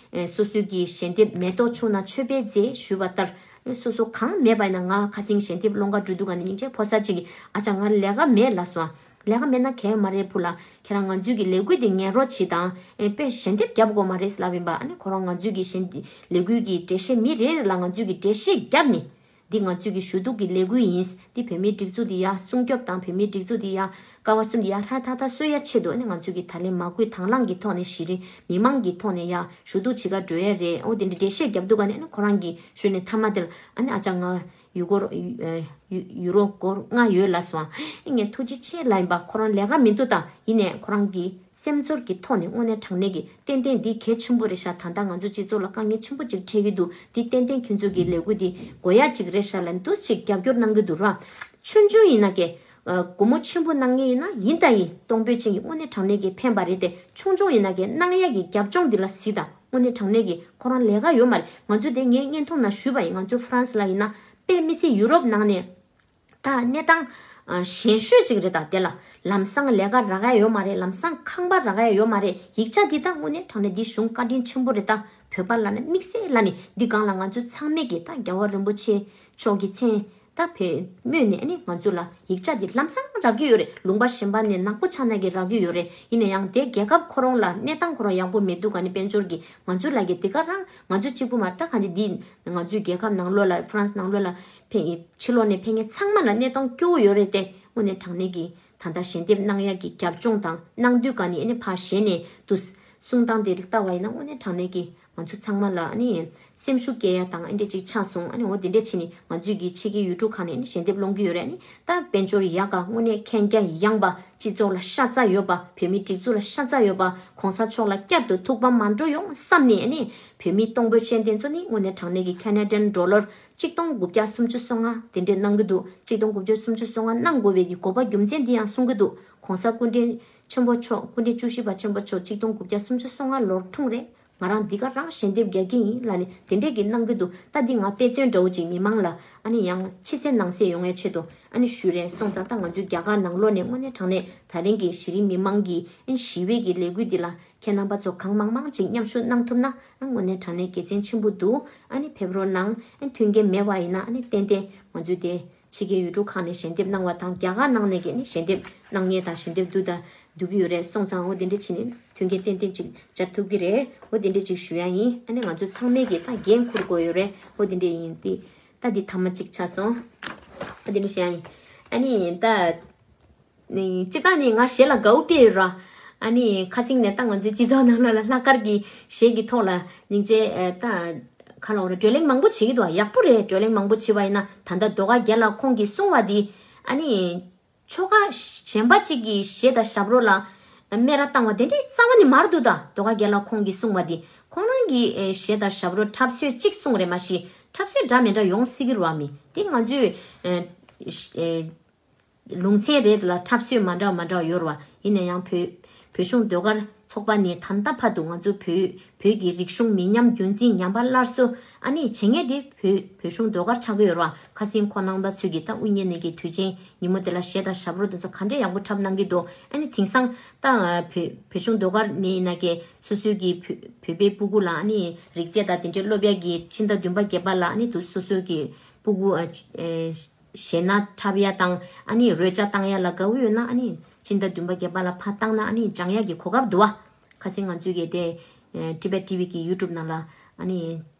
སོ་སོའི་གི་ཞལ་འདེབས་མེ་ཏོག་ཆུང་ན་མཆོད་པའི་རྫས་ཞུས་པ་ལྟར། སོ་སོ་གང་མེད་པ་ཡིན་ན་ང་ཁ་སང་ཞལ་འདེབས་སློང་ག་འགྲོ་དུས་ག་ནས་སྙིང་རྗེ་ཕོ་གསར་ཅིག་གིས་ཨ་ཅག་ང་ལས་ཀ་མེད་ལབ་སོང་། ལས་ཀ་མེད་ན་གལ་མ་རེད་བུ་ལགས། ཁྱེད་རང་ང་ཚོའི་གི་ལས་འགུལ་དེ་ཉན་རོགས་བྱེད་དང་། ཨེ་དཔེ་ཞལ་འདེབས་རྒྱབ་དགོས་མ་རེད་ལབ་ཡིན་པ། ཨ་ནི་ཁོ་རང་ང་ཚོའི་གི་ཞལ་འདེབས་ལས་འགུལ་གི་འགྲེལ་བཤད་མི་རེ་རེ་ལ་ང་ཚོའི་གི་འགྲེལ་བཤད་རྒྱབ་ནས། འདི་ང་ཚོའི་གི་ཞུ་གཏུག་གི་ལས་འགུལ་ཡིན། འདི་བོད་མིའི་སྒྲིག་འཛུགས་འདི་ཡ་སྲུང་སྐྱོབ་དང་བོད་མིའི་སྒྲིག་འཛུགས་འདི་ཡ་ཀ་བ་གསུམ་འདི་ཡ་ཧྲ་ཐག་ཐག་གསོ་ཡ་ཆེད་དུ་ཨ་ནི་ང་ཚོའི་གི་ད་ལན་མ་བསྐུལ་དང་བླངས་ཀྱི་ཐོག་ནས་གཞི་རིམ་མི་མང་གི་ཐོག་ནས་ཡ་ཞུ་གཏུག་བྱེད་ག་འགྲོ་ཡ་རེད། འོ་དེ་འདྲ་འགྲེལ་བཤད་རྒྱབ་འདུག་ག་ནས་ཨ་ནི་ཁོ་རང་གི་ཞུས་ནས་མཐའ་མ་དེ་ལ་ཨ་ནི་ཨ་ཅག་ང་ཡུ་སྒོར་ཡུ་ཡུ་རོ་སྒོར་ལྔ་ཡོད་ལབ་སོང་། ཨ་ངས་ཐུགས་རྗེ་ཆེ་ལབ་ཡིན་པ། ཁོ་རང་ལས་ཀ་མི་འདུག་ད་ཡིན་ནས་ཁོ་རང་གི་སེམས་ཚོར་གྱི་ཐོག་ནས་དངོས་གནས་དྲང་གནས་ཀྱི་ཏན་ཏན་འདི་གལ་ཆེན་པོ་རེད་ཤག་ད་ལྟ་ང་ཚོ་སྤྱི་ཚོགས་ལ་དཀའ་ངལ་ཆེན་པོ་ཅིག་འཕྲད་ཀྱི་འདུག་འདི་ཏན་ཏན་ཁྱོད་ཚོ་གི་ལས་འགུལ་འདི་དགོས་ཡ་ཅིག་རེད་ཤག་ལབ་འདུག་ཅིག་རྒྱབ་སྐྱོར་གནང་གི་འདུག་ར། ཆུང་ཆུང་ཡིན་ན་ཀྱེ། སྒོར་མོ་ཆེན་པོ་གནང་ངེས་ཡིན་ན་ཡིན་ད་ཡིན། གཏོང་ཕོད་ཅན་གྱི་དངོས་གནས་དྲང་གནས་ཀྱི་ཕན་པ་རེད་དེ། ཆུང་ཆུང་ཡིན་ན་ཀྱེ་གནང་ཡ་གི་རྒྱབ་ལྗོངས་འདི་ལ་གཟིགས་དང་། དངོས་གནས་དྲང་གནས་ཀྱི་ཁོ་རང་ལས་ཀ་ཡོད་མ་རེད། ང་ཚོ་དེ་ངས་བརྙན་ཐུང་ནང་ཞུས་པ་ཡིན། ང་ཚོ་ཧྥ་རན་སི་ལ་ཡིན་ན་དཔེ་མི་སྲིད་ཡུ་རོབ་ནང་ནས། ད་གནས་སྟངས་ཨ་ཞན་ཤོས་ཅིག་རེད། ད་དེ་ལ་ལམ་སང་ལས་ཀ་རག་ཡ་ཡོད་མ་རེད། ལམ་སང་ཁང་པ་རག་ཡ་ཡོད་མ་རེད། ཡིག་ཆ་འདི་ད་དངོས་གནས་དྲང་གནས་འདི་གཞུང་བཀའ་དྲིན་ཆེན་པོ་རེད། ད་བོད་པ་ལབ་ན་དམིགས་བསལ་ལབ་ནས་འདི་སྒང་ལ་ང་ཚོ་ཚང་མས་ཀྱི་ད་རྒྱལ་བ་རིན་པོ་ཆེ་མཆོག་གི་མཚན་ད་བོད་སྨོས་ནས་ཨ་ནི་ང་ཚོ་ལ་ཡིག་ཆ་འདི་ལམ་སང་རག་གི་ཡོད་རེད། ལུང་པ་གཞན་པ་ནས་ནག་པོ་ཆགས་ན་གི་རག་གི་ཡོད་རེད། ཡིན་ན་ཡང་དེ་རྒྱལ་ཁབ་ཁོ་རང་ལ་གནས་སྟངས་ཁོ་རང་ཡག་པོ་མི་འདུག་ག་ནི་དཔལ་འབྱོར་གྱི་ང་ཚོ་ལ་གི་དེ་ག་རང་ང་ཚོ་གཅིག་པུ་མ་རེད། ད་གང་ཅི་འདི་ང་ཚོའི་རྒྱལ་ཁབ་ནང་ལོགས་ལ་ཧྥ་རན་སི་ནང་ལོགས་ལ། ཕེ་ཕྱི་ལོགས་ནས་ཕེབས་མཁན་ཚང་མ་ལ་གནས་སྟངས་སྐྱོ་བོ་ཡོད་རེད་དེ། དངོས་གནས་དྲང་གནས་ཀྱི་ད་ལྟ་ཞལ་འདེབས་གནང་ཡག་གི་རྒྱབ་ལྗོངས་དང་གནང་དུས་ག་ནས་ཨ་ནི་ཕར་ཞལ་ནས་དུ་གསུང་སྟངས་དེ་ལྟ་བ་ཡིན་ན་དངོས་གནས་དྲང་གནས་ཀྱི་ང་ཚོ་ཚང་མ་ལ་ཨ་ནི་སེམས་ཤུགས་སྐྱེ་ཡ་དང་ཨ་འདྲས་ཅིག་ཆགས་སོང་། ཨ་ནི་འོ་དེ་འདྲས་བྱས་ནས་ང་ཚོས་ཀྱི་ཕྱི་རྒྱལ་ཡུལ་གྲུ་ཁག་ནས་ཨ་ནི་ཞལ་འདེབས་སློང་གི་ཡོད་རེད། ཨ་ནི་ད་དཔལ་འབྱོར་ཡག་ག་དངོས་གནས་མཁྱེན་རྒྱ་ཡངས་པ། སྤྱི་ཚོགས་ལ་ཤ་ཚ་ཡོད་པ། བོད་མིའི་སྒྲིག་འཛུགས་ལ་ཤ་ཚ་ཡོད་པ། གོང་ས་མཆོག་ལ་བསྐྱར་དུ་ཐུགས་ཕམ་མ་འགྲོ་ཡོང་བསམ་ནས་ཨ་ནི་བོད་མི་གཏོང་ཕོད་ཅན་དེ་ཚོ་ནི་དངོས་གནས་དྲང་གནས་ཀྱི་ཁེ་ན་ཌན་ཌོ་ལར་གཅིག་སྟོང་དགུ་བརྒྱ་སུམ་ཅུ་སོ་ལྔ་དེ་འདྲས་གནང་གི་འདུག་གཅིག་སྟོང་དགུ་བརྒྱ་སུམ་ཅུ་སོ་ལྔ་གནང་དགོས་པའི་གི་དགོས་པ་རྒྱུ་མཚན་འདི་ཡང་གསུང་གི་འདུག་གོང་ས་སྐུ་ཕྲེང་ཆེན་པོ་མཆོག་སྐུ་ཕྲེང་བཅུ་བཞི་པ་ཆེན་པོ་མཆོག་གཅིག་སྟོང་དགུ་བརྒྱ་སུམ་ཅུ་སོ་ལྔ་ལོར་འཁྲུངས་རེད། ང་རང་འདི་ག་རང་ཞལ་འདེབས་རྒྱག་གི་ཡིན་ལབ་ནས་དེ་འདྲས་ཀྱི་གནང་གི་འདུག་ད་འདི་ང་དཔེ་མཚོན་འདྲ་བོ་ཅིག་མི་མང་ལ་ཨ་ནི་ཡང་ཕྱི་གསལ་ནང་གསལ་ཡོང་ཡའི་ཆེད་དུ་ཨ་ནི་ཞུས་རེད། སོང་ཙང་ད་ང་ཚོའི་རྒྱ་གར་ནང་ལོགས་ནས་དངོས་གནས་དྲང་གནས་ད་རིང་གི་གཞི་རིམ་མི་མང་གི་ཨ་ནི་ཞི་བའི་གི་ལས་འགུལ་འདི་ལ་ཁྱེད་རྣམ་པ་ཚོ་གང་མང་མང་ཅིག་མཉམ་ཞུགས་གནང་ཐུབ་ན་ཨ་དངོས་གནས་དྲང་གནས་དགེ་མཚན་ཆེན་པོ་འདུག་ཨ་ནི་ཕེབས་རོགས་གནང་། ཨ་ནི་མཐུན་རྐྱེན་མེད་པ་ཡིན་ན་ཨ་ནི་ཏན་ཏན་ང་ཚོའི་དེ། ཕྱི་རྒྱལ་ཡུལ་གྲུ་ཁག་ནས་ཞལ་འདེབས་གནང་བ་དང་རྒྱ་གར་ནང་ནས་ཀྱི་ནི་ཞལ་འདེབས་གནང་མཁན་དང་ཞལ་འདེབས་བསྡུ་དང་བསྡུ་གི་ཡོད་རེད། སོང་ཙང་འོ་དེ་འདྲ་བྱས་ནས་མཐུན་རྐྱེན་ཏན་ཏན་ཅིག་སྦྱར་ཐུབ་ཀྱི་རེད། འོ་དེ་འདྲ་ཅིག་ཞུ་ཡ་ཡིན། ཨ་ནི་ང་ཚོ་ཚང་མས་ཀྱི་ད་འགན་འཁུར་དགོས་ཡོད་རེད། འོ་དེ་འདྲ་ཡིན་ཏེ། ད་འདི་ཐ་མ་ཅིག་ཆགས་སོང་། འོ་དེ་འདྲ་ཞུ་ཡ་ཡིན། ཨ་ནི་ད། ནི་སྤྱིར་བཏང་ནི་ང་གཞས་ལ་དགའ་བོ་དཔེ་ཡོད་ར། ཨ་ནི་ཁ་སང་ནས་ད་ང་ཚོའི་སྤྱི་ཚོགས་ནང་ལ་ལ་ལྷག་དཀར་གྱི་གཞས་ཀྱི་ཐོག་ལ་སྙིང་རྗེ་ཨེ་ད་ཁ་ལོ་ར་བགྲོ་གླེང་མང་པོ་བྱེད་ཀྱི་འདུག་ཡག་པོ་རེད། བགྲོ་གླེང་མང་པོ་བྱེད་པ་ཡིན་ན་ད་ལྟ་ཟློས་གར་རྒན་ལགས་ཁོང་གིས་གསུངས་པ་འདི་ཨ་ནི་ཆོལ་ཁ་གཞན་པ་གཅིག་གི་གཞས་དང་ཞབས་བྲོ་ལ་སྨད་ར་བཏང་བ་དེ་འདྲའི་རྩ་བ་ནས་མ་རེད་འདུག་ད་ཟློས་གར་རྒན་ལགས་ཁོང་གིས་གསུངས་པ་འདི་ཁོང་རང་གི་ཨེ་གཞས་དང་ཞབས་བྲོ་འཁྲབ་སྲོལ་གཅིག་གསུངས་རེད། མ་གཞི་འཁྲབ་སྲོལ་འདྲ་མི་འདྲ་ཡོང་སྲིད་ཀྱི་རེད་བ། མི་དེ་ང་ཚོས་ཨེ་ཨེ། ལུང་ཚན་རེ་ལ་འཁྲབ་སྲོལ་མ་འདྲ་མ་འདྲ་ཡོད་རེད་བ། ཡིན་ན་ཡང་བོད་བོད་གཞུང་ཟློས་གར་ཚོགས་པ་ནས་ད་ལྟ་བར་དུ་ང་ཚོ་བོད་བོད་ཀྱི་རིག་གཞུང་མི་ཉམས་རྒྱུན་འཛིན་ཉམས་པ་སླར་གསོ་ཨ་ནི་བྱེད་མཁན་དེ་བོད་བོད་གཞུང་ཟློས་གར་ཆགས་ཀྱི་ཡོད་རེད་བ། ཁ་སང་ཁོང་རྣམ་པ་ཚོས་ཀྱིས་ད་དབུ་བརྙེས་ནས་ཀྱི་དུས་ཆེན་ཉིན་མོ་དེ་ལ་གཞས་དང་ཞབས་བྲོ་དེ་ཚོ་ག་འདྲ་ཡག་པོ་འཁྲབ་གནང་གི་འདུག་ཨ་ནི་དེང་སང་ད་བོད་བོད་གཞུང་ཟློས་གར་ནས་ཡིན་ན་ཀྱི་སོ་སོའི་གི་བོད་བོད་པའི་སྤུ་གུ་ལ་ཨ་ནི་རིག་རྩལ་དང་དེ་འདྲའི་སློབ་ཡ་གི་ཕྱི་ཟླ་བདུན་པ་བརྒྱད་པ་ལ་ཨ་ནི་དུ་སོ་སོའི་གི་སྤུ་གུ་ཨ་ཨེ། གཞས་སྣ་འཁྲབ་ཡ་དང་ཨ་ནི་རོལ་ཆ་བཏང་ཡ་ལ་དགའ་བོ་ཡོད་ན་ཨ་ནི་སྤྱི་ཟླ་བདུན་པ་བརྒྱད་པ་ལ་ཕར་བཏང་ན་ཨ་ནི་སྦྱང་ཡ་གི་གོ་སྐབས་འདུག་བ། ཁ་སང་ང་ཚོའི་གི་དེ་ཨེ་ཊི་བེཊ་ཊི་ཝི་གི་ཡུ་ཊུབ་ནང་ལ་ཨ་ནི་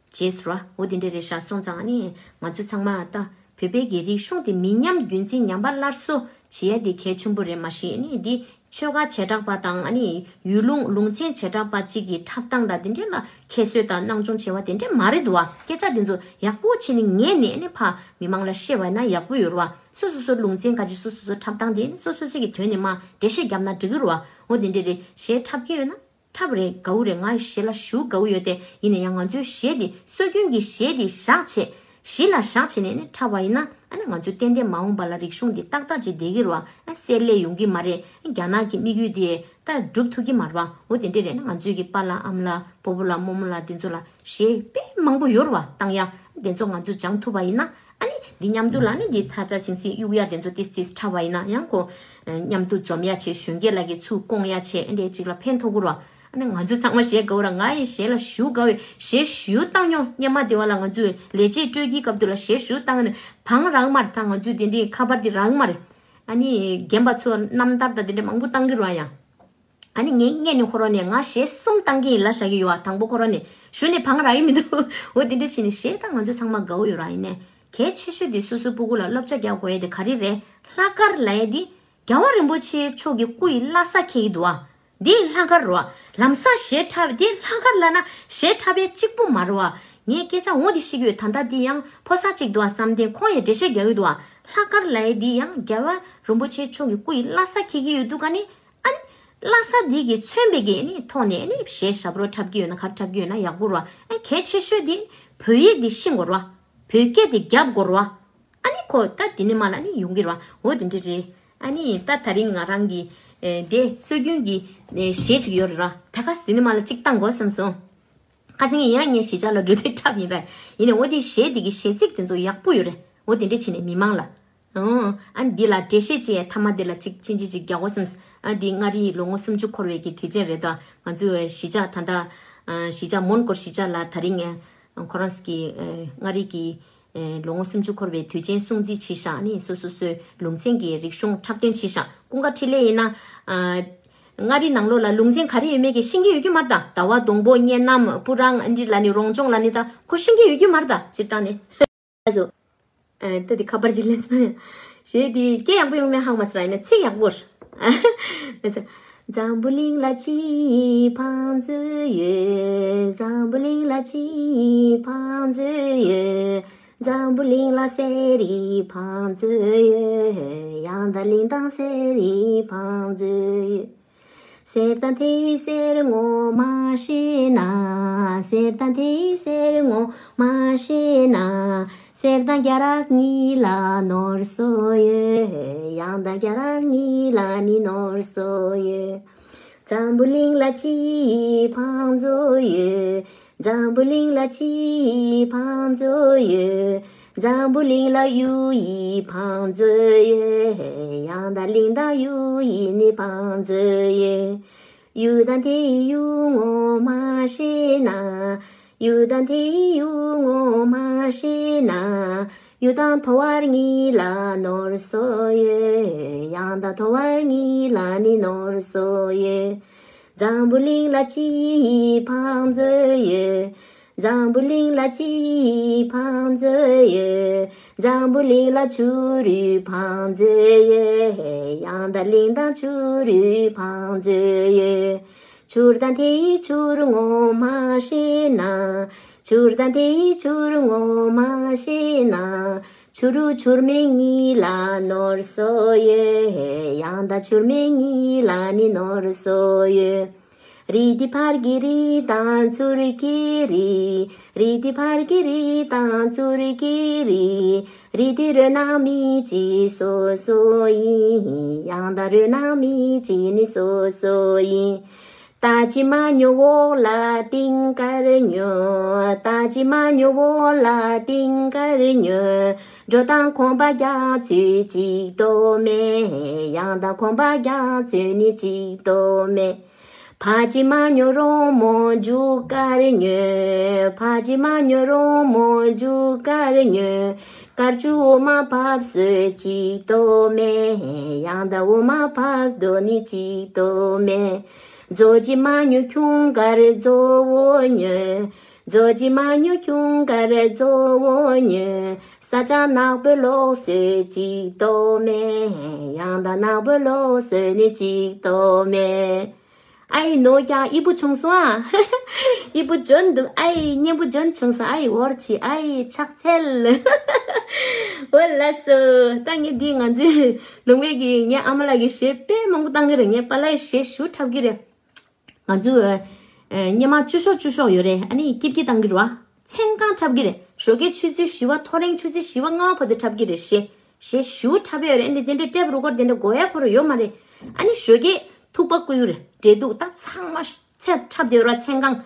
བྱས་སོང་ར། འོ་དེ་འདྲ་རེད་ཤག་སོང་ཙང་ཨ་ནི་ང་ཚོ་ཚང་མ་ད་བོད་པའི་གི་རིག་གཞུང་དེ་མི་ཉམས་རྒྱུན་འཛིན་ཉམས་པ་སླར་གསོ་བྱེད་ཡ་དེ་གལ་ཆེན་པོ་རེད། མ་གཞི་ཨ་ནི་འདི་ཆོལ་ཁ་བྱེ་བྲག་པ་དང་ཨ་ནི་ཡུལ་ལུང་ལུང་ཚན་བྱེ་བྲག་པ་གཅིག་གི་འཁྲབ་སྟངས་དང་དེ་འདྲས་ལ་ཁྱད་གསོད་དང་སྣང་ཆུང་བྱེད་པ་དེ་འདྲས་མ་རེད་འདུག་བ། སྐད་ཆ་དེ་ཚོ་ཡག་པོ་བྱས་ནས་ངས་ནས་ཨ་ནི་ཕ་མི་མང་ལ་བཤད་པ་ན་ཡག་པོ་ཡོད་རེད་བ། སོ་སོ་སོ་ལུང་ཚན་ག་ཅིག་སོ་སོ་སོ་འཁྲབ་སྟངས་དེ་ཨ་ནི་སོ་སོ་སོ་གི་དོན་ནས་མ་འགྲེལ་བཤད་བརྒྱབ་ན་འགྲིག་གི་རེད་བ། འོ་དེ་འདྲས་རེད། གཞས་འཁྲབ་ཀྱི་ཡོད་ན་འཁྲབ་རེད། དགའ་བོ་རེད། ང་གཞས་ལ་ཞེ་པོ་དགའ་བོ་ཡོད་དེ། ཡིན་ན་ཡང་ང་ཚོའི་གཞས་དེ་སྲོལ་རྒྱུན་གྱི་གཞས་དེ་བཞག་བྱས། གཞི་ལ་བཞག་བྱས་ནས་ནི་འཁྲབ་པ་ཡིན་ན། ཨ་ནི་ང་ཚོ་ཏན་ཏན་མ་འོངས་པ་ལ་རིག་གཞུང་འདི་ཏག་ཏག་ཅིག་བསྡད་ཀྱི་རེད་བ། ཨ་གསལ་ལེ་ཡོང་གི་མ་རེད། རྒྱ་ནག་གི་དམིགས་ཡུལ་དེ་ད་འགྲུབ་ཐུབ་ཀྱི་མ་རེད་བ། འོ་དེ་འདྲ་རེད་ན། ང་ཚོའི་གི་པཱ་ལགས་ཨ་མ་ལགས་སྤོ་བོ་ལགས་རྨོ་མོ་ལགས་དེ་ཚོ་ལ་གཞས་དཔེ་མང་པོ་ཡོད་རེད་བ། བཏང་ཡ་དེ་ཚོ་ང་ཚོ་སྦྱང་ཐུབ་པ་ཡིན་ན། ཨ་ནི་འདི་མཉམ་དུ་ལ་ནི་འདི་ཚ་ཚ་ཟིང་ཟིང་གཡུག་ཡ་དེ་ཚོ་ཏིས་ཏིས་འཁྲབ་པ་ཡིན་ན། ཡང་ཁོ་མཉམ་དུ་འཛོམས་ཡ་བྱས། གཞོན་སྐྱེས་ལ་གི་ཚུར་སྐོང་ཡ་བྱས། ཨ་འདྲས་ཅིག་ལ་ཕན་ཐོགས་ཀྱི་རེད་བ། ཨ་ནི་ང་ཚོ་ཚང་མ་གཞས་དགའ་བོ་ར། ང་ཡི་གཞས་ལ་ཞེ་དྲག་དགའ་བོ། གཞས་ཞེ་དྲག་བཏང་མྱོང་། སྔོན་མ་དེ་བ་ལ་ང་ཚོས་ལས་བྱེད་སྤྲོད་ཀྱི་སྐབས་དུ་ལ་གཞས་ཞེ་དྲག་བཏང་ནས་བང་རག་མ་རེད། ད་ང་ཚོས་དེ་འདྲའི་ཁ་པར་དེ་རག་མ་རེད། ཨ་ནི་རྒན་པ་ཚོ་རྣམ་ཐར་དང་དེ་འདྲ་མང་པོ་བཏང་གི་རེད་བ། ཡང་ཨ་ནི་ངས་སྔོན་ནས་ཁོ་རང་ནས་ང་གཞས་གསུམ་བཏང་གི་ཡིན་ལབ་བཞག་གི་ཡོད་བ། དང་པོ་ཁོ་རང་ནས་ཞུ་ནས་བང་རག་གི་མི་འདུག་འོ་དེ་འདྲ་བྱས་ནས། གཞས་ད་ང་ཚོ་ཚང་མ་དགའ་བོ་ཡོད་ར། ཡིན་ནའི་གལ་ཆེ་ཤོས་དེ་སོ་སོའི་སྤུ་གུ་ལ་བསླབ་བྱ་རྒྱག་དགོས་ཡ་དེ་ག་རེ་རེད། ལྷག་དཀར་ལབ་ཡ་དེ་རྒྱལ་བ་རིན་པོ་ཆེ་མཆོག་གི་སྐུ་ཡི་བླ་གཟའ་འཁེལ་གྱི་འདུག་བ། འདི་ལྷག་དཀར་རེད་བ། ལམ་སང་གཞས་འཁྲབ་དེ་ལྷག་དཀར་ལབ་ན་གཞས་འཁྲབ་ཡ་གཅིག་པོ་མ་རེད་བ། ངས་སྐད་ཆ་འོ་དེ་བཤད་ཀྱི་ཡོད། ད་ལྟ་འདི་ཡང་ཕོ་གསར་གཅིག་འདུག་བ། བསམ་གཏན་ཁོང་ཡང་འགྲེལ་བཤད་རྒྱག་གི་འདུག་བ། ལྷག་དཀར་ལབ་ཡ་འདི་ཡང་རྒྱལ་བ་རིན་པོ་ཆེ་མཆོག་གི་སྐུ་ཡི་བླ་གཟའ་འཁེལ་གྱི་ཡོད་འདུག་ག་ནི། ཨ་ནི་བླ་གཟའ་འདི་གི་མཚོན་པའི་གི་ནི་ཐོག་ནས་ནི་གཞས་ཞབས་བྲོ་འཁྲབ་ཀྱི་ཡོད་ན། ག་རེ་འཁྲབ་ཀྱི་ཡོད་ན་ཡག་པོ་རེད་བ། ཨ་གལ་ཆེ་ཤོས་དེ་བོད་ཡིག་དེ་ཤེས་དགོས་རེད་བ། བོད་སྐད་དེ་རྒྱབ་དགོས་རེད་བ། ཨ་ནི་ཁོ་ད་དེ་ནས་མར་ལ་ནི་ཡོང་གི་རེད་བ། འོ་དེ་འདྲ་རེད། ཨ་ནི་ད་དེ་རིང་ང་རང་གི་ཨེ་དེ་སྲོལ་རྒྱུན་གྱི་ཨེ་གཞས་ཅིག་ཡོད་རེད་ར། ད་ཁ་སང་དེ་ནས་མར་ལ་གཅིག་བཏང་དགོས་བསམ་སོང་། ཁ་སང་ཡང་ངས་གཞིས་ཆགས་ལ་འགྲོ་དུས་འཁྲབ་ཡིན་ར། ཡིན་ནའི་འོ་དེ་གཞས་དེ་གི་གཞས་ཚིག་དེ་ཚོ་ཡག་པོ་ཡོད་རེད། འོ་དེ་འདྲ་བྱས་ནས་མི་མང་ལ། ཨོ། ཨ་འདི་ལ་འགྲེལ་བཤད་ཅིག་མཐའ་མ་དེ་ལ་ཅིག་ཆུང་ཆུང་ཅིག་རྒྱག་དགོས་བསམ། ཨ་འདི་མངའ་རིས་ལོ་ངོ་སུམ་ཅུ་འཁོར་བའི་གི་དུས་ཆེན་རེད་ད། ང་ཚོའི་གཞིས་ཆགས་ད་ལྟ་ཨ་གཞིས་ཆགས་མོན་གྷོ་གཞིས་ཆགས་ལ་དེ་རིང་ཨ་ཁོ་རང་གི་ཨ་མངའ་རིས་ཀྱི་ཨ་ལོ་ངོ་སུམ་ཅུ་འཁོར་བའི་དུས་ཆེན་སྲུང་བརྩི་བྱས་ཤག་ནི་སོ་སོ་སོའི་ལུང་ཚན་གྱི་རིག་གཞུང་འཁྲབ་སྟོན་བྱས་ཤག་ཀུན་དགའ་འཕྲིན་ལས་ཡིན་ན་ཨ་མངའ་རིས་ནང་ལོགས་ལ་ལུང་ཚན་ག་རེ་ཡོད་མེད་ཀྱི་ཤེས་ཀྱི་ཡོད་ཀྱི་མ་རེད་ད། ཟླ་བ་སྡོང་པོ། གཉའ་ནམ། སྤུ་རང་། ཨ་འདི་ལ་ནི་རོང་ཅོང་ལ་ནི་ད་ཁོ་ཤེས་ཀྱི་ཡོད་ཀྱི་མ་རེད་ད། སྤྱིར་བཏང་ནི། ཨ་ཟོ། ཨ་ད་དེ་ཁ་པར་ཅིག་ལེན་སོང་། གཞས་དེ་སྐད་ཡག་པོ་ཡོང་མེད་ཧ་མ་སོང་ར། ཡིན་ན་ཚིག་ཡག་པོ་རེད། འཛམ་བུ་གླིང་ལ་གཅིག་བང་མཛོད་ཡོད། འཛམ་བུ་གླིང་ལ་གཅིག་བང་མཛོད་ཡོད། འཛམ་བུ་གླིང་ལ་གསེར་གྱི་བང་མཛོད་ཡོད། ཡང་དག་གླིང་དང་གསེར་གྱི་བང་མཛོད་ཡོད། གསེར་དང་མཐའི་གསེར་ངོ་མ་ཤེས་ན། གསེར་དང་མཐའི་གསེར་ངོ་མ་ཤེས་ན། གསེར་དང་རྒྱ་ར་གཉིས་ལ་ནོར་སོ་ཡོད། ཡང་དག་རྒྱ་ར་གཉིས་ལ་ནི་ནོར་སོ་ཡོད། འཛམ་བུ་གླིང་ལ་གཅིག་བང་མཛོད་ཡོད། འཛམ་བུ་གླིང་ལ་གཅིག་བང་མཛོད་ཡོད། འཛམ་བུ་གླིང་ལ་གཡུ་ཡི་བང་མཛོད་ཡོད། ཡང་དག་གླིང་དང་གཡུ་ཡི་ནི་བང་མཛོད་ཡོད། གཡུ་དང་མཐའི་གཡུ་ངོ་མ་ཤེས་ན། གཡུ་དང་མཐའི་གཡུ་ངོ་མ་ཤེས་ན། གཡུ་དང་ཐོ་བ་གཉིས་ལ་ནོར་སོ་ཡོད། ཡང་དག་ཐོ་བ་གཉིས་ལ་ནི་ནོར་སོ་ཡོད། འཛམ་བུ་གླིང་ལ་གཅིག་བང་མཛོད་ཡོད། འཛམ་བུ་གླིང་ལ་གཅིག་བང་མཛོད་ཡོད། འཛམ་བུ་གླིང་ལ་བྱུ་རུའི་བང་མཛོད་ཡོད། ཡང་དག་གླིང་དང་བྱུ་རུའི་བང་མཛོད་ཡོད། བྱུར་དང་མཐའི་བྱུར་ངོ་མ་ཤེས་ན། བྱུར་དང་མཐའི་བྱུར་ངོ་མ་ཤེས་ན། བྱུ་རུ་བྱུར་མེད་གཉིས་ལ་ནོར་སོ་ཡོད། ཡང་དག་བྱུར་མེད་གཉིས་ལ་ནི་ནོར་སོ་ཡོད། རི་དེ་ཕར་གྱི་རི་དང་ཚུར་གྱི་རི། རི་དེ་ཕར་གྱི་རི་དང་ཚུར་གྱི་རི། རི་དེ་རོ་ནང་མི་གཅིག་སོ་སོ་ཡིན། ཡང་དག་རོ་ནང་མི་གཅིག་ནི་སོ་སོ་ཡིན། རྟ་ཅི་མ་ཉོ་འོག་ལ་ཏིང་དཀར་ཉོ། རྟ་ཅི་མ་ཉོ་འོག་ལ་ཏིང་དཀར་ཉོ། འགྲོ་དང་ཁང་པ་རྒྱ་མཚོས་གཅིག་ཏོ་མེ། ཡང་དག་ཁང་པ་རྒྱ་མཚོས་ནི་གཅིག་ཏོ་མེ། ཕ་ཅི་མ་ཉོ་རོང་མོ་རྒྱུ་སྐར་ཉོ། ཕ་ཅི་མ་ཉོ་རོང་མོ་རྒྱུ་སྐར་ཉོ། སྐར་ཆུ་འོ་མ་ཕབ་སོས་གཅིག་ཏོ་མེ། ཡང་དག་འོ་མ་ཕབ་དོ་ནི་གཅིག་ཏོ་མེ། མཛོ་ཅི་མ་ཉོ་ཁྱུང་དཀར་མཛོ་བོ་ཉོ། མཛོ་ཅི་མ་ཉོ་ཁྱུང་དཀར་མཛོ་བོ་ཉོ། ས་ཆ་ནག་པོ་ལོག་སོས་གཅིག་ཏོ་མེ། ཡང་དག་ནག་པོ་ལོག་སོས་ནི་གཅིག་ཏོ་མེ། ཨའི་ནོ་ཀྱང་སྐྱིད་པོ་བྱུང་སོང་ཨ། སྐྱིད་པོ་འཇོན་འདུག་ཨའི་སྙན་པོ་འཇོན་བྱུང་སོང་ཨའི་འོར་ཆི་ཨའི་ཕྱག་འཚལ། འོ་ལགས་སོ། ད་ངས་འདི་ང་ཚོའི་ལུང་པའི་གི་ངའི་ཨ་མ་ལགས་ཀྱི་གཞས་དཔེ་མང་པོ་བཏང་གི་རེད། ངའི་པཱ་ལགས་གཞས་ཞེ་དྲག་འཁྲབ་ཀྱི་རེད། ང་ཚོ་ཨ་སྔོན་མ་བཅུ་ཤོག་བཅུ་ཤོག་ཡོད་རེད། ཨ་ནི་སྐྱིད་སྐྱིད་བཏང་གི་རེད་བ། མཚན་གང་འཁྲབ་ཀྱི་རེད། ཞོགས་ཀའི་ཆུ་ཚོད་བཞི་པ་ཐོ་རེངས་ཆུ་ཚོད་བཞི་པ་ལྔ་པ་བར་དུ་འཁྲབ་ཀྱི་རེད། གཞས་གཞས་ཞུ་འཁྲབ་ཡོད་རེད། ཨ་ནི་དེ་འདྲའི་ཊེབ་རེ་ཀོར་དེ་འདྲ་དགོས་ཡ་ཁོ་རང་ཡོད་མ་རེད། ཨ་ནི་ཞོགས་ཀའི་ཐུག་པ་བསྐོལ་རེད། འབྲས་ཐུག་ད་ཚང་མ་ཚད་འཁྲབ་བསྡད་ཡོད་ར། མཚན་གང་།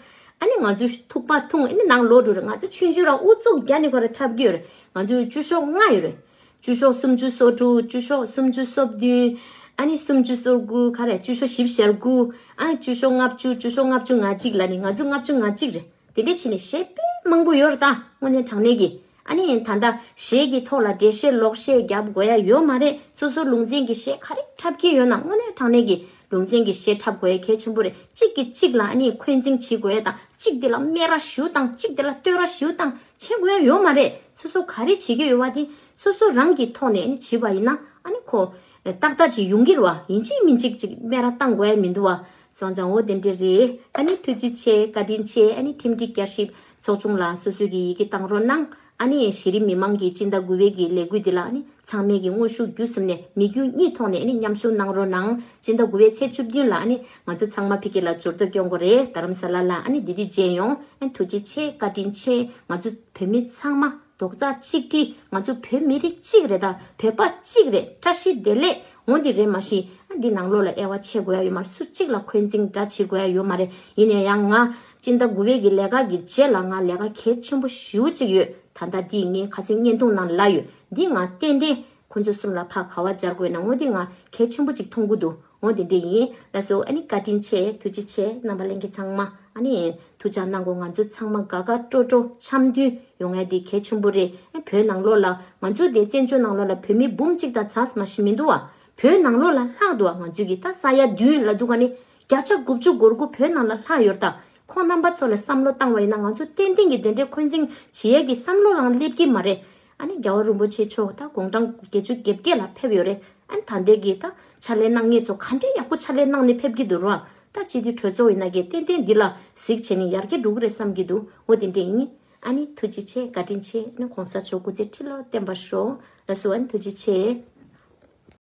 ཨ་ནི་ང་ཚོ་ཐུག་པ་འཐུང་། ཨ་ནི་ནང་ལོག་འགྲོ་རེད། ང་ཚོ་ཆུང་ཆུང་ར་ཨུ་ཚུགས་རྒྱག་ནས་ཁོ་རང་འཁྲབ་ཀྱི་ཡོད་རེད། ང་ཚོ་བཅུ་ཤོག་ལྔ་ཡོད་རེད། བཅུ་ཤོག་སུམ་ཅུ་སོ་དྲུག་བཅུ་ཤོག་སུམ་ཅུ་སོ་བདུན། ཨ་ནི་སུམ་ཅུ་སོ་དགུ་ག་རེ། བཅུ་ཤོག་བཞི་བཅུ་ཞེ་དགུ། ཨ་ནི་བཅུ་ཤོག་ལྔ་བཅུ། བཅུ་ཤོག་ལྔ་བཅུ་ང་གཅིག་ལ་ནི་ང་ཚོ་ལྔ་བཅུ་ང་གཅིག་རེད། དེ་འདྲ་བྱས་ནས་གཞས་དཔེ་མང་པོ་ཡོད་རེད་ད། དངོས་གནས་དྲང་གནས་ཀྱི། ཨ་ནི་ད་ལྟ་གཞས་ཀྱི་ཐོག་ལ་འགྲེལ་བཤད་ལོག་བཤད་རྒྱབ་དགོས་ཡ་ཡོད་མ་རེད། སོ་སོ་ལུང་ཚན་གྱི་གཞས་ག་རེ་འཁྲབ་ཀྱི་ཡོད་ན་དངོས་གནས་དྲང་གནས་ཀྱི་ལུང་ཚན་གྱི་གཞས་འཁྲབ་དགོས་ཡ་གལ་ཆེན་པོ་རེད། གཅིག་གིས་གཅིག་ལ་ཨ་ནི་འཁོན་འཛིང་བྱེད་དགོས་ཡ་དང་། གཅིག་དེ་ལ་སྨད་ར་ཞུ་དང་། གཅིག་དེ་ལ་བསྟོད་ར་ཞུ་དང་བྱེད་དགོས་ཡ་ཡོད་མ་རེད། སོ་སོ་ག་རེ་བྱེད་ཀྱི་ཡོད་པ་དེ་སོ་སོ་རང་གི་ཐོག་ནས་ཨ་ནི་བྱེད་པ་ཡིན་ན་ཨ་ནི་ཁོ་ཏག་ཏག་ཅིག་ཡོང་གི་རེད་བ། ཡིན་གཅིག་མིན་གཅིག་ཅིག་སྨད་ར་བཏང་དགོས་ཡ་མི་འདུག་བ། སོང་ཙང་འོ་དེ་འདྲ་རེད། ཨ་ནི་ཐུགས་རྗེ་ཆེ། བཀའ་དྲིན་ཆེ། ཨ་ནི་ཁྲིམས་སྒྲིག་བསྐྱར་ཞིབ་ཚོགས་ཆུང་ལ་སོ་སོས་ཀྱི་ཡི་གེ་བཏང་རོགས་གནང་། ཨ་ནི་གཞི་རིམ་མི་མང་གི་སྤྱི་ཟླ་དགུ་པའི་གི་ལས་འགུལ་འདི་ལ་ཨ་ནི་ཚང་མས་ཀྱི་དངོས་ཤུགས་བརྒྱུད་གསུམ་ནས་མི་རྒྱུ་གཉིས་ཐོག་ནས་ཨ་ནི་མཉམ་ཞུགས་གནང་རོགས་གནང་། སྤྱི་ཟླ་དགུ་པའི་ཚེས་བཅུ་བདུན་ལ་ཨ་ནི་ང་ཚོ་ཚང་མ་ཕ་གི་ལ་འབྱོར་ཐོ་སྐྱོང་དགོས་རེད། རྡ་རམ་ས་ལ་ལ། ཨ་ནི་འདི་དུས་མཇལ་ཡོང་། ཨ་ནི་ཐུགས་རྗེ་ཆེ། བཀའ་དྲིན་ཆེ། ང་ཚོ་བོད་མི་ཚང་མ་རྡོག་རྩ་གཅིག་སྒྲིལ། ང་ཚོ་བོད་མི་རིགས་གཅིག་རེད། ད་བོད་པ་གཅིག་རེད། བཀྲ་ཤིས་བདེ་ལེགས། འོ་འདི་རེད། མ་གཞི་ཨ་འདི་ནང་ལོགས་ལ་དབྱེ་བ་ཕྱེ་དགོས་ཡ་ཡོད་མ་རེད། སུ་གཅིག་ལ་འཁོན་འཛིང་འདྲ་བྱེད་དགོས་ཡ་ཡོད་མ་རེད། ཡིན་ནའི་ཡང་ང་སྤྱི་ཟླ་དགུ་པའི་གི་ལས་ཀ་གི་རྗེས་ལ་ང་ལས་ཀ་གལ་ཆེན་པོ་ཞེ་པོ་གཅིག་ཡོད། ད་ལྟ་འདི་ངས་ཁ་སང་བརྙན་ཐུང་ནང་ལ་ཡོད། འདི་ང་ཏན་ཏན་ཁོ་ཚོ་གསུམ་ལ་ཕར་ག་པར་སྦྱར་དགོས་ན་འོ་འདི་ང་གལ་ཆེན་པོ་གཅིག་མཐོང་གི་འདུག་འོ་དེ་འདྲ་ཡིན། ལགས་སོ། ཨ་ནི་བཀའ་དྲིན་ཆེ། ཐུགས་རྗེ་ཆེ། རྣམ་པ་ལྷན་རྒྱས་ཚང་མ་ཨ་ནི་ཐུགས་འཇགས་གནང་དགོས། ང་ཚོ་ཚང་མ་དགའ་དགའ་སྤྲོ་སྤྲོ་འཆམ་མཐུན་ཡོང་ཡ་དེ་གལ་ཆེན་པོ་རེད། ཨ་བོད་ནང་ལོགས་ལ་ང་ཚོ་དེ་བཙན་བྱོལ་ནང་ལོགས་ལ་བོད་མི་འབུམ་གཅིག་དང་ཚ་མ་ཞིག་མི་འདུག་བ། བོད་ནང་ལོགས་ལ་ལྷག་འདུག་བ། ང་ཚོའི་གི་ད་ས་ཡ་བདུན་ལ་འདུག་ག་ནི་བརྒྱ་ཆ་དགུ་བཅུ་གོ་དགུ་བོད་ནང་ལ་ལྷག་ཡོད་རེད། ད་ཁོང་རྣམ་པ་ཚོ་ལ་བསམ་བློ་བཏང་བ་ཡིན་ན་ང་ཚོ་ཏན་ཏན་གྱི་དེ་འདྲའི་འཁོན་འཛིང་བྱེད་ཡ་གི་བསམ་བློ་རང་སླེབས་ཀྱི་མ་རེད། ཨ་ནི་རྒྱལ་བ་རིན་པོ་ཆེ་མཆོག་ད་དགུང་གྲངས་བརྒྱད་ཅུ་གྱ་བརྒྱད་ལ་ཕེབས་ཡོད་རེད། ཨ་ནི་ད་ལྟའི་གི་ད་ཕྱག་ལས་གནང་མཁན་ཚོ་ག་འདྲའི་ཡག་པོ་ཕྱག་ལས་གནང་ནས་ཕེབས་ཀྱི་འདུག་ར། ད་སྤྱི་འཐུས་གྲོས་ཚོགས་ཡིན་ན་གི་ཏན་ཏན་འདི་ལ་གཟིགས་བྱས་ནས་ཡར་རྒྱས་འགྲོ་གི་རེད་བསམ་གྱི་འདུག་འོ་དེ་འདྲ་ཡིན། ཨ་ནི་ཐུགས་རྗེ་ཆེ། བཀའ་དྲིན་ཆེ། ཨ་ནི་གོང་ས་མཆོག་སྐུ་ཚེ་ཁྲི་ལོ་བརྟན་པར་ཤོག་ལགས་སོ། ཨ་ནི་ཐུགས་རྗེ་ཆེ།